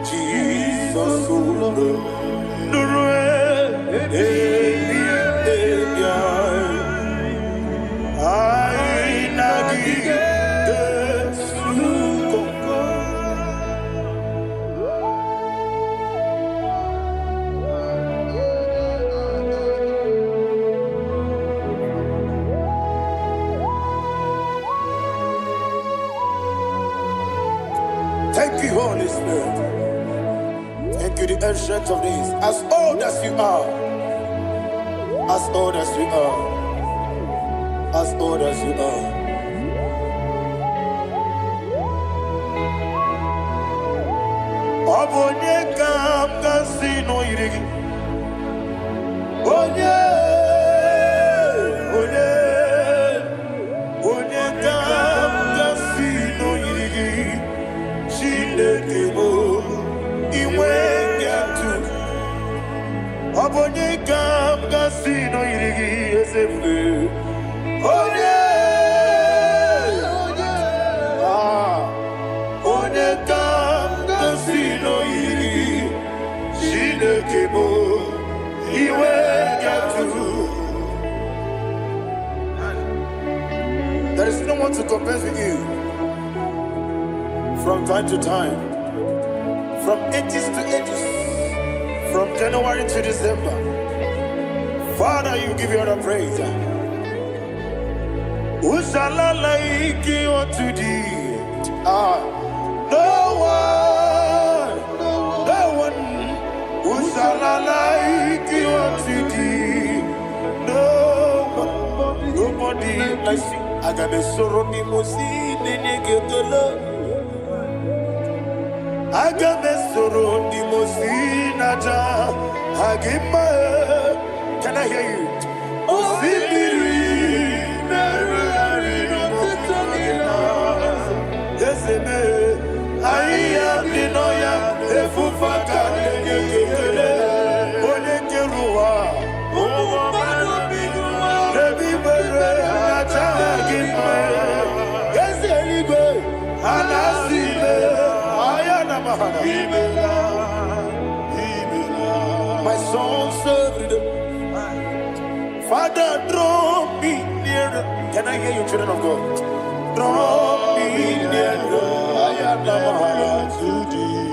Jizọs ụlọ nụrụ ebi ebi anyị. Anyị na gị ga-ezukọ. Thank you, Holy Spirit. Thank you, the Ancient of Days. As old as you are, as old as you are, as old as you are. Ọ bụ onye ka m ga-asị na o yiri gị? Onye, onye, onye ka m ga-asị na o yiri gị? Chineke bụ inwe atụ. Ọ bụ onye ka m ga-asị na o yiri gị, eze ebube? Onye, ah, onye ka m ga-asị na o yiri gị? Chineke bụ iwe atụ. There is no one to compare with you. From time to time, from ages to ages, from January to December, Father, you give you all the praise. Who shall I like unto thee? Ah, no one, no one. Who shall I like unto thee? No one, nobody like you. Aga m esoro ndị mozi na-enye gị ekele. Aga m esoro ndị mosi n'aja ha gị mma. Can I hear you? Osimiri na-erugharị n'ọtụtụ gị na eze mee ahịhịa dị n'ọhịa efufe aka na-enye gị ekele onye kere ụwa Ụmụ mmadụ bi n'ụwa n'ebe ibere na-aja gị mma eze eluigwe ha na-asị ime ahịa na mahana. Imela, imela. My songs every day. Father, draw me nearer. Can I hear you, children of God? Draw me nearer. Ayana mahana. To thee.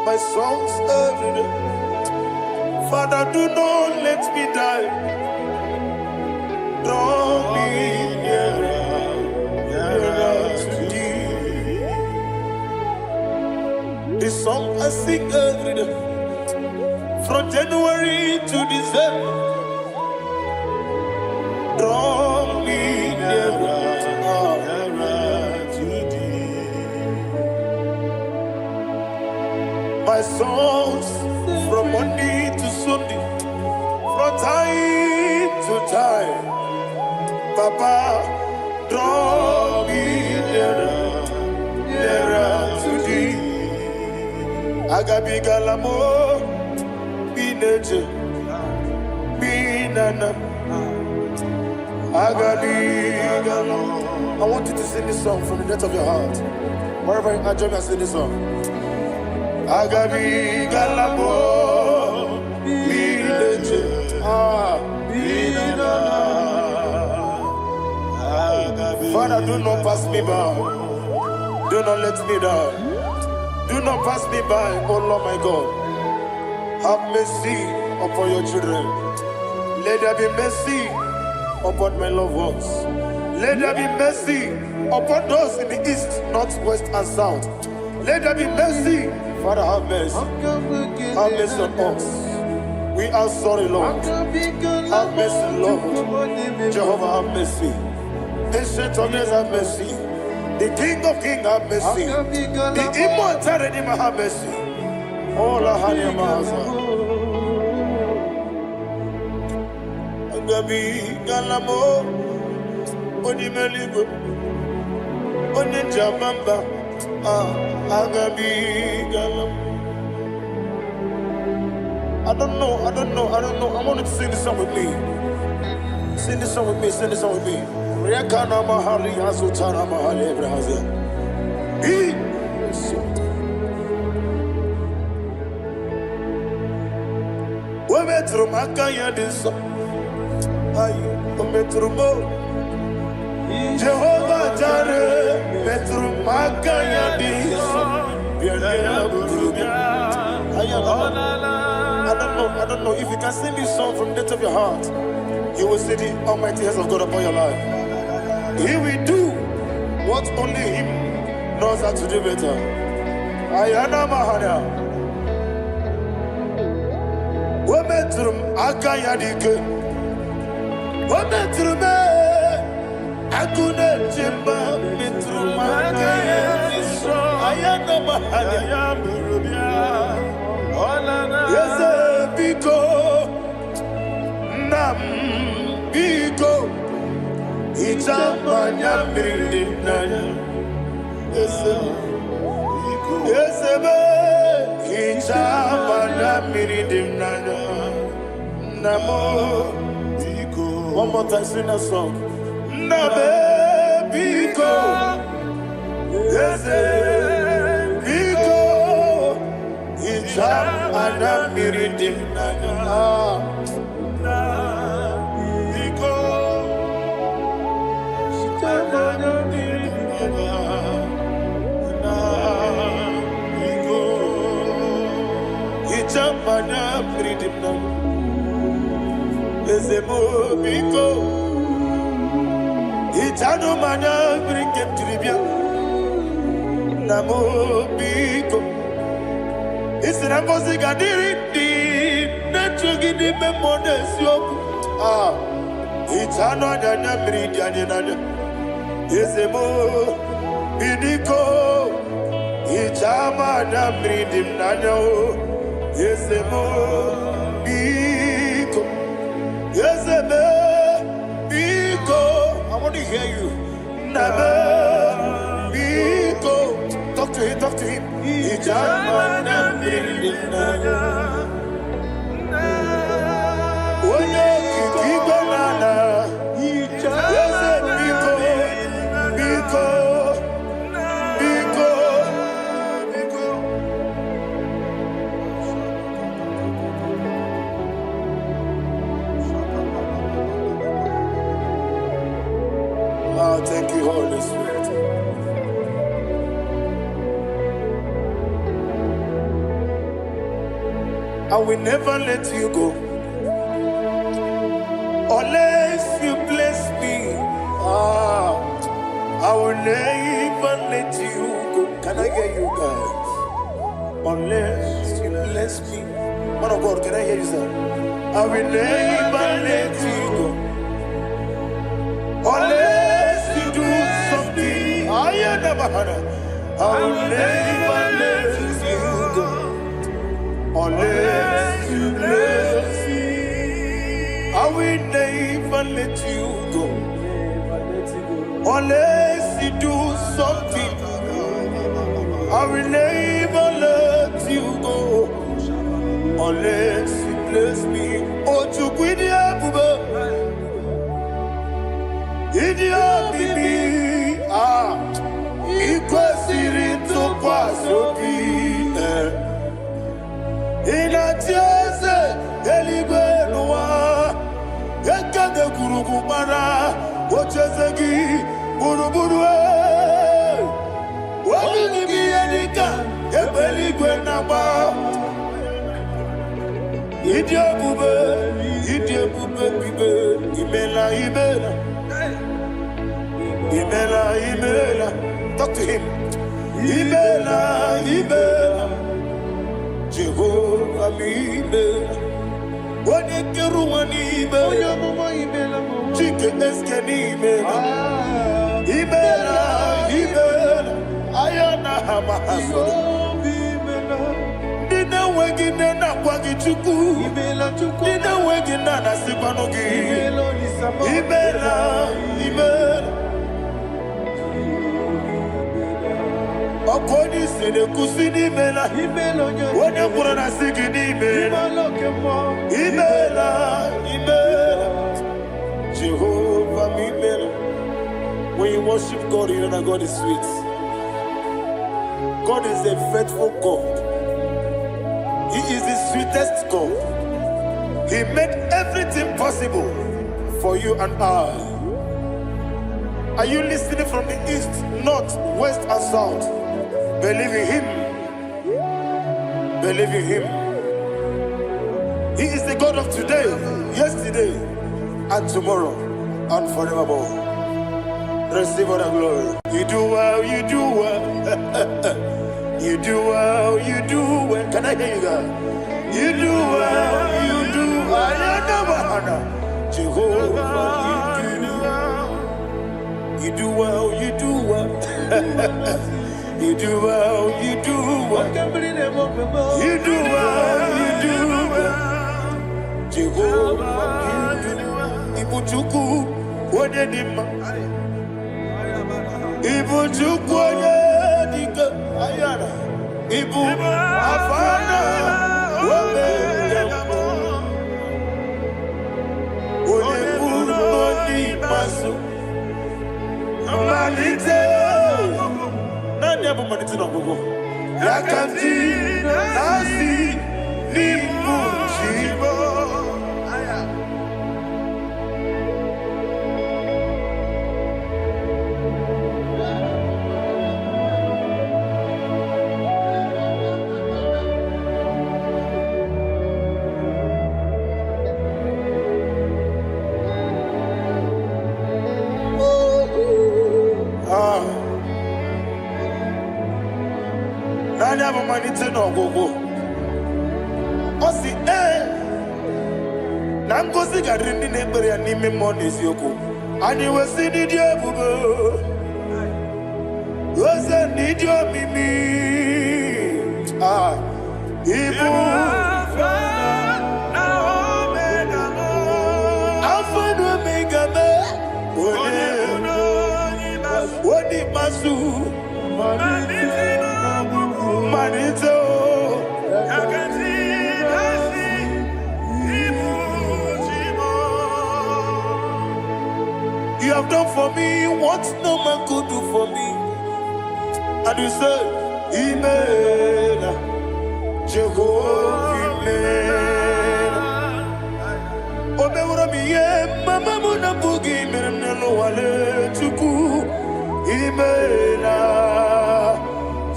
My songs every day. Father, do not let me die. Draw me nearer, nearer to thee. The song I sing every day, from January to December. Draw me nearer. Nearer to thee. My songs from Monday to Sunday, from time to time. Papa, draw me nearer, nearer to thee. Agabigala mo, bineje, binana. Agabigala. I want you to sing this song from the depth of your heart. Wherever you are, join me and sing this song. Agabigala mo, bineje. Ah. Father, do not pass me by. Do not let me down. Do not pass me by, oh Lord my God. Have mercy upon your children. Let there be mercy upon my loved ones. Let there be mercy upon those in the east, north, west, and south. Let there be mercy. Father, have mercy. Have mercy on us. We are sorry, Lord. Have mercy, Lord. Jehovah, have mercy. Ancient of days, have mercy. The King of Kings, have mercy. The immortal Redeemer, have mercy. Oh, la Hania Mahaza. Agabigala mo, onye meligwe, onye jamamba. Ah, agabigala mo. I don't know, I don't know, I don't know. I want you to sing this song with me. Sing this song with me, sing this song with me. Rekana mahali azutana mahali ebrahazia. He. O metụrụ m aka ya dị nsọ. Ayi, o metụrụ m o. Jehova Jare metụrụ m aka ya dị nsọ. Bịa nyere m buru bịa. Ayi, I don't know, I don't know. If you can sing this song from the depth of your heart, you will see the almighty hands of God upon your life. He will do what only Him knows how to do better. Ayana Mahana. O metụrụ m aka ya dị ike. O metụrụ m ee, agụ na-eche mba metụrụ m aka ya dị nsọ. Ayana Mahana. Eze biko, nna m biko, hichaa m anya mmiri dị n'anya. Eze m, eze m, hichaa m anya mmiri dị m n'anya. Nna m, one more time, sing that song. Nna m, biko, eze biko, hichaa m anya mmiri dị m n'anya. Ah. Biko, anya mmiri dị n'anya. Na biko, Hichaa m anya mmiri dị m n'anya. Eze m biko, hichanụ m anya mmiri nke m jiri bịa. Nna m biko, isi na ngọzi ga-adịrị ndị na-echu gị n'ime mmụọ na eziokwu. Ah, hichanụ anya anya mmiri dị anyị n'anya. Eze m biko. Hichaa m anya mmiri dị m n'anya o. Eze m, biko. Eze m, biko. I want to hear you. Nna m, biko. Talk to him, talk to him. Hichaa m anya mmiri dị m n'anya. Onye okike igwe na ala. Eze, biko, biko, biko. Biko. Oh, thank you, Holy Spirit. I will never let you go unless you bless me. Ah, I will never let you go. Can I hear you guys? Unless you bless me. Man of God, can I hear you, sir? I will never let you go unless you do something. I never had. I will never let you go unless you bless me. I will never let you go unless you do something. I will never let you go unless you bless me. Oh, Chukwu ịdị ebube, ịdị omimi, ah, ị kwesịrị ntụkwasị obi. Eh. Ị na-achị eze eluigwe n'ụwa, ekede gburugburu gbara ocheeze gị gburugburu. Eh. Onye gị bụ ihe dịka egbe eluigwe na-agba. Ịdị ebube, ịdị ebube bibe, imela, imela, imela, imela. Talk to him. Imela, imela, Jehova m, imela. Onye kere ụwa n'ime, Onye amụma, imela m. Chike eske n'imela. Ah, Imela, imela, aya na ha ma ha soro. Obi imela. Ndị na-enweghị nne na-akwa gị Chukwu. Imela, Chukwu. Ndị na-enweghị nna na-asịkwanụ gị. Imela, Olisa m. Imela, imela. Ọkụ onye isi na-ekwusi n'imela. Imela, onye Onye kwuru na sị gị n'imela. Imela, oke mmụọ. Imela, imela. Jehovah m, imela. When you worship God, you know that God is sweet. God is a faithful God. He is the sweetest God. He made everything possible for you and I. Are you listening from the east, north, west, and south? Believe in Him. Believe in Him. He is the God of today, yesterday, and tomorrow, and forevermore. Receive all the glory. You do well, you do well. You do well, you do well. Can I hear you guys? You do well, you do well. Jehovah, you do well. You do well, you do well. You do well, you do well. Oke mmiri na-eme ofe m. You do well, you do well. Jehovah, you do well. Ibu Chukwu, onye dị mma. Ibu Chukwu onye dị ike. Ayara. Ibu Alfa na Omega. Onye mbụ na onye ikpeazụ. Mmalite. Naanị ya bụ mmalite na ọgwụgwụ. Ya ka m ji na-asị n'ịbụ chi m. Ah, naanị ya bụ mmalite na ọgwụgwụ. Ọ sị ee na ngozi ga-adịrị ndị na-ekpere ya n'ime mmụọ na eziokwu. Anyị wesị n'ịdị ebube. Eze n'ịdị omimi. Ah, ịbụ Alpha na Omega me. Onye onye ikpeazụ malite o. You have done for me what no man could do for me. And you say, Imela, Jehovah Imela. O meworo m ihe mama m na-abụghị mere m n'ụwa Chukwu. Imela,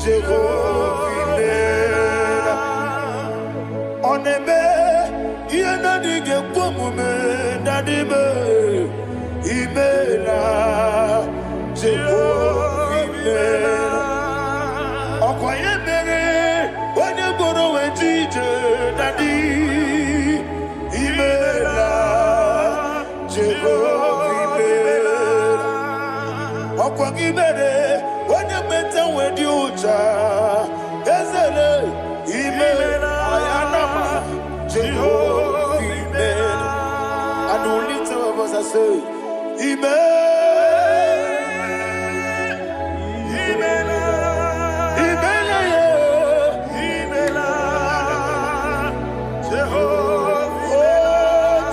Jehovah Imela. Ọ na-eme ihe na-adịghị ekwe omume dadime. Imela, Jehovah Imela. Ọkwa ya mere onye gwọrọ wee ji ije, Daddy. Imela, Jehova imela. Ọkwa gị mere onye meta wee dị ụcha ezele. Imela ayanama, Jehova imela. And we lift our voice and say, Imela, Imela, yeah. Oh,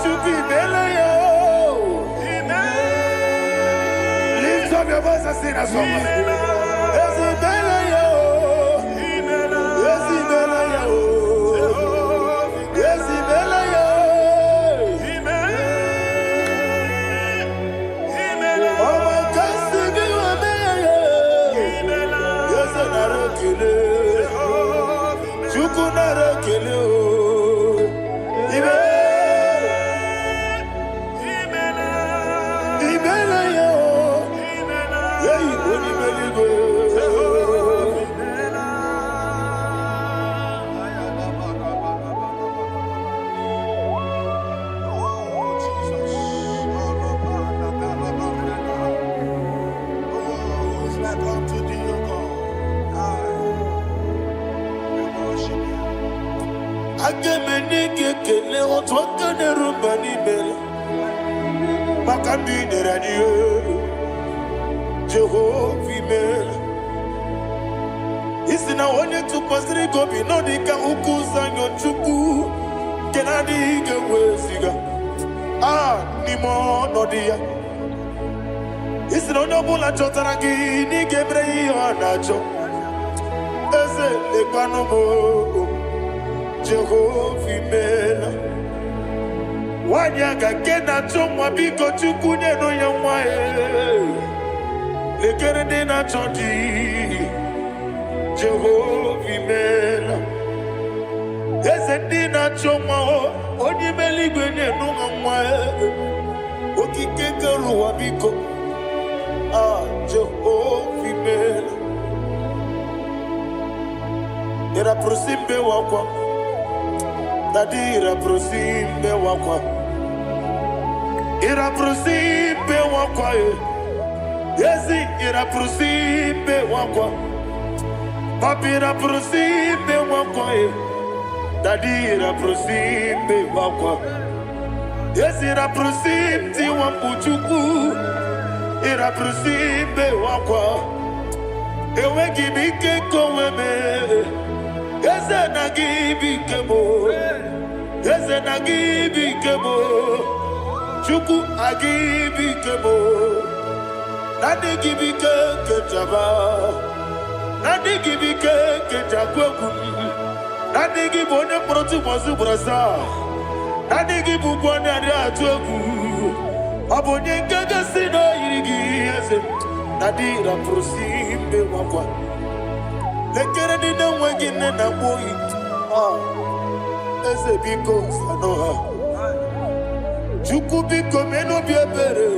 Chukwu imela ya. Lift up your voice and sing that song. Ezi imela ya. Ezi imela ya. Ezi imela ya. Ọmọ kasi gị ome ya. Eze nara ekele. Chukwu nara ekele o. Imela. Imela ya. Eyi onye eluigwe. Oh, Jesus. Oh, who is like unto thee, O God? I we worship you. Aga m enye gị ekele otu aka na-eru mba n'ime maka ndị i nyere anyị. Jehova imeela. Isi na onye tụkwasịrị gị obi nọ dị ka ugwu Zayọn, Chukwu nke na-adịghị ga-eweziga a n'ime ọnọdụ ya. Isi na onye ọbụla chọtara gị na ị ga-emere ya ihe ọ na-achọ. Eze, lekwanụ m o. Jehova imeela. Nwanyị aga nke na-achọ nwa, biko Chukwu nyenụ ya nwa ya. Lekere ndị na-achọ di. Jehova imeela. Eze, ndị na-achọ nwa o, onye ime eluigwe nyenụ ha nwa ya. Okike kere ụwa, biko. Ah, Jehova imeela. Ịrapụrụsi mbe wakwa. Daddy, ịrapụrụsi mbe wakwa. Ịrapụrụsi mbe wakwa e. Ezi ịrapụrụsi mbe wakwa. Papi, ịrapụrụsi mbe wakwa e. Daddy, ịrapụrụsi mbe wakwa. Ezi ịrapụrụsi ntị nwamkpu Chukwu. Ịrapụrụsi mbe wakwa. Enweghị m ike nke onwe m. Eze, na gị bụ ike m. Eze, na gị bụ ike m. Chukwu, agị bụ ike m. Naanị gị bụ ike nke njaba. Naanị gị bụ ike nke njakwu egwu m. Naanị gị bụ onye mkpọrọ tụbọsị ugboro asaa. Naanị gị bụ ụgwọ na-adị atụ egwu. Ọ bụ onye nke gosi na o yiri gị. Eze na dị rapụrụ si mbe nwakwa. Lekere ndị na-enweghị nne na nwa oyi. Ah, eze, biko sanụ ha. Chukwu, biko mee n'obi ebere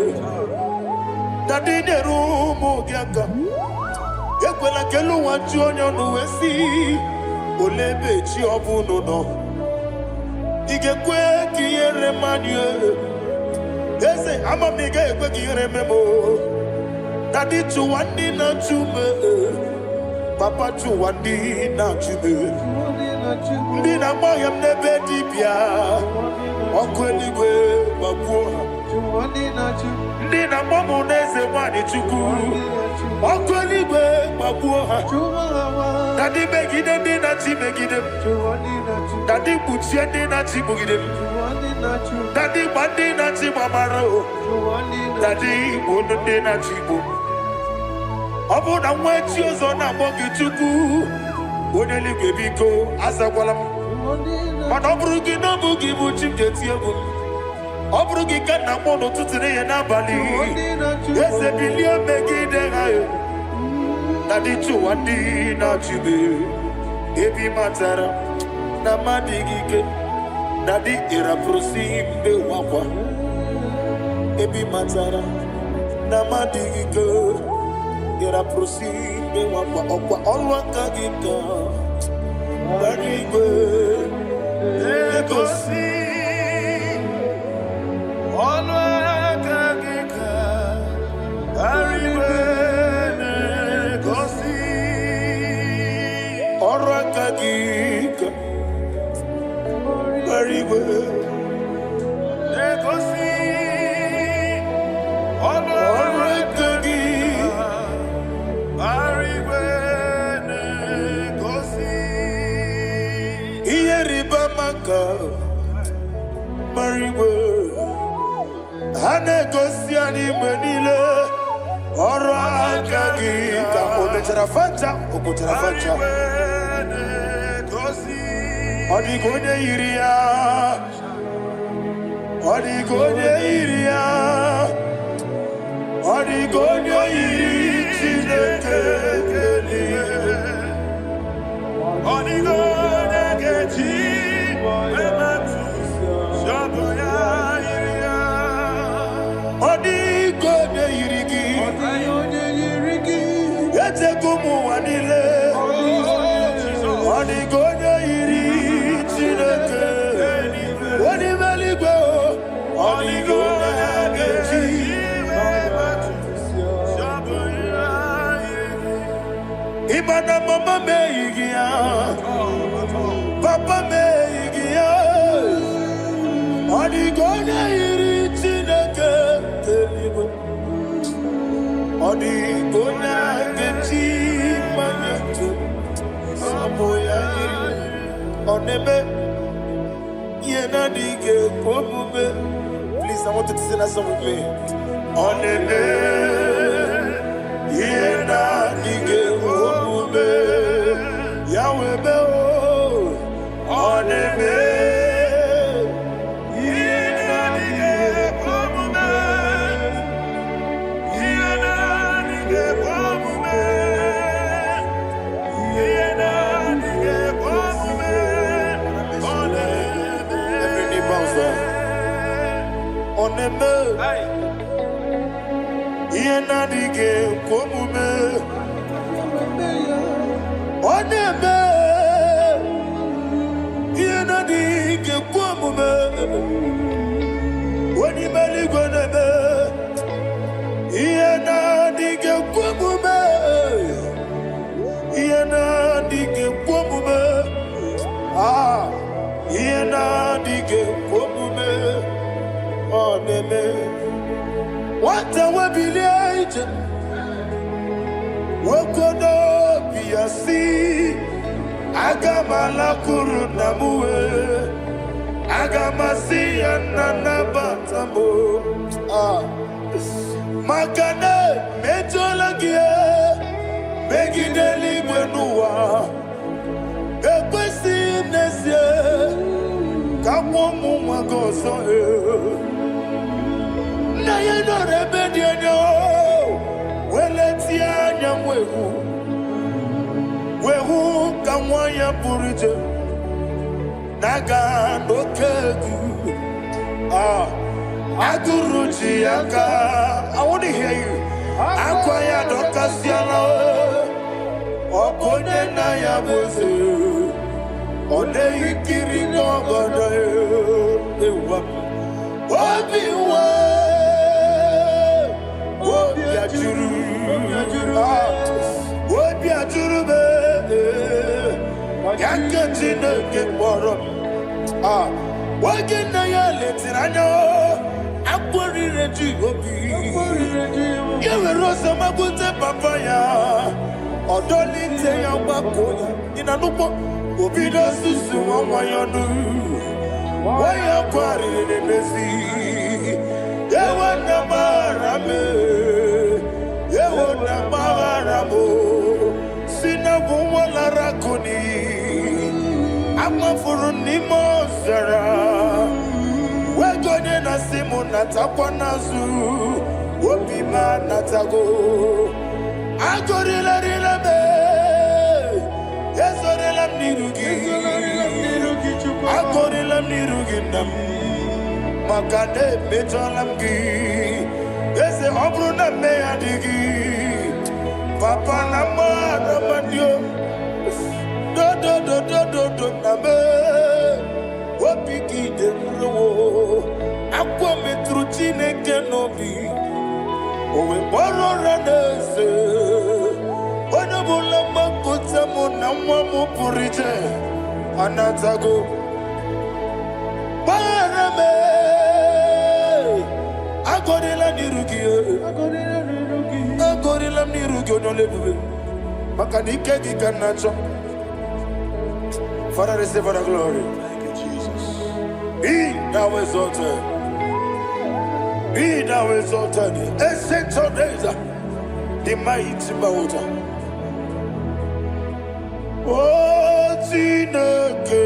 na ndị nyere ụmụ gị aka. Ekwela ka elu ụwa ju onye ọnụ wee sị, ole ebe chi ọ bụ unu nọ? Ị ga-ekwe ka ihere mmadụ? Eze, ama m na ị gaghị ekwe ka ihere mee m o. Daddy chụwa ndị na-achụ m, papa chụwa ndị na-achụ m, ndị na-agba ya m n'ebe dibịa, ọkụ eluigwe gbagbuo ha. Ndị na-agba m n'eze nwanyị Chukwu, ọkụ eluigwe gbagbuo ha. Daddy megide ndị na-achị megide m. Daddy kpuchie ndị na-achị kpugide m. Daddy gba ndị na-achị gbamara o. Daddy gbuo ndị na-achị igbo. Ọ bụrụ na nwa echi ọzọ na-akpọ gị Chukwu, onye eluigwe biko azakwala m. Mana ọ bụrụ gị na ọ bụ gị bụ chi m ga-eti egwu m. Ọ bụrụ gị ka nna akpọ n'ụtụtụ, n'ehihie, n'abalị, eze bilie megide ha. Daddy chụwa ndị na-achụbe ebe ị matara na mmadụ gị ike. Daddy ịrapụrụsi mbe wakwa ebe ị matara na mmadụ gị ike, ịrapụrụsi mbe wakwa ọkwa ọlụ aka gị ka gbara igwe Egosi ọnụ aka gị ka igwe na-egosi. Ọrụ aka gị ka gbara igwe Na-egosi ọnụ ọrụ aka gị igwe na-egosi. Ihe rịba ama ka gbara igwe ha na-egosi anyị mgbe niile. Ọrụ aka gị ka o mechara facha, o kpochara facha. Igwe na-egosi. Ọ dịghị onye yiri ya, ọ dịghị onye yiri ya, ọ dịghị onye yiri Chineke eluigwe. Ọ dịghị onye ga-eji emetụ sọbụ ya yiri ya. Ọ dịghị onye yiri gị. Ọ dịghị onye yiri gị. Echego m ụwa niile. Ọ dịghị onye Jizọs. Ọ dịghị onye yiri Chineke onye ime eluigwe o. Ọ dịghị onye ga-eji Sọbụ ya yiri. Ịma na mama m eyighị ya, papa m eyighị ya. Ọ dịghị onye yiri Chineke eluigwe. Ọ dịghị onye ga-eji mmanya tụ ọ bụ ya yiri. Ọ na-eme ihe na-adịghị ekwe omume. Please, I want you to sing that song with me. Ọ na-eme ihe na-adịghị ekwe omume. Ya wee mee o. Ọ na-eme Ihe na-adịghị ekwe omume. Ihe na-adịghị ekwe omume. Ihe na-adịghị ekwe omume. Ọ na-eme. Every knee bows down. Ọ na-eme Hey. ihe na-adịghị ekwe omume. Ọ na-eme ihe na-adịghị ekwe omume. Onye ime eluigwe na-eme ihe na-adịghị ekwe omume, ihe na-adịghị ekwe omume. Ah, ihe na-adịghị ekwe omume, ọ na-eme. Nwata webilie ije, nwoke n'obi ya si, aga m alakwuru nna m wee aga m asị ya, nna, nabata m o. Ah. Maka na emejọla gị megide eluigwe n'ụwa, ekwesịghị m n'ezie ka nwa ụmụ nwa gị ọzọ. Nna ya nọrọ ebe dị anya weletie anya wee hụ ka nwa ya pụrụ iche na-aga n'oke egwu. Ah, agụrụ ji ya aka. I want to hear you. Akwa ya dọkasịala. Ọ bụ onye nna ya bụ eze, ọ na-eyi nkiri n'ọgọdọ ewa obi nwe obi ajụrụ. Ya ka Chineke kpọrọ m. Ah, nwoke nna ya letiri anya, akpọrịrị ji obi ya were ọsọ magbute papa ya, ọdọlite ya, gbakọ ya ị na n'ụgbọ obido susu nwa nwa ya ọnụ nwa ya kwarịrị n'emezi. Ewo na gbaghara m, ewo na gbaghara m, si na bụ nwa lara akụ n'iyi, amafuru n'ime ọzara wego. Onye na-asị m natakwa n'azụ, obi m anatago. Agọrịlarịla m, ezorela m n'iru gị, agọrịla m n'iru gị, nna m, maka na emejọla m gị, eze. Ọ bụrụ na mmehie adịghị, papa, na mmadụ amadị dodododododo na me obi gị dị nrowo. Akwa metụrụ Chineke n'obi, o wee kpọrọ ụra n'eze. Onye ọbụla mgbapụta mụ na nwa m pụrụ iche anatago. Gbaghara m, agọrịla n'iru gị, agọrịla m n'iru gị, onye ọla ebube, maka na ike gị ka m na-achọ. Father, receive all the glory. Thank you, Jesus. Be thou exalted. Be thou exalted. Ancient of days, the mighty water. Oh, Chineke.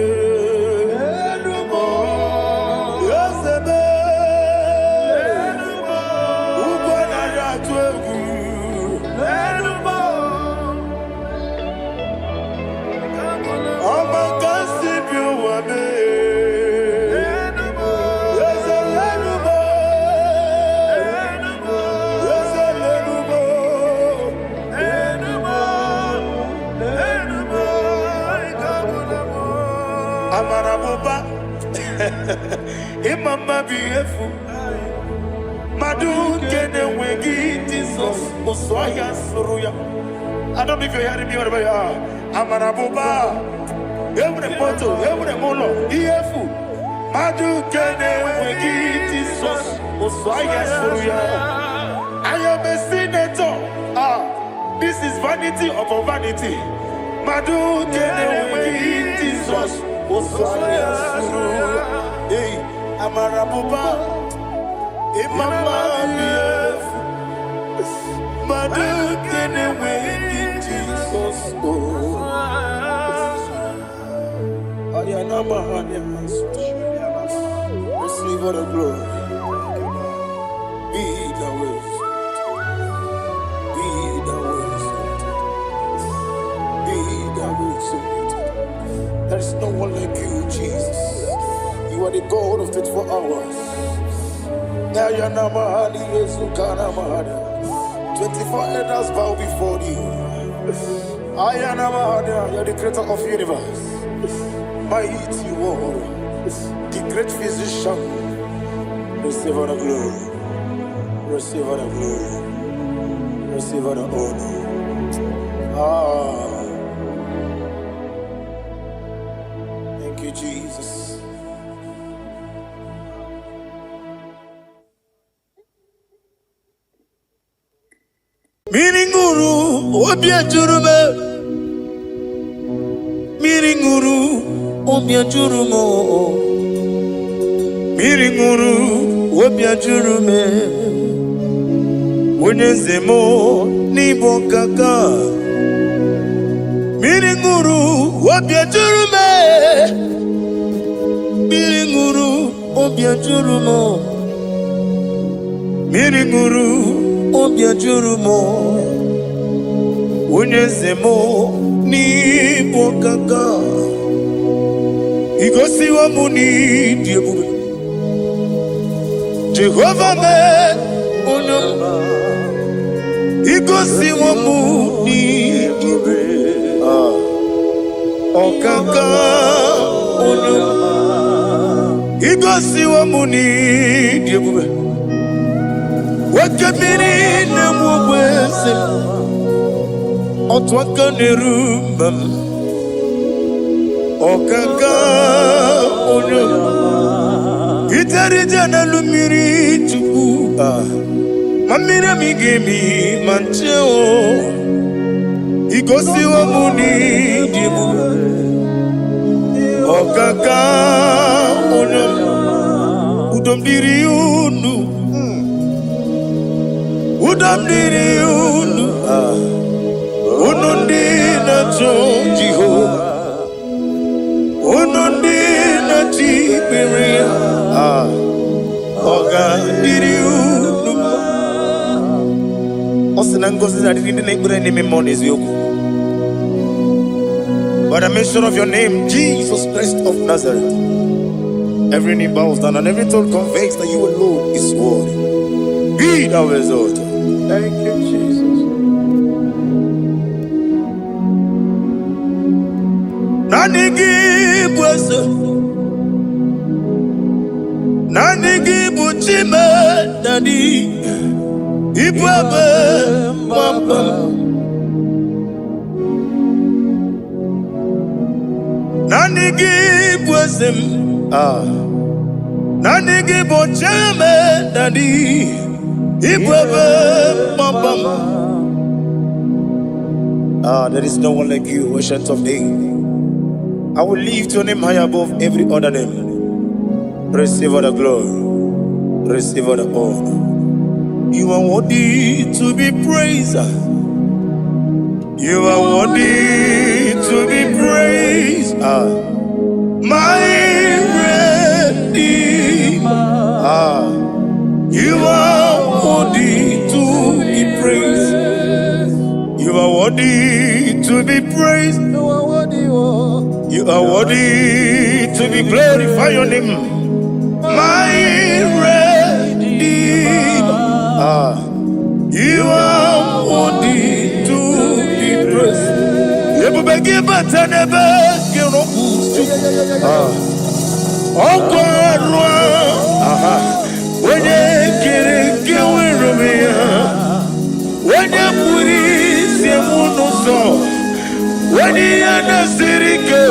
Eze m. Ugwu anaghị atụ egwu. Ọma ka si bi ụwa mee. Eze lelu m. Eze lelu m. Amara m ụba, ịma mma bụ ihe efu. Mmadụ nke na-enweghị Jizọs, ụsụ ọhịa sụrụ ya. I don't know if you're hearing me wherever you are. Amara m ụba, enwere m moto, enwere m ụlọ, ihe efu. Mmadụ nke na-enweghị Jizọs, ụsụ ọhịa sụrụ ya. I am a senator. Ah, this is vanity upon vanity. Mmadụ nke na-enweghị Jizọs, ụsụ ọhịa sụrụ ya. Hey, amara m ụba, ịma mma bụ ihe efu. Mmadụ nke na-enweghị Jizọs, oh. Ayanama hanya. Receive all the glory. Be thou exalted. Be thou exalted. Be thou exalted. There is no one like you, Jesus. You are the God of 24 hours. Ayanama hali Yezukana mahana. 24 elders bow before you. Ayanama hanya. You are the creator of universe. Mighty warrior. The great physician. Receive all the glory. Receive all the glory. Receive all the honor. Ah, thank you, Jesus. Mmiri ṅụrụ, obi ejuru m. Mmiri ṅụrụ, obi ejuru m. Mmiri ṅụrụ, obi ejuru m. Onye eze m, n'ịbụ kaka. Mmiri ṅụrụ, obi ejuru m. Mmiri ṅụrụ, obi ejuru m. Mmiri ṅụrụ, obi ejuru m. Onye eze m, n'ịbụ kaka. Igosiwo m n'ịdị ebube. Jehova mee, onye ọma. Igosiwo m n'ịdị ebube. Ah, ọkaka, onye ọma. Igosiwo m n'ịdị ebube. Oke mmiri na-enwe ogbe eze m. Otu aka na-eru mba m. Ọkaka onye iterite n'elu mmiri Chukwu, ah. Ma mmiri emi ga-emi ma nche o igosiwo m n'ịdị ebube. Ọkaka onye, udo m dịrị unu, udo m dịrị unu, ah. Unu ndị na-achọ Jehova, unu ndị na-achọ ikpere ya, ah, ọ ga-adịrị unu mma. Ọ sị na ngọzi na-adịrị ndị na-ekpere n'ime mmụọ na eziokwu. By the mention of your name, Jesus Christ of Nazareth, every knee bows down and every tongue confesses that you alone is worthy. Be thou exalted. Thank you, Jesus. Naanị gị bụ eze, naanị gị bụ Chime Daddy, ịbụ ebe mgbaba m. Naanị gị bụ eze m, ah. Naanị gị bụ Chime Daddy, ịbụ ebe mgbaba m. Ah, there is no one like you, Ancient of Days. I will lift your name high above every other name. Receive all the glory, receive all the honor. You are worthy to be praised. You are worthy to be praised. Ah, my Redeemer. Ah, you are worthy to be praised. You are worthy to be praised. You are worthy, oh. You are worthy to be glorified. Your name, my Redeemer. Ah, you are worthy to be praised. Ebube gị bata n'ebe gị rọpụ. Ah, ọkwa arụ, aha, onye kere nke nwere onwe ya, onye kpụrụ isi m n'ụzọ, onye ihe na-esiri ike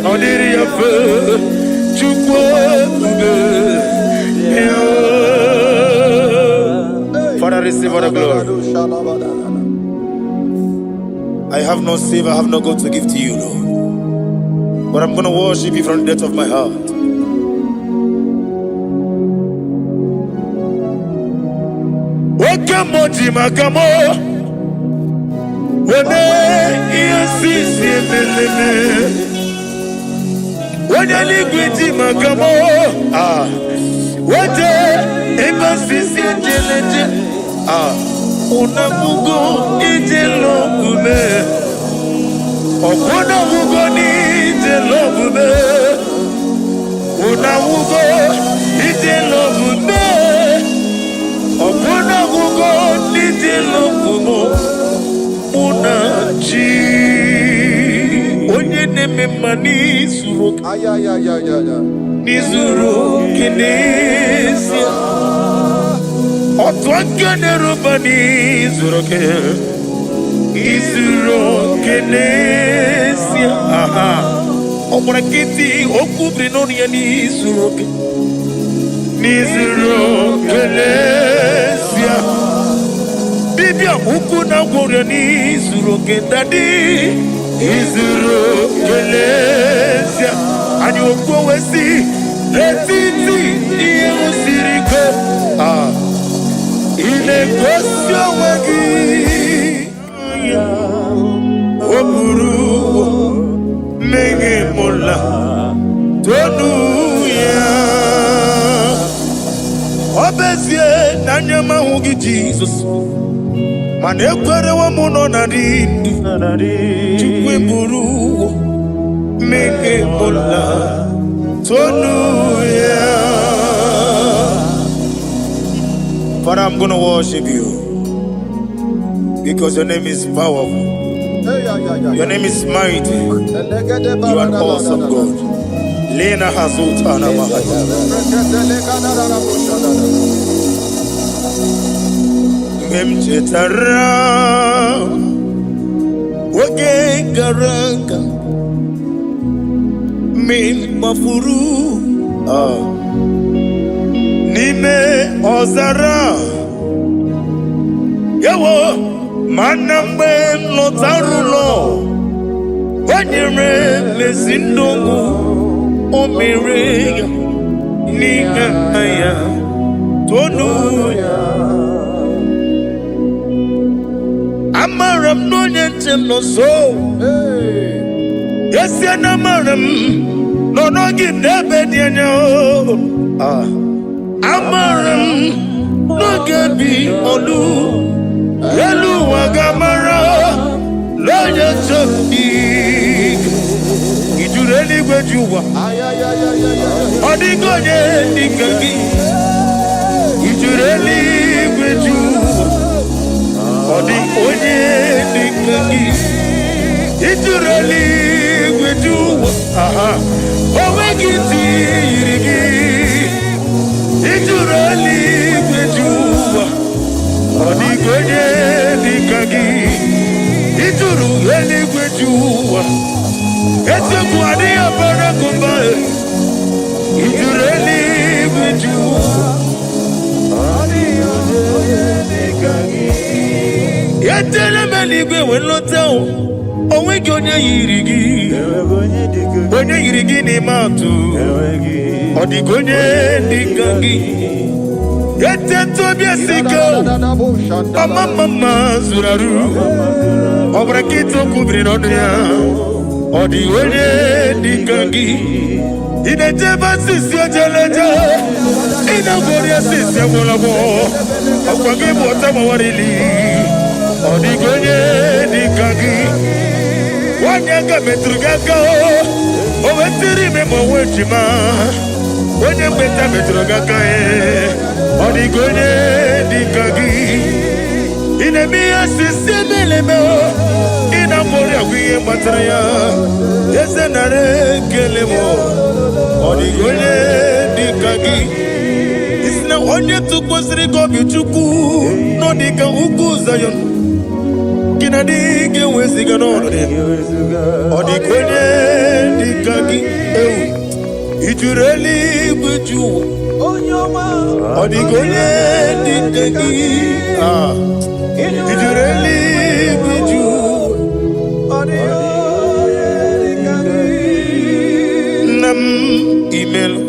ọ dịrị ya mfe, Chukwu ebube ya. Father, receive all the glory. I have no silver, I have no gold to give to you, Lord. But I'm going to worship you from the depth of my heart. Oke mmụọ ji maka mụ wene ihe sisi emeleme, onye eluigwe ji maka mụ, ah, wete ebe sisi ejeleje, ah, unabugo ije lọbume, ọkwụnabugo n'ije lọbume, unabugo ije lọbume, ọkwụnabugo n'ije lọbume. Mụ na chi onye na-eme mma n'izuru oke, n'izuru oke n'ezie, otu aka na-eruba n'izuru oke, izuru oke n'ezie, aha, ọ gbara nkịtị okwu biri n'ọnụ ya n'izuru oke, n'izuru oke n'ezie, dibịa ukwu na gwọrọ n'izuru oke, Daddy, izuru oke n'ezie. Anyị okwu wee si n'etiti ihe siri ike, ah, ị na-egosi onwe gị, o buru mmehie mụla tonu ya. Ọ bụ ezie na anya m ahụghị Jizọs, mana ekwerewo m nọ na dị ndụ. Chukwu eburu mmehie mụla tonu ya. Father, I'm going to worship you because your name is powerful. Your name is mighty. You are an awesome God. Lena Hazutana Mahaya. Mgbe m chetara oge gara aga, Mgbe m gbafuru n'ime ọzara, ewo, mana mgbe m lọtara ụlọ, o nyere m ezi ndụ, o mere ya n'ihe ya tonu ya. Amara m na onye nche m nọ nso. Esie na amara m nọ n'oge m n'ebe dị anya o. Amara m n'oge bi olu elu ụwa ga-amara n'onye nche m dị. Ijuru eluigwe ji ụwa, ọ dịghị onye dị ka gị. Ijuru eluigwe ji ụwa, ọ dị onye dị ka gị. Ijuru eluigwe ji ụwa, aha, o nweghị ntị yiri gị. Ijuru eluigwe ji ụwa, ọ dịghị onye dị ka gị. Ijuru eluigwe ji ụwa, eziokwu adịghị abara gụmba. Ijuru eluigwe ji ụwa. Etele m eluigwe wee lọta o, o nweghị onye yiri gị, onye yiri gị n'ime atụ. Ọ dịghị onye dị ka gị. Etete obi esi ike o, ọma mma mma zuru arụ, ọ bụrụ nkịta okwu biri n'ọnụ ya. Ọ dịghị onye dị ka gị. Ị na-ejebe asịsị ojeleje, ị na-agwọrị asịsị agwọrọgwọ, ọkwa gị bụ ọta gbawarili. Ọ dịghị onye dị ka gị. Nwanyị aka metụrụ gị aka, o wetiri ime ma onwe ejima. Onye mgbeta metụrụ gị aka, ọ dịghị onye dị ka gị. Ị na-eme ihe asịsị emeleme, ị na-agwọrị agwụ ihe gbatara ya. Eze, nara ekele m. Ọ dịghị onye dị ka gị. Isi na onye tụkwasịrị gị obi, Chukwu, nọ dị ka ugwu Zayọn, gị na dị ga-eweziga n'ọnọdụ ya. Ọ dịghị onye dị ka gị. Ewu, ijuru eluigwe ju ụwa, ọ dịghị onye dị ka gị. Ijuru eluigwe ju ụwa. Nna m, imela.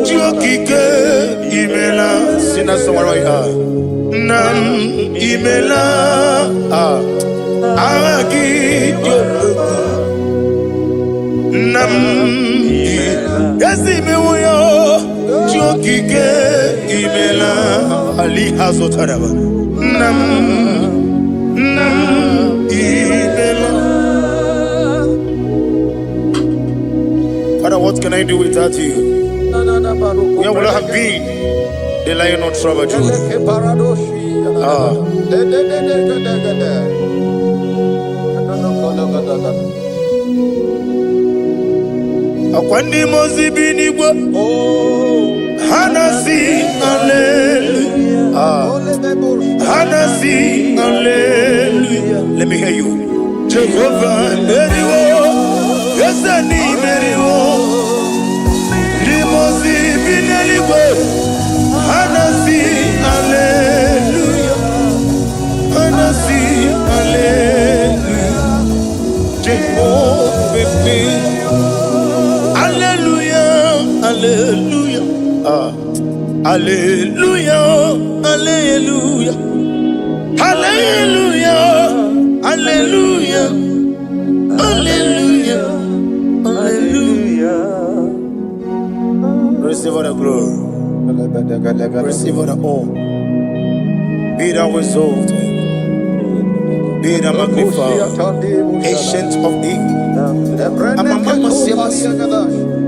Chi okike, imela. Si na sọgbara ya, nna m, imela. Agha gị dị okpukpu. Nna m, ezi imewo ya. Chi okike, imela. Ali ha zụtara nna m, nna m, imela. Father, what can I do without you? Where would I have been? The lion of tribe of Judah. Akwa ndị mmụọ ozi bi n'igwe, ha na-asị hallelujah. Ha na-asị hallelujah. Let me hear you. Jehovah meriwo, eze n'imeriwo. Ndị mmụọ ozi bi n'eluigwe, ha na-asị hallelujah. Ha na-asị hallelujah. Jehovah meriwo. Hallelujah, hallelujah. Hallelujah, hallelujah. Hallelujah, hallelujah, hallelujah, hallelujah. Receive all the glory, receive all the honor. Be thou exalted, be thou magnified, Ancient of Days.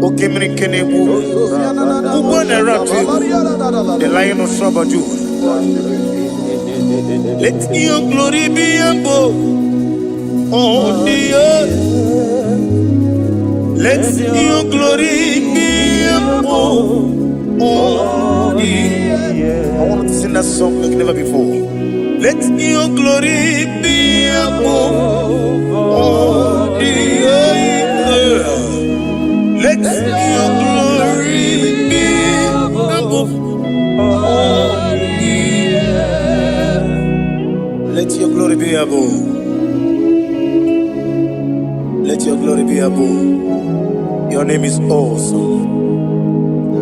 Okemiri Kenebu, the Lion of tribe of Judah. Let your glory be above on the earth. Let your glory be above on the earth. I want to sing that song like never before. Let your glory be above on the earth. Let your glory be above all the earth. Let your glory be above. Let your glory be above. Your name is awesome.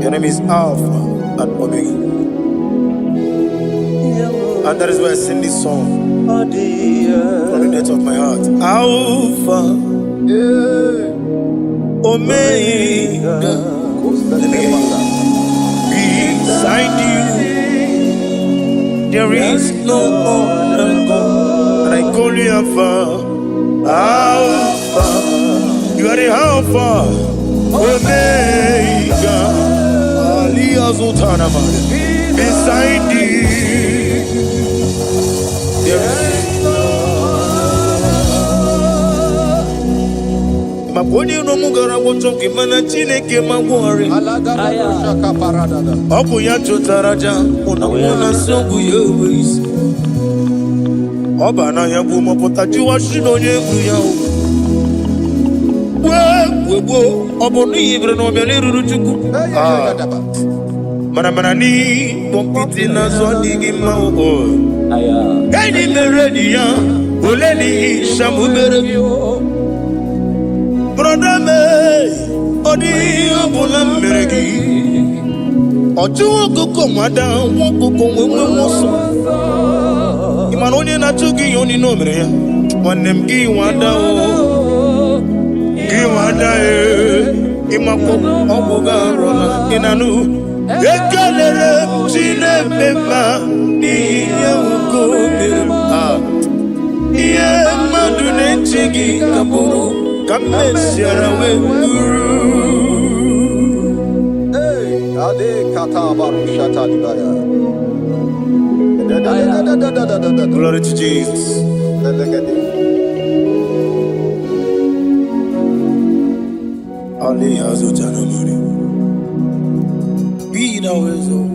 Your name is Alpha and Omega. And that is why I sing this song from the depth of my heart. Alpha, Omega. Let me hear you. Beside you, there is no other God. And I call you Alpha, Alpha. You are the Alpha, Omega. Ali Azutanama. Beside you, there is. Maka onye iro m gara gwọchọ gị, mana Chineke ma gwọrị. Ọ bụ ya chụtara aja mụ na mụ na nsị ọgwụ ya enwe isi. Ọ ba n'ahịa bụ mọpụta jụwa shi na onye egwu ya o. Wee wee gbuo, ọ bụ n'ihi bere na ọbịa n'eruru Chukwu. Ah, mana mana n'ịkpọ nkịtị n'azụ adịghị mma o. Enyi mere enyi ya ole n'ihi shamubere. Brother me, ọ dịghị ihe ọbụla m mere gị. Ọ chụwa ọkụkọ nwada nwa ọkụkọ nwee nwe ọsọ. Ị mana onye na-achụ gị ihe onye o mere ya. Nwanne m, gị nwada o, gị nwada e, ịmakwa ọgwụ gị arụla ị na-anụ. Ekelere m Chineke ma n'ihi ihe nwoke o mere m. Ah, ihe mmadụ na-eche gị ka bụrụ ka m mesiara wee bụrụ. Hey, Ade kata baru shata libaya. Da da da da da da da da da. Glory to Jesus. Belegede. Ali Azutanamani. Be thou exalted.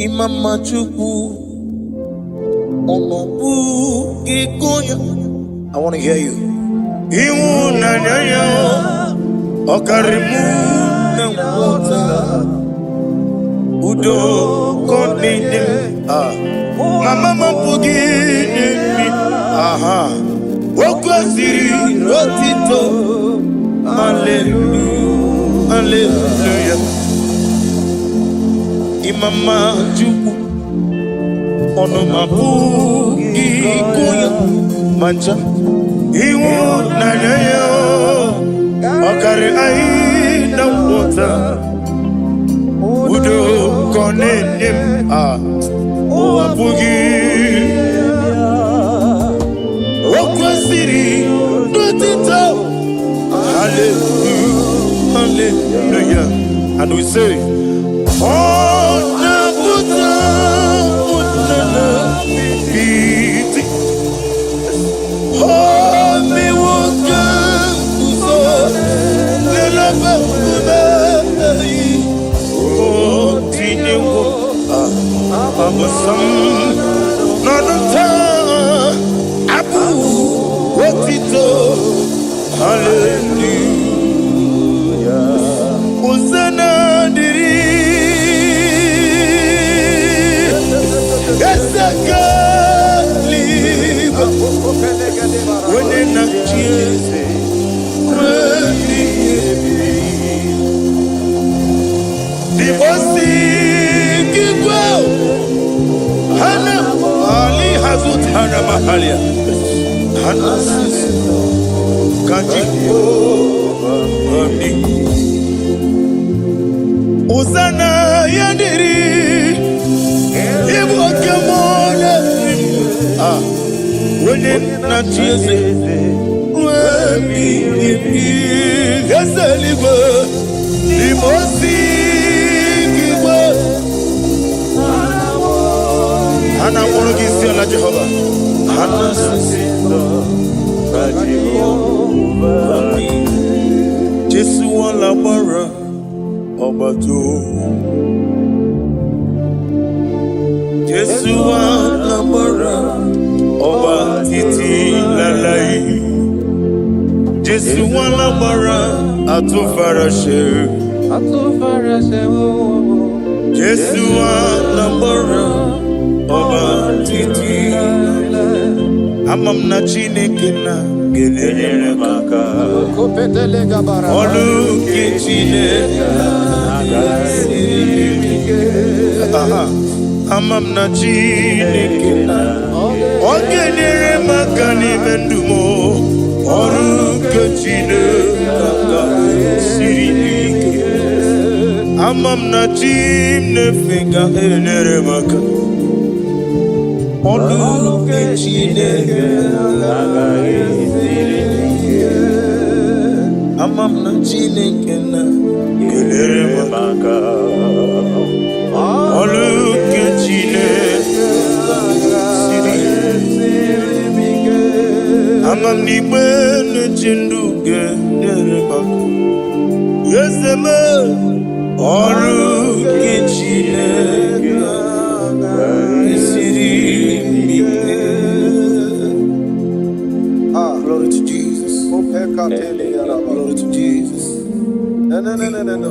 Imama Chukwu, ọnọbụ gị gonya. I want to hear you. Ịhụnanya ya ọ karịrị mụ na nghọta. Udo ka ọ na-enye m. Ah. Mama m apụghị inye m. Aha. O kwesịrị otito. Hallelujah. Hallelujah. Imama Chukwu, ọnụma apụghị ịgụ ya ma ncha. Ịhụnanya ya ọ karịrị anyị na nghọta. Udo ka ọ na-enye m. Ah, ụwa apụghị. O kwesịrị n'otito. Hallelujah. Hallelujah. And we say, ọ na-apụta ụnana iti. O mewo ka nguzo n'elebe nkume. O tinyewo abụsam n'ọnụ taa abụ otito. Hallelujah. Hosanna dịrị Eze eluigwe, onye na-achị eze ruo ebighị ebi. Dibosi igwe hana ali hazutana mahalia hana sisi kaji ami. Hosanna ya dịrị ịbụ oke mmụọ na-eri. Ah, onye na-achị eze ruo ebighị ebi, eze eluigwe. Dibosi igwe ha na-akpọrọ gị isi ala. Jehova, ha na-asị Jehova dị. Jesu wala gbara ọgbata. Jesu wala gbara ọba títí láláì. Jesu nwala gbara atụfara shere. Jesu nwala gbara ọba titi. Ama m na Chineke na ga-enyere m aka. Ọrụ nke Chineke siri ike. Aha. Ama m na Chineke na ọ ga-enyere m aka n'ime ndụ m. Ọrụ nke Chineke siri ike. Ama m na chi m na-efe ga-enyere m aka. Ọrụ nke Chineke siri ike. Ama m na Chineke na ga-enyere m aka. Ọrụ nke Chineke siri ike. Ama m n'igbe na-eche ndụ ga-enyere m aka. Eze m, ọrụ nke Chineke siri ike. Ah. Glory to Jesus. Glory to Jesus. No, no, no, no, no, no.